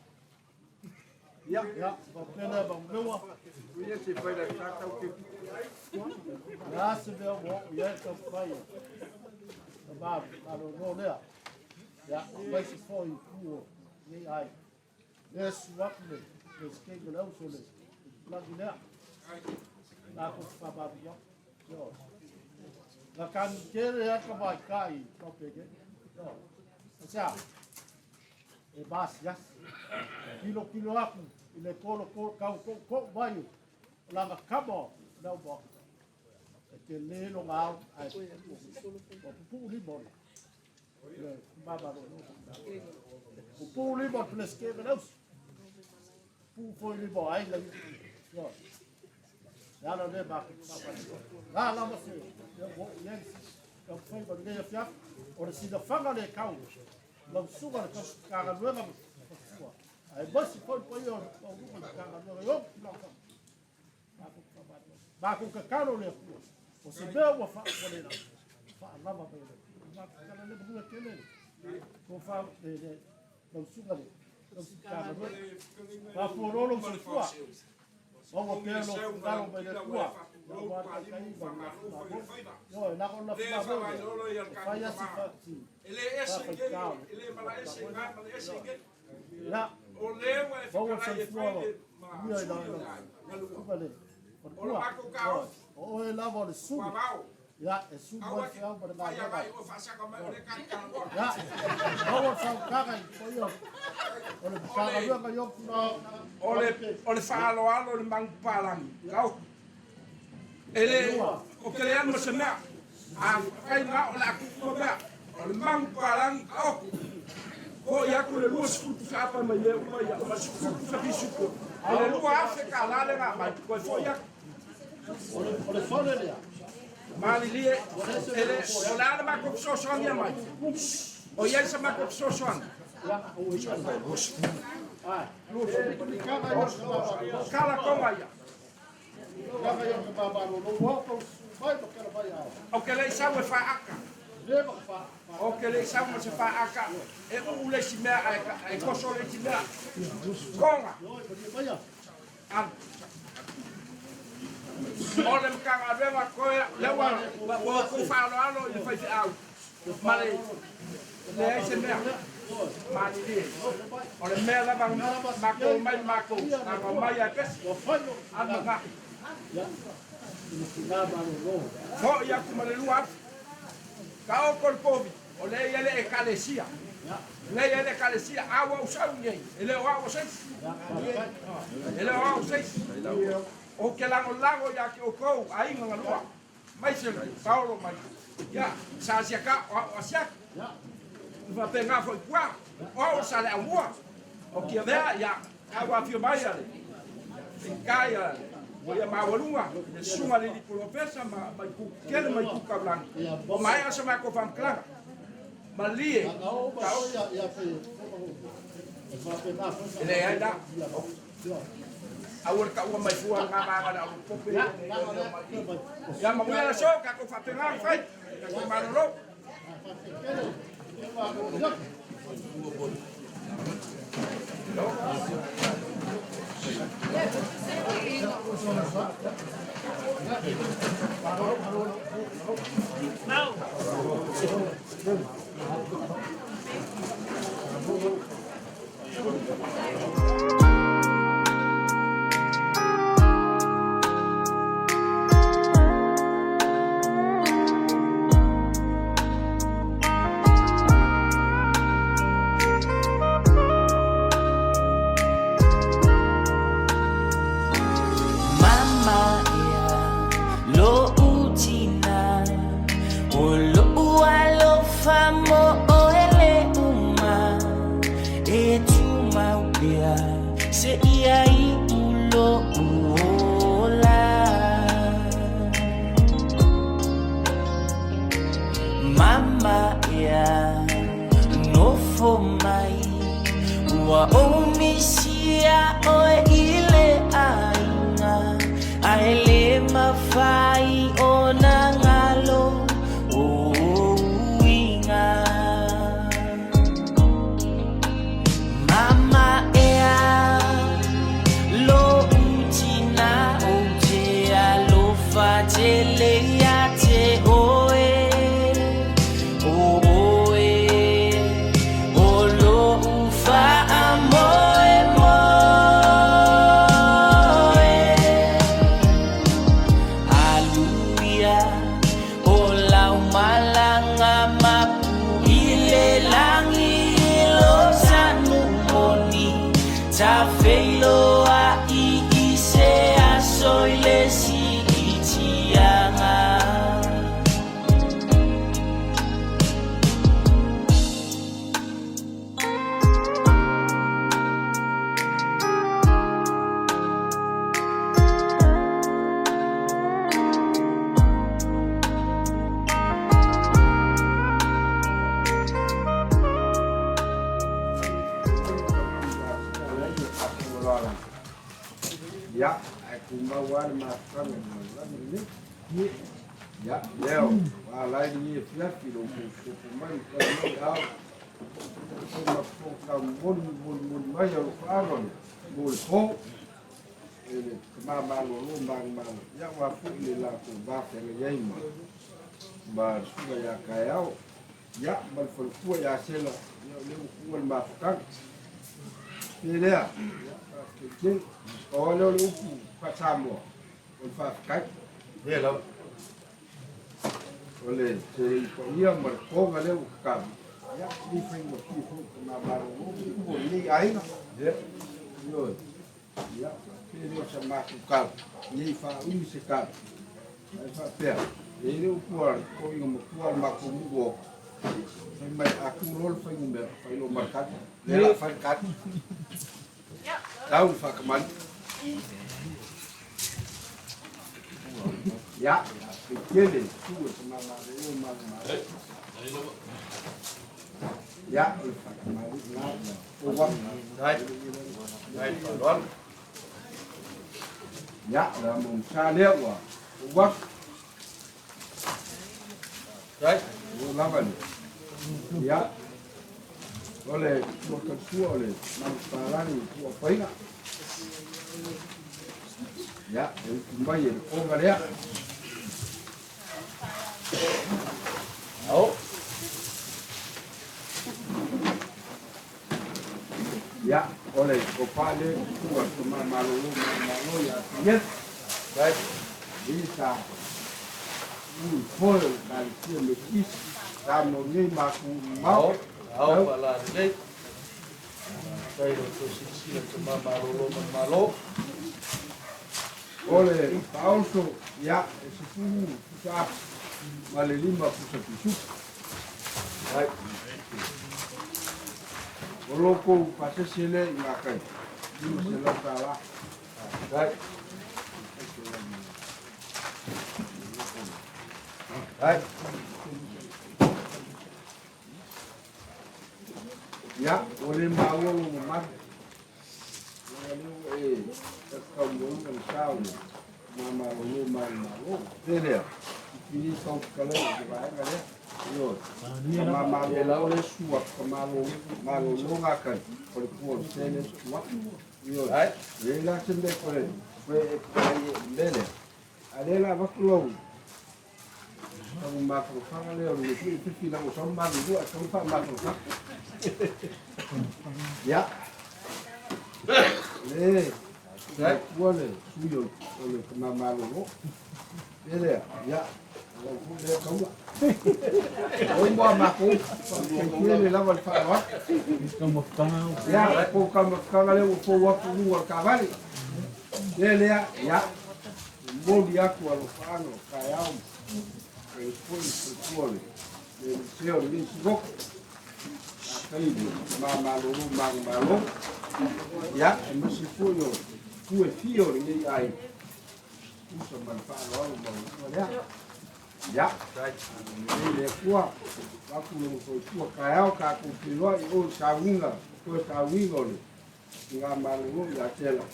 Ia. Ia, faapena ma meua. Ia se fai la sa tau ke. Le a se mea ua oo i ai le taumafai a tama malolo lea. Ia, aemaise foi i itu o lenei aiga. Lea e susu atu le Peresetene o le Auso i le tupulagi lea. Tatou te faamavae atu. Ioe. Na tanu tele lava tamaitai i Papenei. Ioe. Aisea? E masiasi. Tilotilo atu i le tolotolo tau toutou mai o lana tama o le au maota. E tele lona ao ae ua pupuu lima o le tama malolo. Pupuu lima o le Peresetene o le Auso. Pupuu foi lima o aiga ia. Ioe. Le ala lea matou te faamavae. La lava se mea ua oo i ai le taumafai ma lenei afiafi. O le sinafaga le tau lau susuga le Matagaluega ma Faletua, aemaise foi le paia o le maualuga o le Matagaluega i ona tulaga faalupe. Matou te faamavae. Matou tatalo le Atua, o se mea ua le faalava mai e le Atua. Matou tatalo le manuia tele le tofa le lau susuga le Matagaluega. Faafualoa lou soifua. Maua pea lou finagalo mai le Atua, aua le taitaiga o le lafumamou. Ioe, leaga o le lafumamou lea, e fai lava si faafaigata o le lafumamou. Ia, maua le soifua manuia i lau susuga le faletua. Ioe, o oe lava o le sulu. Ia, e sulu ai le feau ma le galuega. Ia, maua le faautaga i le paia o le Matagaluega i ona tulaga. O le faaaloalo i le manupapalagi, kaoku. E le, o ke le anu ma se mea. A fai na o le a tuu uma mea. O le manupapalagi, kaoku. Foi atu le 20 tusa apa mai mea uma ia, ma le 10 tusa pisupo. O le 2000 tala le na mai, toe foi atu. O le fale lea. Malilie, e le, o le a le matou fesoasoani mai? O i ai sa matou fesoasoani? Kala tonga ia. O ke le i sau e faaaka. O ke le i sau ma se faaaka. E uu le isi mea ae toso le isi mea. Tonga. Alu. O le Matagaluega koe lea ua outou faaaloalo i le faifeau ma le leai se mea malilie. O le mea lava matou omai matou na ona omai lava e pesi. Alu ma Foi atu ma le 2000. Taoto le Covid, o lea e i ai le Ekalesia. Lea e i ai le Ekalesia, a ua ou sau i inei, e le o au o se isi. E le o au o se isi. Ou te lagolago ia te outou, aiga galua, aemaise le Paolo mai. Ia, sa asiaka, o au o asiaki. E faapena foi i tua, o au o le Saleaaumua. O Tiavea, ia, a ua afio mai a le Taitai a le paia maualuga, le Susuga i le Alii Polofesa ma itu tetele ma itu taulagi. Ua maea sa matou faamatalaga. Malie, taoto. E leai la. Aua le taua mai fua lena vaega o le aulupope ia nei lea mai i. Ia manuia le aso, tatou faapena ona fai. Tatou malolo. Mama ia lo'u tina O lo'u alofa mo oe le uma E tumau pea se ia iu lo'u ola Mama ia nofo mai Ua ou misi. iā ʻoe i le ʻāina, a e lē mafai ona galo o ou uiga. Mama ʻeā, loʻu tinā ou te alofa tele iā te ʻoe, ʻO ʻoe, ʻo loʻu faamoemoe. Aluia, ʻO lau malaga mapu i le lagi lo sanu moni Tafeiloaʻi i se aso i le siʻitiaga. Ia, ae tumau lava le mafutaga i le lalolagi lenei. Ia, lea ua ala ai lenei afiafi i lo outou sopo mai ma tali mai ao. Momoli molimoli mai alofaaga mo le po e le tama malolo manumanu ia ua foi le latou va feagai ai ma ma le susuga ia Kaeao ia ma le faletua ia Sela ia o lea ua tuua le mafutaga pe lea ia faafetai tele. Pau lava lea o le upu faa-Samoa o le faafetai. Lea lava. O le seleni paia ma le toga lea ua tatalu, ia, e le faigofie foi i tama malolo ma upu o lenei aiga. Ia, ioe. Ia, faapea lea o sa matou tala, ne i faaumi se tala. Ae faapea, e i ai le upu a le toeaina matua a le matou nuu o fai mai, a tu loa le fuainumera, fai loa ma le tali. Lea o le a fai le tali. Tau le faakamani. Ia, e tele tu e sa malolo ma malo. Ia, o le faakamani la, o wa. Dai, dai, faaaloalo. Ia, o le a mo sa lea ua o wa. Dai, o lava le. Ia, o le tua tausua o le manupapalagi tua faiga. Ia, e utu mai e le koga lea. Ao. Ia, o le tofa lea i tua tama malolo malo ia Yes. Right. Lisa. Ui foi o le kalesia Metotisi. Sa mo nei maku mau. Ao, ao, la lelei. Faafetai i lo outou silasila i tama malolo ma le Malo. O le faaoso, ia, e 10 pusa afi ma le 5 pusa pisuku. Right. O lo kou pasese lea i Gakai, $500. Right. Right. Ia, ua le maua lou mamalu. Leaga lea ua e tataulimaina le sa o le Mamalolo ma le Malo. Pe lea, i pili tau fetalai i le vaega lea. Ioe. Ka Mamalolo le sua, ka Malolo Gakai, o le pua o le se lea sua. Ioe. E leai la se mea toe e fetalai i le mea lea. A o lea la avatu lau Tagu mafafaga lea o le sui fifi la ua malu lua tau fa mafafaga. Ya. Le. Le tua le sui o le tama malolo. Le lea. Ya. Lau fu lea kaua. Oi moa makou. Ke le lava le whaaloa. Ya, ko ka mafutaga lea ua fou atu luga o le kavale. Le lea, ya. Momoli atu alofaaga o taeao e foi faletua le liceo lenei Siloki. Faafetai i le tama malolo manumalo. Ia, aemaise foi o itu e fia o lenei aiga. Tusa ma le faaaloalo maualuga lea. Ia, agalelei le Atua, avatu lona soifua taeao tatou feiloai o i le sauniga, toe sauniga o le Faigamalolo ia te lau.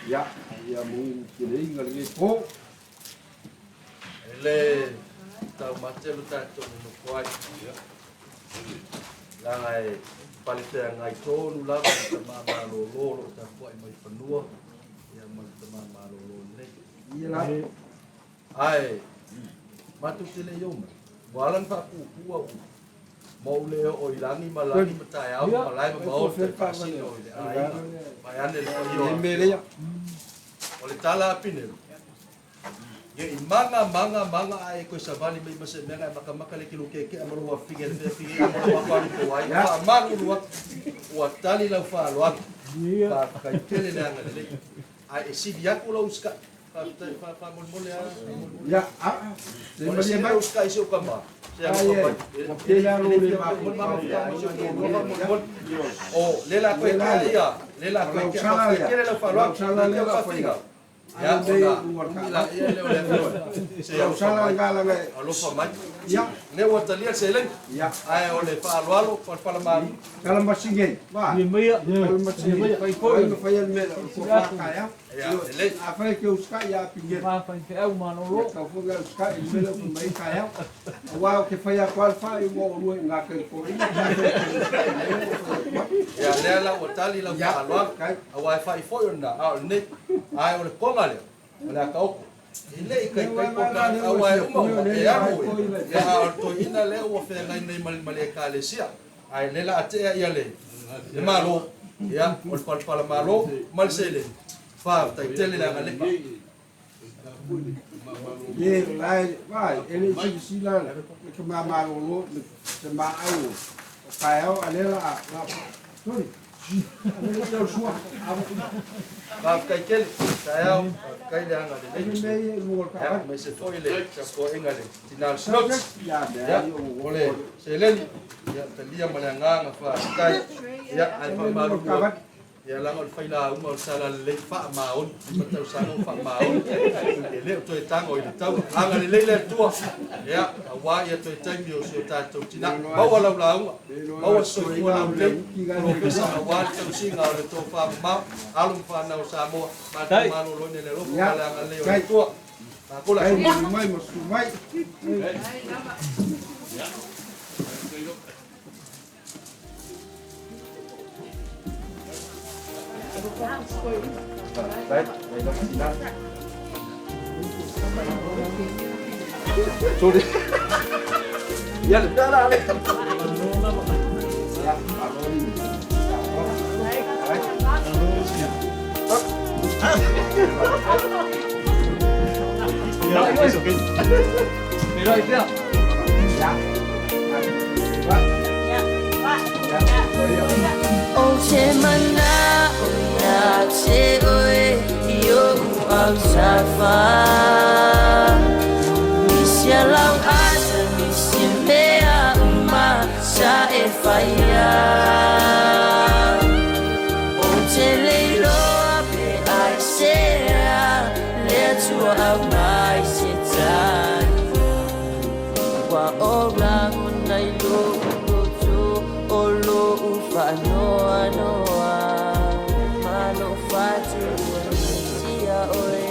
Ia, ia mo teleiga lenei po. E le taumate lo tatou nonofo ai. Leaga e palefeagai tonu lava le tama malōlō o loo tapuai mai fanua ia ma le tama malōlō lenei. Ia la. Ae matou te le i o mai. Ua ala ona faapuupuu au ma ou le oo i lagi ma lagi ma taeao ma malae ma maota i faasino i le aiga vaeane le paia o le tala a Pinelo. Ia i maga maga maga ae koe savali mai ma se mea e makamaka le kilo keke a malo afige le fia a malo alu ko ai faamalulu atu ua tali lau faaaloalo. Faafetai tele le agalelei. Ae e sili atu lau usikai. Faafetai faamolemole a. Ia, a, se malie mai. Usikai si ou tama. Se alofa mai. Ua tele lava lou le O le la koe kea ia, le la koe kea, faafetai tele lau faaaloalo. Sala lea la faiga. Ia, ona umi la ia lea o le afioga. Se alofa mai. Alofa mai. Ia. Lea ua talia le seleni. Ia. Ae o le faaaloalo, palapalamalu. Tala masige, va. Tala masige. Fai foi no fai al mea o fa kaea. Ia, lelei. A fai ke uskai ia pinge. Fa fai feau malolo. Ka fu ga uskai i mele o mai kaea. Aua o ke fai a kwal fa i mo ru ngā ke ko i. Ia, lea la ua tali lau faaaloalo. Aua e faifoi ona, a o lenei. Ae o le koga lea, o le akaoko. E le i kaikai po ka aua e uma uma, e alu e. Ia, a o le toeaina lea ua feagai nei ma le ekalesia. Ae le la atea ia le Malo. Ia, o le palapala malo ma le seleni. Faafetai tele le agalelei. Ye lai vai e le silasila le ka mamalolo le se maau o taeao a lea la la sorry a lea la sua. Faafetai tele, taeao, faafetai le agalelei. Ai mea e lua ka. Ia, aemaise foi le tapuaiga le tina o le Snots. Ia, o le seleni, ia, talia ma le agaga faafetai. Ia, ae faamalumu atu. Ia leaga o le failauga o le sala lelei faamaoni, 5 tausaga o faamaoni, e le o toe tago i le taua. Agalelei le Atua, ia, aua ia toe taimi o si o tatou tina. Maua lau lauga, maua se soifua laulelei, polofesa aua le tausiga o le tofamamao, alo ma fanau o Samoa, matou maloloina i le alofa ma le agalelei o le Atua. Matou le aso moni. Mai ma su mai. Sorry. Ia le pea la le. O te mana'o ia te oe i o'u autafa. Nisi a lau asa, nisi mea uma sa e faia. O te le iloa pe ai sea le Atua aumai se tali. Ua o lagona i lo'u loto o lo'u faanoanoa ma lou fatu ua misia oe.